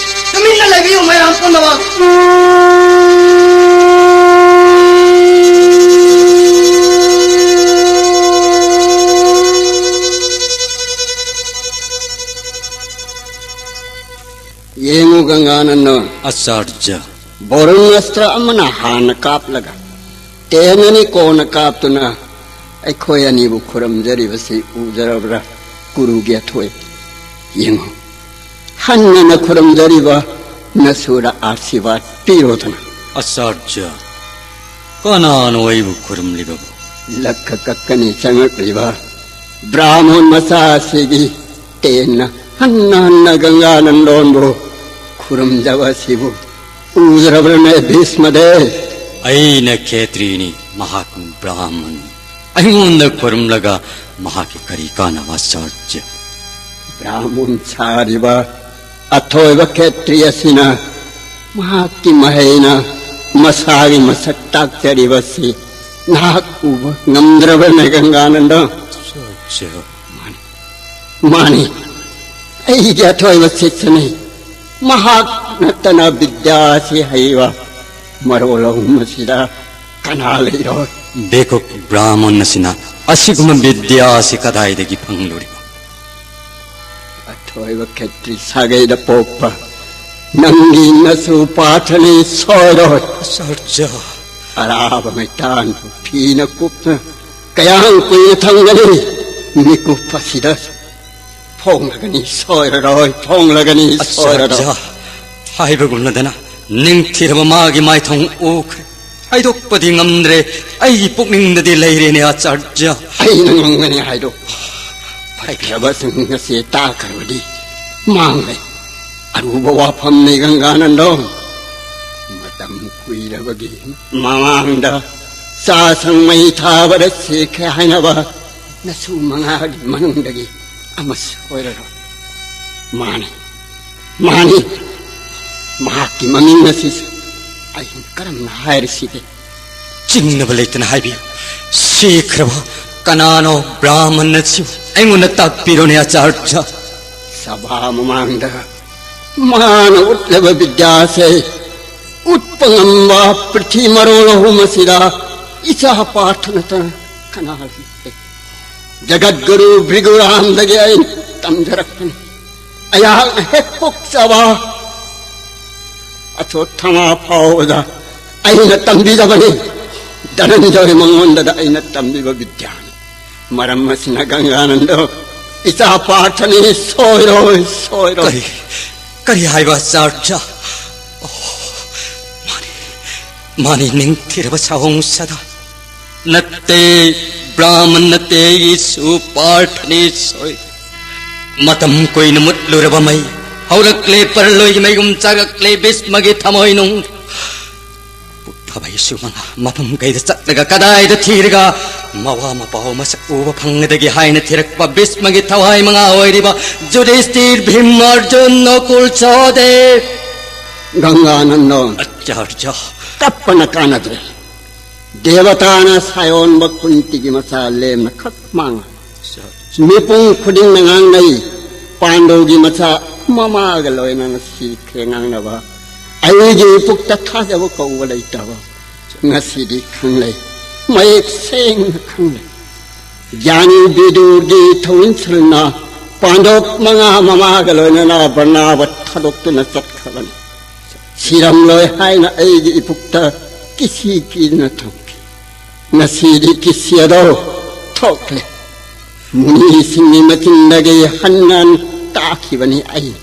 ꯇꯨꯃꯤꯟꯅ ꯂꯩꯕꯤꯌꯨ ꯃꯌꯥꯝ ꯄꯨꯝꯅꯃꯛ꯫ ꯌꯦꯡꯉꯨ ꯒꯪꯒꯥꯅꯟꯗ, ꯑꯆꯥꯔꯖ꯭ꯌ꯫ ꯕꯣꯔꯨꯟ ꯑꯁꯇ꯭ꯔ ꯑꯃꯅ ꯍꯥꯟꯅ ꯀꯥꯞꯂꯒ ꯇꯦꯟ ꯑꯅꯤ ꯀꯣꯟꯅ ꯀꯥꯞꯇꯨꯅ ꯑꯩꯈꯣꯏ ꯑꯅꯤꯕꯨ ꯈꯨꯔꯨꯝꯖꯔꯤꯕꯁꯤ ꯎꯖꯔꯕ꯭ꯔꯥ? ꯀꯨꯔꯨꯒꯤ ꯑꯊꯣꯏ, ꯌꯦꯡꯉꯨ, ꯍꯟꯅꯅ ꯈꯨꯔꯨꯝꯖꯔꯤꯕ ꯅꯁꯨꯔ ꯑꯥꯁꯤꯔꯕꯥꯗ ꯄꯤꯔꯣꯗꯅ꯫ ꯑꯆꯥꯔꯖ꯭ꯌ, ꯀꯅꯥꯅꯣ ꯑꯩꯕꯨ ꯈꯨꯔꯨꯝꯂꯤꯕꯕꯨ? ꯂꯛꯈ ꯀꯛꯀꯅꯤ ꯆꯪꯂꯛꯂꯤꯕ ꯕ꯭ꯔꯥꯍꯃꯣꯟ ꯃꯆꯥ ꯑꯁꯤꯒꯤ ꯇꯦꯟꯅ ꯍꯟꯅ ꯍꯟꯅ ꯒꯪꯒꯥꯅꯟꯗꯣꯟꯕꯨ ꯈꯨꯔꯨꯝꯖꯕ ꯑꯁꯤꯕꯨ ꯎꯗ꯭ꯔꯕ꯭ꯔꯅꯦ ꯚꯤꯁꯃꯗꯦ? ꯑꯩꯅ ꯈꯦꯇ꯭ꯔꯤꯅꯤ, ꯃꯍꯥꯛꯅ ꯕ꯭ꯔꯥꯍꯃꯟ꯫ ꯑꯩꯉꯣꯟꯗ ꯈꯨꯔꯨꯝꯂꯒ ꯃꯍꯥꯛꯀꯤ ꯀꯔꯤ ꯀꯥꯟꯅꯕ, ꯑꯆꯥꯔꯖ꯭ꯌ? ꯕ꯭ꯔꯥꯍꯃꯟ ꯁꯥꯔꯤꯕ ꯑꯊꯣꯏꯕ ꯈꯦꯇ꯭ꯔꯤ ꯑꯁꯤꯅ ꯃꯍꯥꯛꯀꯤ ꯃꯍꯩꯅ ꯃꯁꯥꯒꯤ ꯃꯁꯛ ꯇꯥꯛꯆꯔꯤꯕꯁꯤ ꯅꯍꯥꯛ ꯎꯕ ꯉꯝꯗ꯭ꯔꯕꯅꯦ, ꯒꯪꯒꯥꯅꯟꯗ? ꯑꯆꯥꯔꯖ꯭ꯌ꯫ ꯃꯥꯅꯤ, ꯃꯥꯅꯤ, ꯑꯩꯒꯤ ꯑꯊꯣꯏꯕ ꯁꯤꯁ꯭ꯌꯅꯤ꯫ ꯃꯍꯥꯛ ꯅꯠꯇꯅ ꯕꯤꯗ꯭ꯌꯥ ꯑꯁꯤ ꯍꯩꯕ ꯃꯔꯣꯜ ꯑꯍꯨꯝ ꯑꯁꯤꯗ ꯀꯅꯥ ꯂꯩꯔꯣꯏ? ꯕꯦꯀꯨꯞ ꯕ꯭ꯔꯥꯍꯃꯟ ꯑꯁꯤꯅ ꯑꯁꯤꯒꯨꯝꯕ ꯕꯤꯗ꯭ꯌꯥ ꯑꯁꯤ ꯀꯗꯥꯏꯗꯒꯤ ꯐꯪꯂꯨꯔꯤꯕ? ꯑꯊꯣꯏꯕ ꯈꯦꯇ꯭ꯔꯤ ꯁꯥꯒꯩꯗ ꯄꯣꯛꯄ ꯅꯪꯒꯤ ꯅꯁꯨ ꯄꯥꯊꯅꯤ ꯁꯣꯏꯔꯣꯏ꯫ ꯑꯆꯥꯔꯖ꯭ꯌ꯫ ꯑꯔꯥꯕ ꯃꯩꯇꯥꯟꯕꯨ ꯐꯤꯅ ꯀꯨꯞꯅ ꯀꯌꯥꯝ ꯀꯨꯏꯅ ꯊꯝꯒꯅꯤ? ꯃꯤꯀꯨꯞ ꯑꯁꯤꯗ ꯐꯣꯡꯂꯒꯅꯤ ꯁꯣꯏꯔꯔꯣꯏ, ꯐꯣꯡꯂꯒꯅꯤ ꯁꯣꯏꯔꯔꯣꯏ꯫ ꯑꯆꯥꯔꯖ꯭ꯌ, ꯍꯥꯏꯕꯒꯨꯝꯅꯗꯅ ꯅꯤꯡꯊꯤꯔꯕ ꯃꯥꯒꯤ ꯃꯥꯏꯊꯣꯡ ꯎꯈ꯭ꯔꯦ꯫ ꯍꯥꯏꯗꯣꯛꯄꯗꯤ ꯉꯝꯗ꯭ꯔꯦ, ꯑꯩꯒꯤ ꯄꯨꯛꯅꯤꯡꯗꯗꯤ ꯂꯩꯔꯦꯅꯦ, ꯑꯆꯥꯔꯖ꯭ꯌ꯫ ꯑꯩꯅ ꯉꯝꯒꯅꯤ ꯍꯥꯏꯗꯣ꯫ ꯐꯠꯇ꯭ꯔꯕꯁꯤꯡ ꯑꯁꯤ ꯇꯥꯈ꯭ꯔꯕꯗꯤ ꯃꯥꯡꯂꯦ꯫ ꯑꯔꯨꯕ ꯋꯥꯐꯝꯅꯤ ꯒꯪꯒꯥꯅꯟꯗꯣ꯫ ꯃꯇꯝ ꯀꯨꯏꯔꯕꯒꯤ ꯃꯃꯥꯡꯗ ꯆꯥꯁꯪ ꯃꯩ ꯊꯥꯕꯗ ꯁꯤꯈ꯭ꯔꯦ ꯍꯥꯏꯅꯕ ꯅꯁꯨ ꯃꯉꯥꯒꯤ ꯃꯅꯨꯡꯗꯒꯤ ꯑꯃꯁꯨ ꯑꯣꯏꯔꯔꯣꯏ꯫ ꯃꯥꯅꯤ, ꯃꯥꯅꯤ, ꯃꯍꯥꯛꯀꯤ ꯃꯃꯤꯡ ꯑꯁꯤꯁꯨ ꯑꯩꯅ ꯀꯔꯝꯅ ꯍꯥꯏꯔꯁꯤꯒꯦ? ꯆꯤꯡꯅꯕ ꯂꯩꯇꯅ ꯍꯥꯏꯕꯤꯌꯨ꯫ ꯁꯤꯈ꯭ꯔꯕ ꯀꯅꯥꯅꯣ ꯕ꯭ꯔꯥꯍꯃꯟ ꯑꯁꯤꯕꯨ ꯑꯩꯉꯣꯟꯗ ꯇꯥꯛꯄꯤꯔꯣꯅꯦ, ꯑꯆꯥꯔꯌ꯫ ꯁꯚꯥ ꯃꯃꯥꯡꯗ ꯃꯥꯅ ꯎꯠꯂꯕ ꯕꯤꯗ꯭ꯌꯥꯁꯦ ꯎꯠꯄ ꯉꯝꯕ ꯄ꯭ꯔꯤꯊꯤ ꯃꯔꯣꯜ ꯑꯍꯨꯝ ꯑꯁꯤꯗ ꯏꯆꯥ ꯄꯥꯔꯊ ꯅꯠꯇꯅ ꯀꯅꯥ ꯂꯩꯇꯦ꯫ ꯖꯒꯠꯒꯨꯔꯨ ꯚ꯭ꯔꯤꯒꯨꯔꯥꯝꯗꯒꯤ ꯑꯩꯅ ꯇꯝꯖꯔꯛꯄꯅꯤ꯫ ꯑꯩꯍꯥꯛꯅ ꯍꯦꯛ ꯄꯣꯛꯆꯕ ꯑꯊꯣꯠꯊꯃꯥ ꯐꯥꯎꯕꯗ ꯑꯩꯅ ꯇꯝꯕꯤꯖꯕꯅꯤ꯫ ꯙꯅꯟꯖꯣꯏ ꯃꯉꯣꯟꯗꯗ ꯑꯩꯅ ꯇꯝꯕꯤꯕ ꯕꯤꯗ꯭ꯌꯥꯅꯤ꯫ ꯃꯔꯝ ꯑꯁꯤꯅ ꯒꯪꯒꯥꯅꯟꯗꯣ, ꯏꯆꯥ ꯄꯥꯔꯊꯅꯤ, ꯁꯣꯏꯔꯣꯏ, ꯁꯣꯏꯔꯣꯏ꯫ ꯀꯔꯤ, ꯀꯔꯤ ꯍꯥꯏꯕ, ꯑꯆꯥꯔꯌ? ꯑꯣ, ꯃꯥꯅꯤ, ꯃꯥꯅꯤ, ꯅꯤꯡꯊꯤꯔꯕ ꯁꯥꯍꯣꯡ ꯁꯗꯥ꯫ ꯅꯠꯇꯦ, ꯕ꯭ꯔꯥꯍꯃꯟ ꯅꯠꯇꯦ, ꯑꯩꯒꯤꯁꯨ ꯄꯥꯔꯊꯅꯤ ꯁꯣꯏ꯫ ꯃꯇꯝ ꯀꯨꯏꯅ ꯃꯨꯠꯂꯨꯔꯕ ꯃꯩ ꯍꯧꯔꯛꯂꯦ, ꯄꯔꯂꯣꯏꯒꯤ ꯃꯩꯒꯨꯝ ꯆꯥꯛꯂꯛꯂꯦ ꯚꯤꯁꯃꯒꯤ ꯊꯃꯣꯏꯅꯨꯡ꯫ ꯄꯨꯊꯕ ꯏꯁꯨ ꯃꯉꯥ ꯃꯐꯝ ꯀꯩꯗ ꯆꯠꯂꯒ ꯀꯗꯥꯏꯗ ꯊꯤꯔꯒ ꯃꯋꯥ ꯃꯄꯥꯎ ꯃꯁꯛ ꯎꯕ ꯐꯪꯒꯗꯒꯦ ꯍꯥꯏꯅ ꯊꯤꯔꯛꯄ ꯚꯤꯁꯃꯒꯤ ꯊꯋꯥꯏ ꯃꯉꯥ ꯑꯣꯏꯔꯤꯕ ꯖꯨꯙꯤꯁꯇꯤꯔ, ꯚꯤꯝ, ꯑꯔꯖꯨꯟ, ꯅꯀꯨꯜ, ꯁꯍꯗꯦꯕ꯫ ꯒꯪꯒꯥꯅꯟꯗꯣ, ꯑꯆꯥꯔꯌ꯫ ꯀꯞꯄꯅ ꯀꯥꯟꯅꯗ꯭ꯔꯦ꯫ ꯗꯦꯕꯇꯥꯅ ꯁꯥꯌꯣꯟꯕ ꯀꯨꯟꯇꯤꯒꯤ ꯃꯆꯥ ꯂꯦꯝꯅ ꯈꯛ ꯃꯥꯡꯉꯦ꯫ ꯃꯤꯄꯨꯝ ꯈꯨꯗꯤꯡꯅ ꯉꯥꯡꯅꯩ, ꯄꯥꯟꯗꯧꯒꯤ ꯃꯆꯥ ꯃꯃꯥꯒ ꯂꯣꯏꯅꯅ ꯁꯤꯈ꯭ꯔꯦ ꯉꯥꯡꯅꯕ꯫ ꯑꯩꯒꯤ ꯏꯄꯨꯛꯇ ꯊꯥꯖꯕ ꯀꯧꯕ ꯂꯩꯇꯕ ꯉꯁꯤꯗꯤ ꯈꯪꯂꯦ, ꯃꯌꯦꯛ ꯁꯦꯡꯅ ꯈꯪꯂꯦ꯫ ꯒ꯭ꯌꯥꯅꯤ ꯕꯤꯗꯨꯔꯒꯤ ꯊꯧꯏꯟꯁꯜꯅ ꯄꯥꯟꯗꯧ ꯃꯉꯥ ꯃꯃꯥꯒ ꯂꯣꯏꯅꯅ ꯕꯔꯅꯥꯕ ꯊꯥꯗꯣꯛꯇꯨꯅ ꯆꯠꯈ꯭ꯔꯕꯅꯤ꯫ ꯁꯤꯔꯝꯂꯣꯏ ꯍꯥꯏꯅ ꯑꯩꯒꯤ ꯏꯄꯨꯛꯇ ꯀꯤꯁꯤ ꯀꯤꯗꯨꯅ ꯊꯝꯈꯤ꯫ ꯉꯁꯤꯗꯤ ꯀꯤꯁꯤ ꯑꯗꯣ ꯊꯣꯛꯂꯦ꯫ ꯃꯨꯅꯤꯁꯤꯡꯒꯤ ꯃꯆꯤꯟꯗꯒꯤ ꯍꯟꯅ ꯇꯥꯈꯤꯕꯅꯤ ꯑꯩ꯫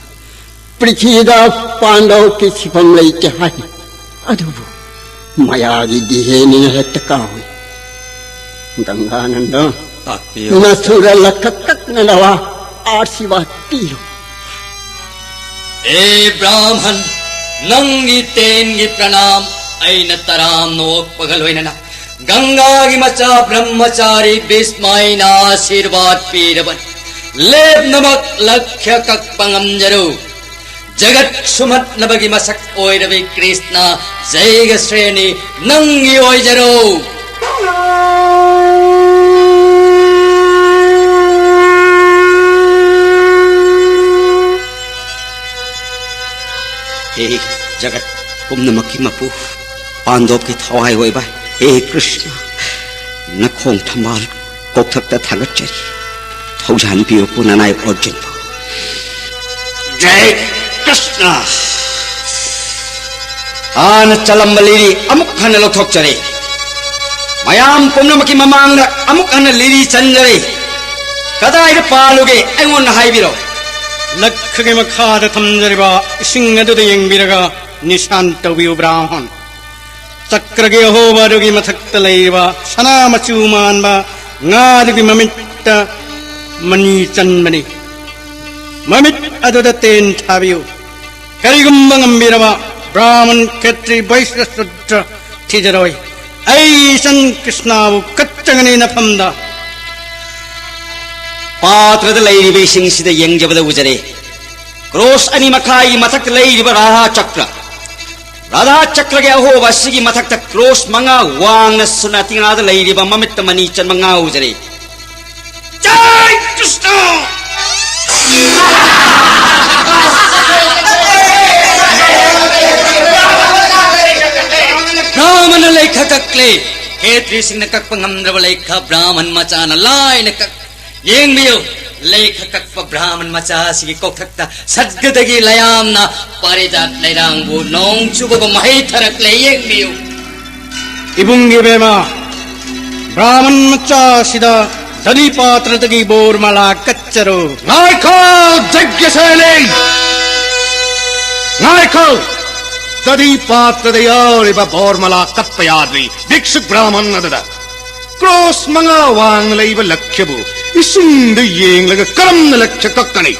ꯄ꯭ꯔꯤꯊꯤꯕꯤꯗ ꯄꯥꯟꯗꯧꯒꯤ ꯁꯤꯐꯝ ꯂꯩꯇꯦ ꯍꯥꯏ꯫ ꯑꯗꯨꯕꯨ ꯃꯌꯥꯒꯤ ꯗꯤꯍꯦꯅꯤꯅ ꯍꯦꯛꯇ ꯀꯥꯎꯏ꯫ ꯒꯪꯒꯥꯅꯟꯗ, ꯇꯥꯛꯄꯤꯌꯨ꯫ ꯅꯁꯨꯔ ꯂꯈꯛ ꯀꯛꯅꯅꯕ ꯑꯥꯁꯤꯕꯥꯗ ꯄꯤꯌꯨ꯫ ꯑꯦ ꯕ꯭ꯔꯥꯍꯃꯟ, ꯅꯪꯒꯤ ꯇꯦꯟꯒꯤ ꯄ꯭ꯔꯅꯥꯝ ꯑꯩꯅ ꯇꯔꯥꯝꯅ ꯑꯣꯛꯄꯒ ꯂꯣꯏꯅꯅ ꯒꯪꯒꯥꯒꯤ ꯃꯆꯥ ꯕ꯭ꯔꯍꯃꯆꯥꯔꯤ ꯚꯤꯁꯃ ꯑꯩꯅ ꯑꯥꯁꯤꯔꯕꯥꯗ ꯄꯤꯔꯕꯅꯤ꯫ ꯂꯦꯞꯅꯃꯛ ꯂꯛꯈ꯭ꯌ ꯀꯛꯄ ꯉꯝꯖꯔꯨ꯫ ꯖꯒꯠ ꯁꯨꯝꯍꯠꯅꯕꯒꯤ ꯃꯁꯛ ꯑꯣꯏꯔꯕꯤ ꯀ꯭ꯔꯤꯁꯅ ꯖꯩꯒ ꯁ꯭ꯔꯦꯅꯤ ꯅꯪꯒꯤ ꯑꯣꯏꯖꯔꯣ꯫ ꯍꯦ ꯖꯒꯠ ꯄꯨꯝꯅꯃꯛꯀꯤ ꯃꯄꯨ, ꯄꯥꯟꯗꯣꯞꯀꯤ ꯊꯋꯥꯏ ꯑꯣꯏꯕ ꯍꯦ ꯀ꯭ꯔꯤꯁꯅ, ꯅꯈꯣꯡ ꯊꯝꯕꯥꯜ ꯀꯣꯛꯊꯛꯇ ꯊꯥꯒꯠꯆꯔꯤ꯫ ꯊꯧꯖꯥꯟ ꯄꯤꯌꯨꯀꯣ ꯅꯅꯥꯏ ꯑꯔꯖꯨꯟꯕꯨ꯫ ꯖꯩ ꯀ꯭ꯔꯤꯁꯅ! ꯍꯥꯟꯅ ꯆꯠꯂꯝꯕ ꯂꯤꯔꯤ ꯑꯃꯨꯛ ꯍꯟꯅ ꯂꯧꯊꯣꯛꯆꯔꯦ꯫ ꯃꯌꯥꯝ ꯄꯨꯝꯅꯃꯛꯀꯤ ꯃꯃꯥꯡꯗ ꯑꯃꯨꯛ ꯍꯟꯅ ꯂꯤꯔꯤ ꯆꯟꯖꯔꯦ꯫ ꯀꯗꯥꯏꯗ ꯄꯥꯜꯂꯨꯒꯦ ꯑꯩꯉꯣꯟꯗ ꯍꯥꯏꯕꯤꯔꯣ꯫ ꯂꯛꯈꯒꯤ ꯃꯈꯥꯗ ꯊꯝꯖꯔꯤꯕ ꯏꯁꯤꯡ ꯑꯗꯨꯗ ꯌꯦꯡꯕꯤꯔꯒ ꯅꯤꯁꯥꯟ ꯇꯧꯕꯤꯌꯨ ꯕ꯭ꯔꯥꯍꯃꯟ꯫ ꯆꯀ꯭ꯔꯒꯤ ꯑꯍꯣꯕ ꯑꯗꯨꯒꯤ ꯃꯊꯛꯇ ꯂꯩꯔꯤꯕ ꯁꯅꯥ ꯃꯆꯨ ꯃꯥꯟꯕ ꯉꯥꯗꯨꯒꯤ ꯃꯃꯤꯠꯇ ꯃꯅꯤ ꯆꯟꯕꯅꯤ꯫ ꯃꯃꯤꯠ ꯑꯗꯨꯗ ꯇꯦꯟ ꯊꯥꯕꯤꯌꯨ꯫ ꯀꯔꯤꯒꯨꯝꯕ ꯉꯝꯕꯤꯔꯕ ꯕ꯭ꯔꯥꯍꯃꯟ, ꯈꯦꯇ꯭ꯔꯤ, ꯕꯩꯁ꯭ꯌ, ꯁꯨꯗ꯭ꯔ ꯊꯤꯖꯔꯣꯏ꯫ ꯑꯩ ꯏꯆꯟ ꯀ꯭ꯔꯤꯁꯅꯕꯨ ꯀꯠꯆꯒꯅꯤ ꯅꯐꯝꯗ꯫ ꯄꯥꯇ꯭ꯔꯗ ꯂꯩꯔꯤꯕ ꯏꯁꯤꯡꯁꯤꯗ ꯌꯦꯡꯖꯕꯗ ꯎꯖꯔꯦ꯫ ꯀ꯭ꯔꯣꯁ ꯑꯅꯤ ꯃꯈꯥꯏꯒꯤ ꯃꯊꯛꯇ ꯂꯩꯔꯤꯕ ꯔꯥꯙꯥ ꯆꯀ꯭ꯔ꯫ ꯔꯥꯙꯥ ꯆꯀ꯭ꯔꯒꯤ ꯑꯍꯣꯕ ꯑꯁꯤꯒꯤ ꯃꯊꯛꯇ ꯀ꯭ꯔꯣꯁ ꯃꯉꯥ ꯋꯥꯡꯅ ꯁꯨꯅꯥꯇꯤ ꯉꯥꯗ ꯂꯩꯔꯤꯕ ꯃꯃꯤꯠꯇ ꯃꯅꯤ ꯆꯟꯕ ꯉꯥ ꯎꯖꯔꯦ꯫ ꯖꯥꯏ ꯀ꯭ꯔꯤꯁꯅ! ꯕ꯭ꯔꯥꯍꯃꯟꯅ ꯂꯩꯈ ꯀꯛꯂꯦ꯫ ꯈꯦꯇ꯭ꯔꯤꯁꯤꯡꯅ ꯀꯛꯄ ꯉꯝꯗ꯭ꯔꯕ ꯂꯩꯈ ꯕ꯭ꯔꯥꯍꯃꯟ ꯃꯆꯥꯅ ꯂꯥꯏꯅ ꯀꯛ-, ꯌꯦꯡꯕꯤꯌꯨ, ꯂꯩꯈ ꯀꯛꯄ ꯕ꯭ꯔꯥꯍꯃꯟ ꯃꯆꯥ ꯑꯁꯤꯒꯤ ꯀꯣꯛꯊꯛꯇ ꯁꯗꯒꯗꯒꯤ ꯂꯌꯥꯝꯅ ꯄꯥꯔꯤꯖꯥꯠ ꯂꯩꯔꯥꯡꯕꯨ ꯅꯣꯡ ꯆꯨꯕꯒꯨꯝ ꯃꯍꯩ ꯊꯔꯛꯂꯦ꯫ ꯌꯦꯡꯕꯤꯌꯨ꯫ ꯏꯕꯨꯡ ꯏꯕꯦꯝꯃ, ꯕ꯭ꯔꯥꯍꯃꯟ ꯃꯆꯥ ꯑꯁꯤꯗ ꯗꯙꯤ ꯄꯥꯇ꯭ꯔꯗꯒꯤ ꯕꯣꯔꯃꯂꯥ ꯀꯠꯆꯔꯣ꯫ ꯉꯥꯏꯈꯣ, ꯖꯩꯒ꯭ꯌꯁꯦꯅꯤ! ꯉꯥꯏꯈꯣ! ꯗꯙꯤ ꯄꯥꯇ꯭ꯔꯗ ꯌꯥꯎꯔꯤꯕ ꯕꯣꯔꯃꯂꯥ ꯀꯠꯄ ꯌꯥꯗ꯭ꯔꯤ꯫ ꯚꯤꯛꯁꯨꯛ ꯕ꯭ꯔꯥꯍꯃꯟ ꯑꯗꯨꯗ ꯀ꯭ꯔꯣꯁ ꯃꯉꯥ ꯋꯥꯡꯅ ꯂꯩꯕ ꯂꯛꯈ꯭ꯌꯕꯨ ꯏꯁꯤꯡꯗ ꯌꯦꯡꯂꯒ ꯀꯔꯝꯅ ꯂꯛꯈ꯭ꯌ ꯀꯛꯀꯅꯤ?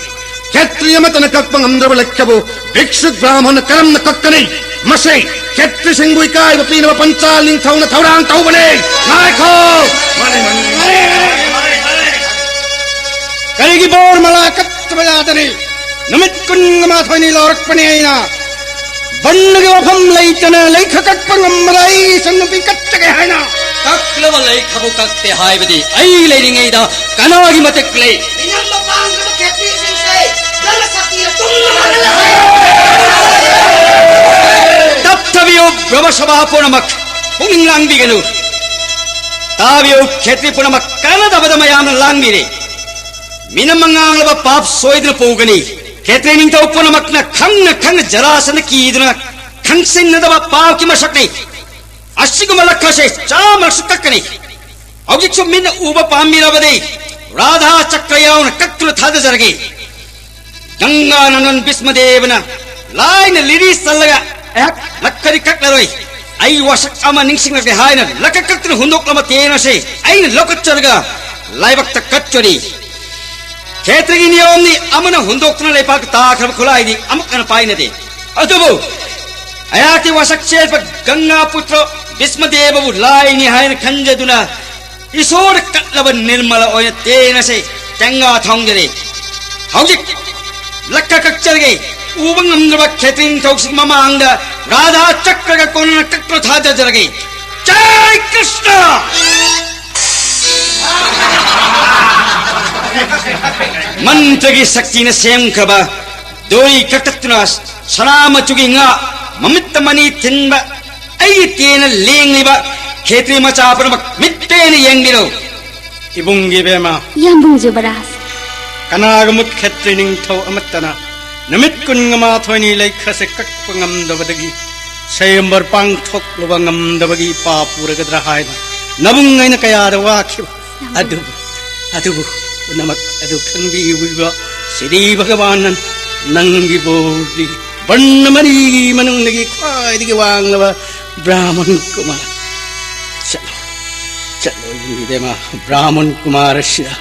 ꯈꯦꯇ꯭ꯔꯤ ꯑꯃꯠꯇꯅ ꯀꯛꯄ ꯉꯝꯗ꯭ꯔꯕ ꯂꯩꯈꯕꯨ ꯚꯤꯛꯁꯨꯛ ꯕ꯭ꯔꯥꯍꯃꯟꯅ ꯀꯔꯝꯅ ꯀꯛꯀꯅꯤ? ꯃꯁꯤ ꯈꯦꯇ꯭ꯔꯤꯁꯤꯡꯕꯨ ꯏꯀꯥꯏꯕ ꯄꯤꯅꯕ ꯄꯟꯆꯥꯜ ꯅꯤꯡꯊꯧꯅ ꯊꯧꯔꯥꯡ ꯇꯧꯕꯅꯤ꯫ ꯉꯥꯏꯈꯣ! ꯀꯔꯤꯒꯤ ꯕꯣꯔꯃꯂꯥ ꯀꯠꯇꯕ ꯌꯥꯗꯅꯤ? ꯅꯨꯃꯤꯠ ꯀꯨꯟꯒ ꯃꯥꯊꯣꯏꯅꯤ ꯂꯧꯔꯛꯄꯅꯤ ꯑꯩꯅ꯫ ꯕꯟꯗꯒꯤ ꯋꯥꯐꯝ ꯂꯩꯇꯅ ꯂꯩꯈ ꯀꯛꯄ ꯉꯝꯕꯗ ꯑꯩ ꯏꯆꯟꯅꯨꯄꯤ ꯀꯠꯆꯒꯦ ꯍꯥꯏꯅ꯫ ꯀꯛꯂꯕ ꯂꯩꯈꯕꯨ ꯀꯛꯇꯦ ꯍꯥꯏꯕꯗꯤ ꯑꯩ ꯂꯩꯔꯤꯉꯩꯗ ꯀꯅꯥꯒꯤ ꯃꯇꯤꯛ ꯂꯩ? ꯃꯤꯅꯝꯕ ꯄꯥꯡꯗꯕ ꯈꯦꯇ꯭ꯔꯤꯁꯤꯡꯁꯦ ꯅꯪꯅ ꯁꯛꯇꯤꯅ ꯇꯨꯝꯅ ꯃꯥꯡꯍꯜꯂꯦ꯫ ꯇꯞꯊꯕꯤꯌꯨ, ꯕ꯭ꯔꯍ꯭ꯃ ꯁꯚꯥ ꯄꯨꯝꯅꯃꯛ ꯄꯨꯛꯅꯤꯡ ꯂꯥꯡꯕꯤꯒꯅꯨ꯫ ꯇꯥꯕꯤꯌꯨ, ꯈꯦꯇ꯭ꯔꯤ ꯄꯨꯝꯅꯃꯛ ꯀꯥꯟꯅꯗꯕꯗ ꯃꯌꯥꯝꯅ ꯂꯥꯡꯕꯤꯔꯦ꯫ ꯃꯤꯅꯝꯕ ꯉꯥꯡꯂꯕ ꯄꯥꯞ ꯁꯣꯏꯗꯅ ꯄꯨꯒꯅꯤ꯫ ꯈꯦꯇ꯭ꯔꯤ ꯅꯤꯡꯊꯧ ꯄꯨꯝꯅꯃꯛꯅ ꯈꯪꯅ ꯈꯪꯅ ꯖꯔꯥꯁꯟꯗ ꯀꯤꯗꯨꯅ ꯈꯪꯁꯤꯟꯅꯗꯕ ꯄꯥꯞꯀꯤ ꯃꯁꯛꯅꯤ꯫ ꯑꯁꯤꯒꯨꯝꯕ ꯂꯛꯈꯁꯦ ꯆꯥꯝꯃꯔꯛꯁꯨ ꯀꯛꯀꯅꯤ꯫ ꯍꯧꯖꯤꯛꯁꯨ ꯃꯤꯠꯅ ꯎꯕ ꯄꯥꯝꯕꯤꯔꯕꯗꯤ ꯔꯥꯙꯥ ꯆꯀ꯭ꯔ ꯌꯥꯎꯅ ꯀꯛꯇꯨꯅ ꯊꯥꯗꯖꯔꯒꯦ꯫ ꯒꯪꯒꯥ ꯅꯟꯗꯟ ꯚꯤꯁꯃꯗꯦꯕꯅ ꯂꯥꯏꯅ ꯂꯤꯔꯤ ꯆꯜꯂꯒ ꯑꯩꯍꯥꯛ ꯂꯛꯈꯗꯤ ꯀꯛꯂꯔꯣꯏ꯫ ꯑꯩ ꯋꯥꯁꯛ ꯑꯃ ꯅꯤꯡꯁꯤꯡꯂꯛꯂꯦ ꯍꯥꯏꯅ ꯂꯛꯈ ꯀꯛꯇꯨꯅ ꯍꯨꯟꯗꯣꯛꯂꯕ ꯇꯦꯡ ꯑꯁꯤ ꯑꯩꯅ ꯂꯧꯈꯠꯆꯔꯒ ꯂꯥꯏꯕꯛꯇ ꯀꯠꯆꯔꯤ꯫ ꯈꯦꯇ꯭ꯔꯤꯒꯤ ꯅꯤꯌꯣꯝꯅꯤ, ꯑꯃꯅ ꯍꯨꯟꯗꯣꯛꯇꯨꯅ ꯂꯩꯄꯥꯛꯇ ꯇꯥꯈ꯭ꯔꯕ ꯈꯨꯠꯂꯥꯏꯗꯤ ꯑꯃꯨꯛ ꯍꯟꯅ ꯄꯥꯏꯅꯗꯦ꯫ ꯑꯗꯨꯕꯨ ꯑꯩꯍꯥꯛꯀꯤ ꯋꯥꯁꯛ ꯆꯦꯠꯄ ꯒꯪꯒꯥ ꯄꯨꯇ꯭ꯔ ꯚꯤꯁꯃꯗꯦꯕꯕꯨ ꯂꯥꯏꯅꯤ ꯍꯥꯏꯅ ꯈꯟꯖꯗꯨꯅ ꯏꯁꯣꯔꯗ ꯀꯠꯂꯕ ꯅꯤꯔꯃꯂ ꯑꯣꯏꯅ ꯇꯦꯡ ꯑꯁꯤ ꯇꯦꯡꯒꯥ ꯊꯣꯡꯖꯔꯤ꯫ ꯍꯧꯖꯤꯛ ꯂꯛꯈ ꯀꯛꯆꯔꯒꯦ꯫ ꯎꯕ ꯉꯝꯗ꯭ꯔꯕ ꯈꯦꯇ꯭ꯔꯤ ꯅꯤꯡꯊꯧꯁꯤꯡ ꯃꯃꯥꯡꯗ ꯔꯥꯙꯥ ꯆꯀ꯭ꯔꯒ ꯀꯣꯟꯅꯅ ꯀꯛꯇꯨꯅ ꯊꯥꯗꯖꯔꯒꯦ꯫ ꯖꯥꯏ ꯀ꯭ꯔꯤꯁꯅ! ꯃꯟꯇ꯭ꯔꯒꯤ ꯁꯛꯇꯤꯅ ꯁꯦꯝꯈ꯭ꯔꯕ ꯗꯣꯔꯤ ꯀꯛꯊꯠꯇꯨꯅ ꯁꯅꯥ ꯃꯆꯨꯒꯤ ꯉꯥ, ꯃꯃꯤꯠꯇ ꯃꯅꯤ ꯊꯤꯟꯕ ꯑꯩꯒꯤ ꯇꯦꯟꯅ ꯂꯦꯡꯂꯤꯕ ꯈꯦꯇ꯭ꯔꯤ ꯃꯆꯥ ꯄꯨꯝꯅꯃꯛ ꯃꯤꯠ ꯄꯦꯟꯅ ꯌꯦꯡꯕꯤꯔꯣ꯫ ꯏꯕꯨꯡꯒꯤ ꯕꯦꯝꯃ, ꯌꯥꯝꯕꯨꯡ ꯖꯨꯕꯔꯥꯖ꯫ ꯀꯅꯥꯒꯨꯝꯕ ꯈꯦꯇ꯭ꯔꯤ ꯅꯤꯡꯊꯧ ꯑꯃꯠꯇꯅ ꯅꯨꯃꯤꯠ ꯀꯨꯟꯒ ꯃꯥꯊꯣꯏꯅꯤ ꯂꯩꯈꯁꯦ ꯀꯛꯄ ꯉꯝꯗꯕꯗꯒꯤ, ꯁꯌꯝꯕꯔ ꯄꯥꯡꯊꯣꯛꯂꯨꯕ ꯉꯝꯗꯕꯒꯤ ꯏꯄꯥ ꯄꯨꯔꯒꯗ꯭ꯔꯥ ꯍꯥꯏꯅ ꯅꯕꯨꯡ ꯑꯩꯅ ꯀꯌꯥꯗ ꯋꯥꯈꯤꯕ꯫ ꯑꯗꯨꯕꯨ, ꯑꯗꯨꯕꯨ ꯄꯨꯝꯅꯃꯛ ꯑꯗꯨ ꯈꯪꯕꯤꯕ ꯁꯤꯔꯤ ꯚꯒꯋꯥꯟꯅ ꯅꯪꯒꯤ ꯕꯣꯔꯗꯤ ꯕꯟ ꯃꯔꯤꯒꯤ ꯃꯅꯨꯡꯗꯒꯤ ꯈ꯭ꯋꯥꯏꯗꯒꯤ ꯋꯥꯡꯂꯕ ꯕ꯭ꯔꯥꯍꯃꯟ ꯀꯨꯃꯥꯔ꯫ ꯆꯠꯂꯣ, ꯆꯠꯂꯣ, ꯏꯕꯦꯝꯃ, ꯕ꯭ꯔꯥꯍꯃꯟ ꯀꯨꯃꯥꯔ ꯑꯁꯤꯗ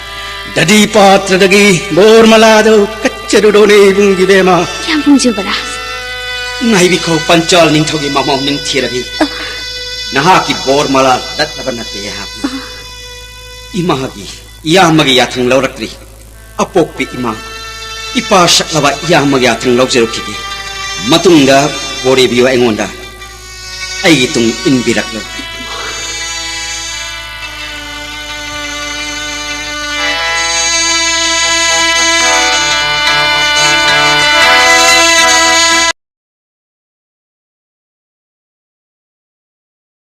ꯗꯗꯤ ꯄꯥꯇ꯭ꯔꯗꯒꯤ ꯕꯣꯔꯃꯂꯥꯗꯨ ꯀꯠ ꯆꯠꯂꯨꯔꯣꯅꯦ ꯏꯕꯨꯡ ꯏꯕꯦꯝꯃ꯫ ꯀꯌꯥꯝ ꯄꯨꯡꯖꯕꯔꯥ? ꯉꯥꯏꯕꯤꯈꯣ, ꯄꯟꯆꯥꯜ ꯅꯤꯡꯊꯧꯒꯤ ꯃꯃꯧ ꯅꯤꯡꯊꯤꯔꯕꯤ꯫ ꯅꯍꯥꯛꯀꯤ ꯕꯣꯔ ꯃꯂꯥ ꯂꯠꯂꯕ ꯅꯠꯇꯦ ꯑꯩꯍꯥꯛꯅ꯫ ꯏꯃꯥꯒꯤ, ꯏꯌꯥꯝꯕꯒꯤ ꯌꯥꯊꯪ ꯂꯧꯔꯛꯇ꯭ꯔꯤ꯫ ꯑꯄꯣꯛꯄꯤ ꯏꯃꯥ, ꯏꯄꯥ ꯁꯛꯂꯕ ꯏꯌꯥꯝꯕꯒꯤ ꯌꯥꯊꯪ ꯂꯧꯖꯔꯛꯈꯤꯒꯦ꯫ ꯃꯇꯨꯡꯗ ꯕꯣꯔ ꯏꯕꯤꯌꯨ ꯑꯩꯉꯣꯟꯗ꯫ ꯑꯩꯒꯤ ꯇꯨꯡ ꯏꯟꯕꯤꯔꯛꯂꯣ꯫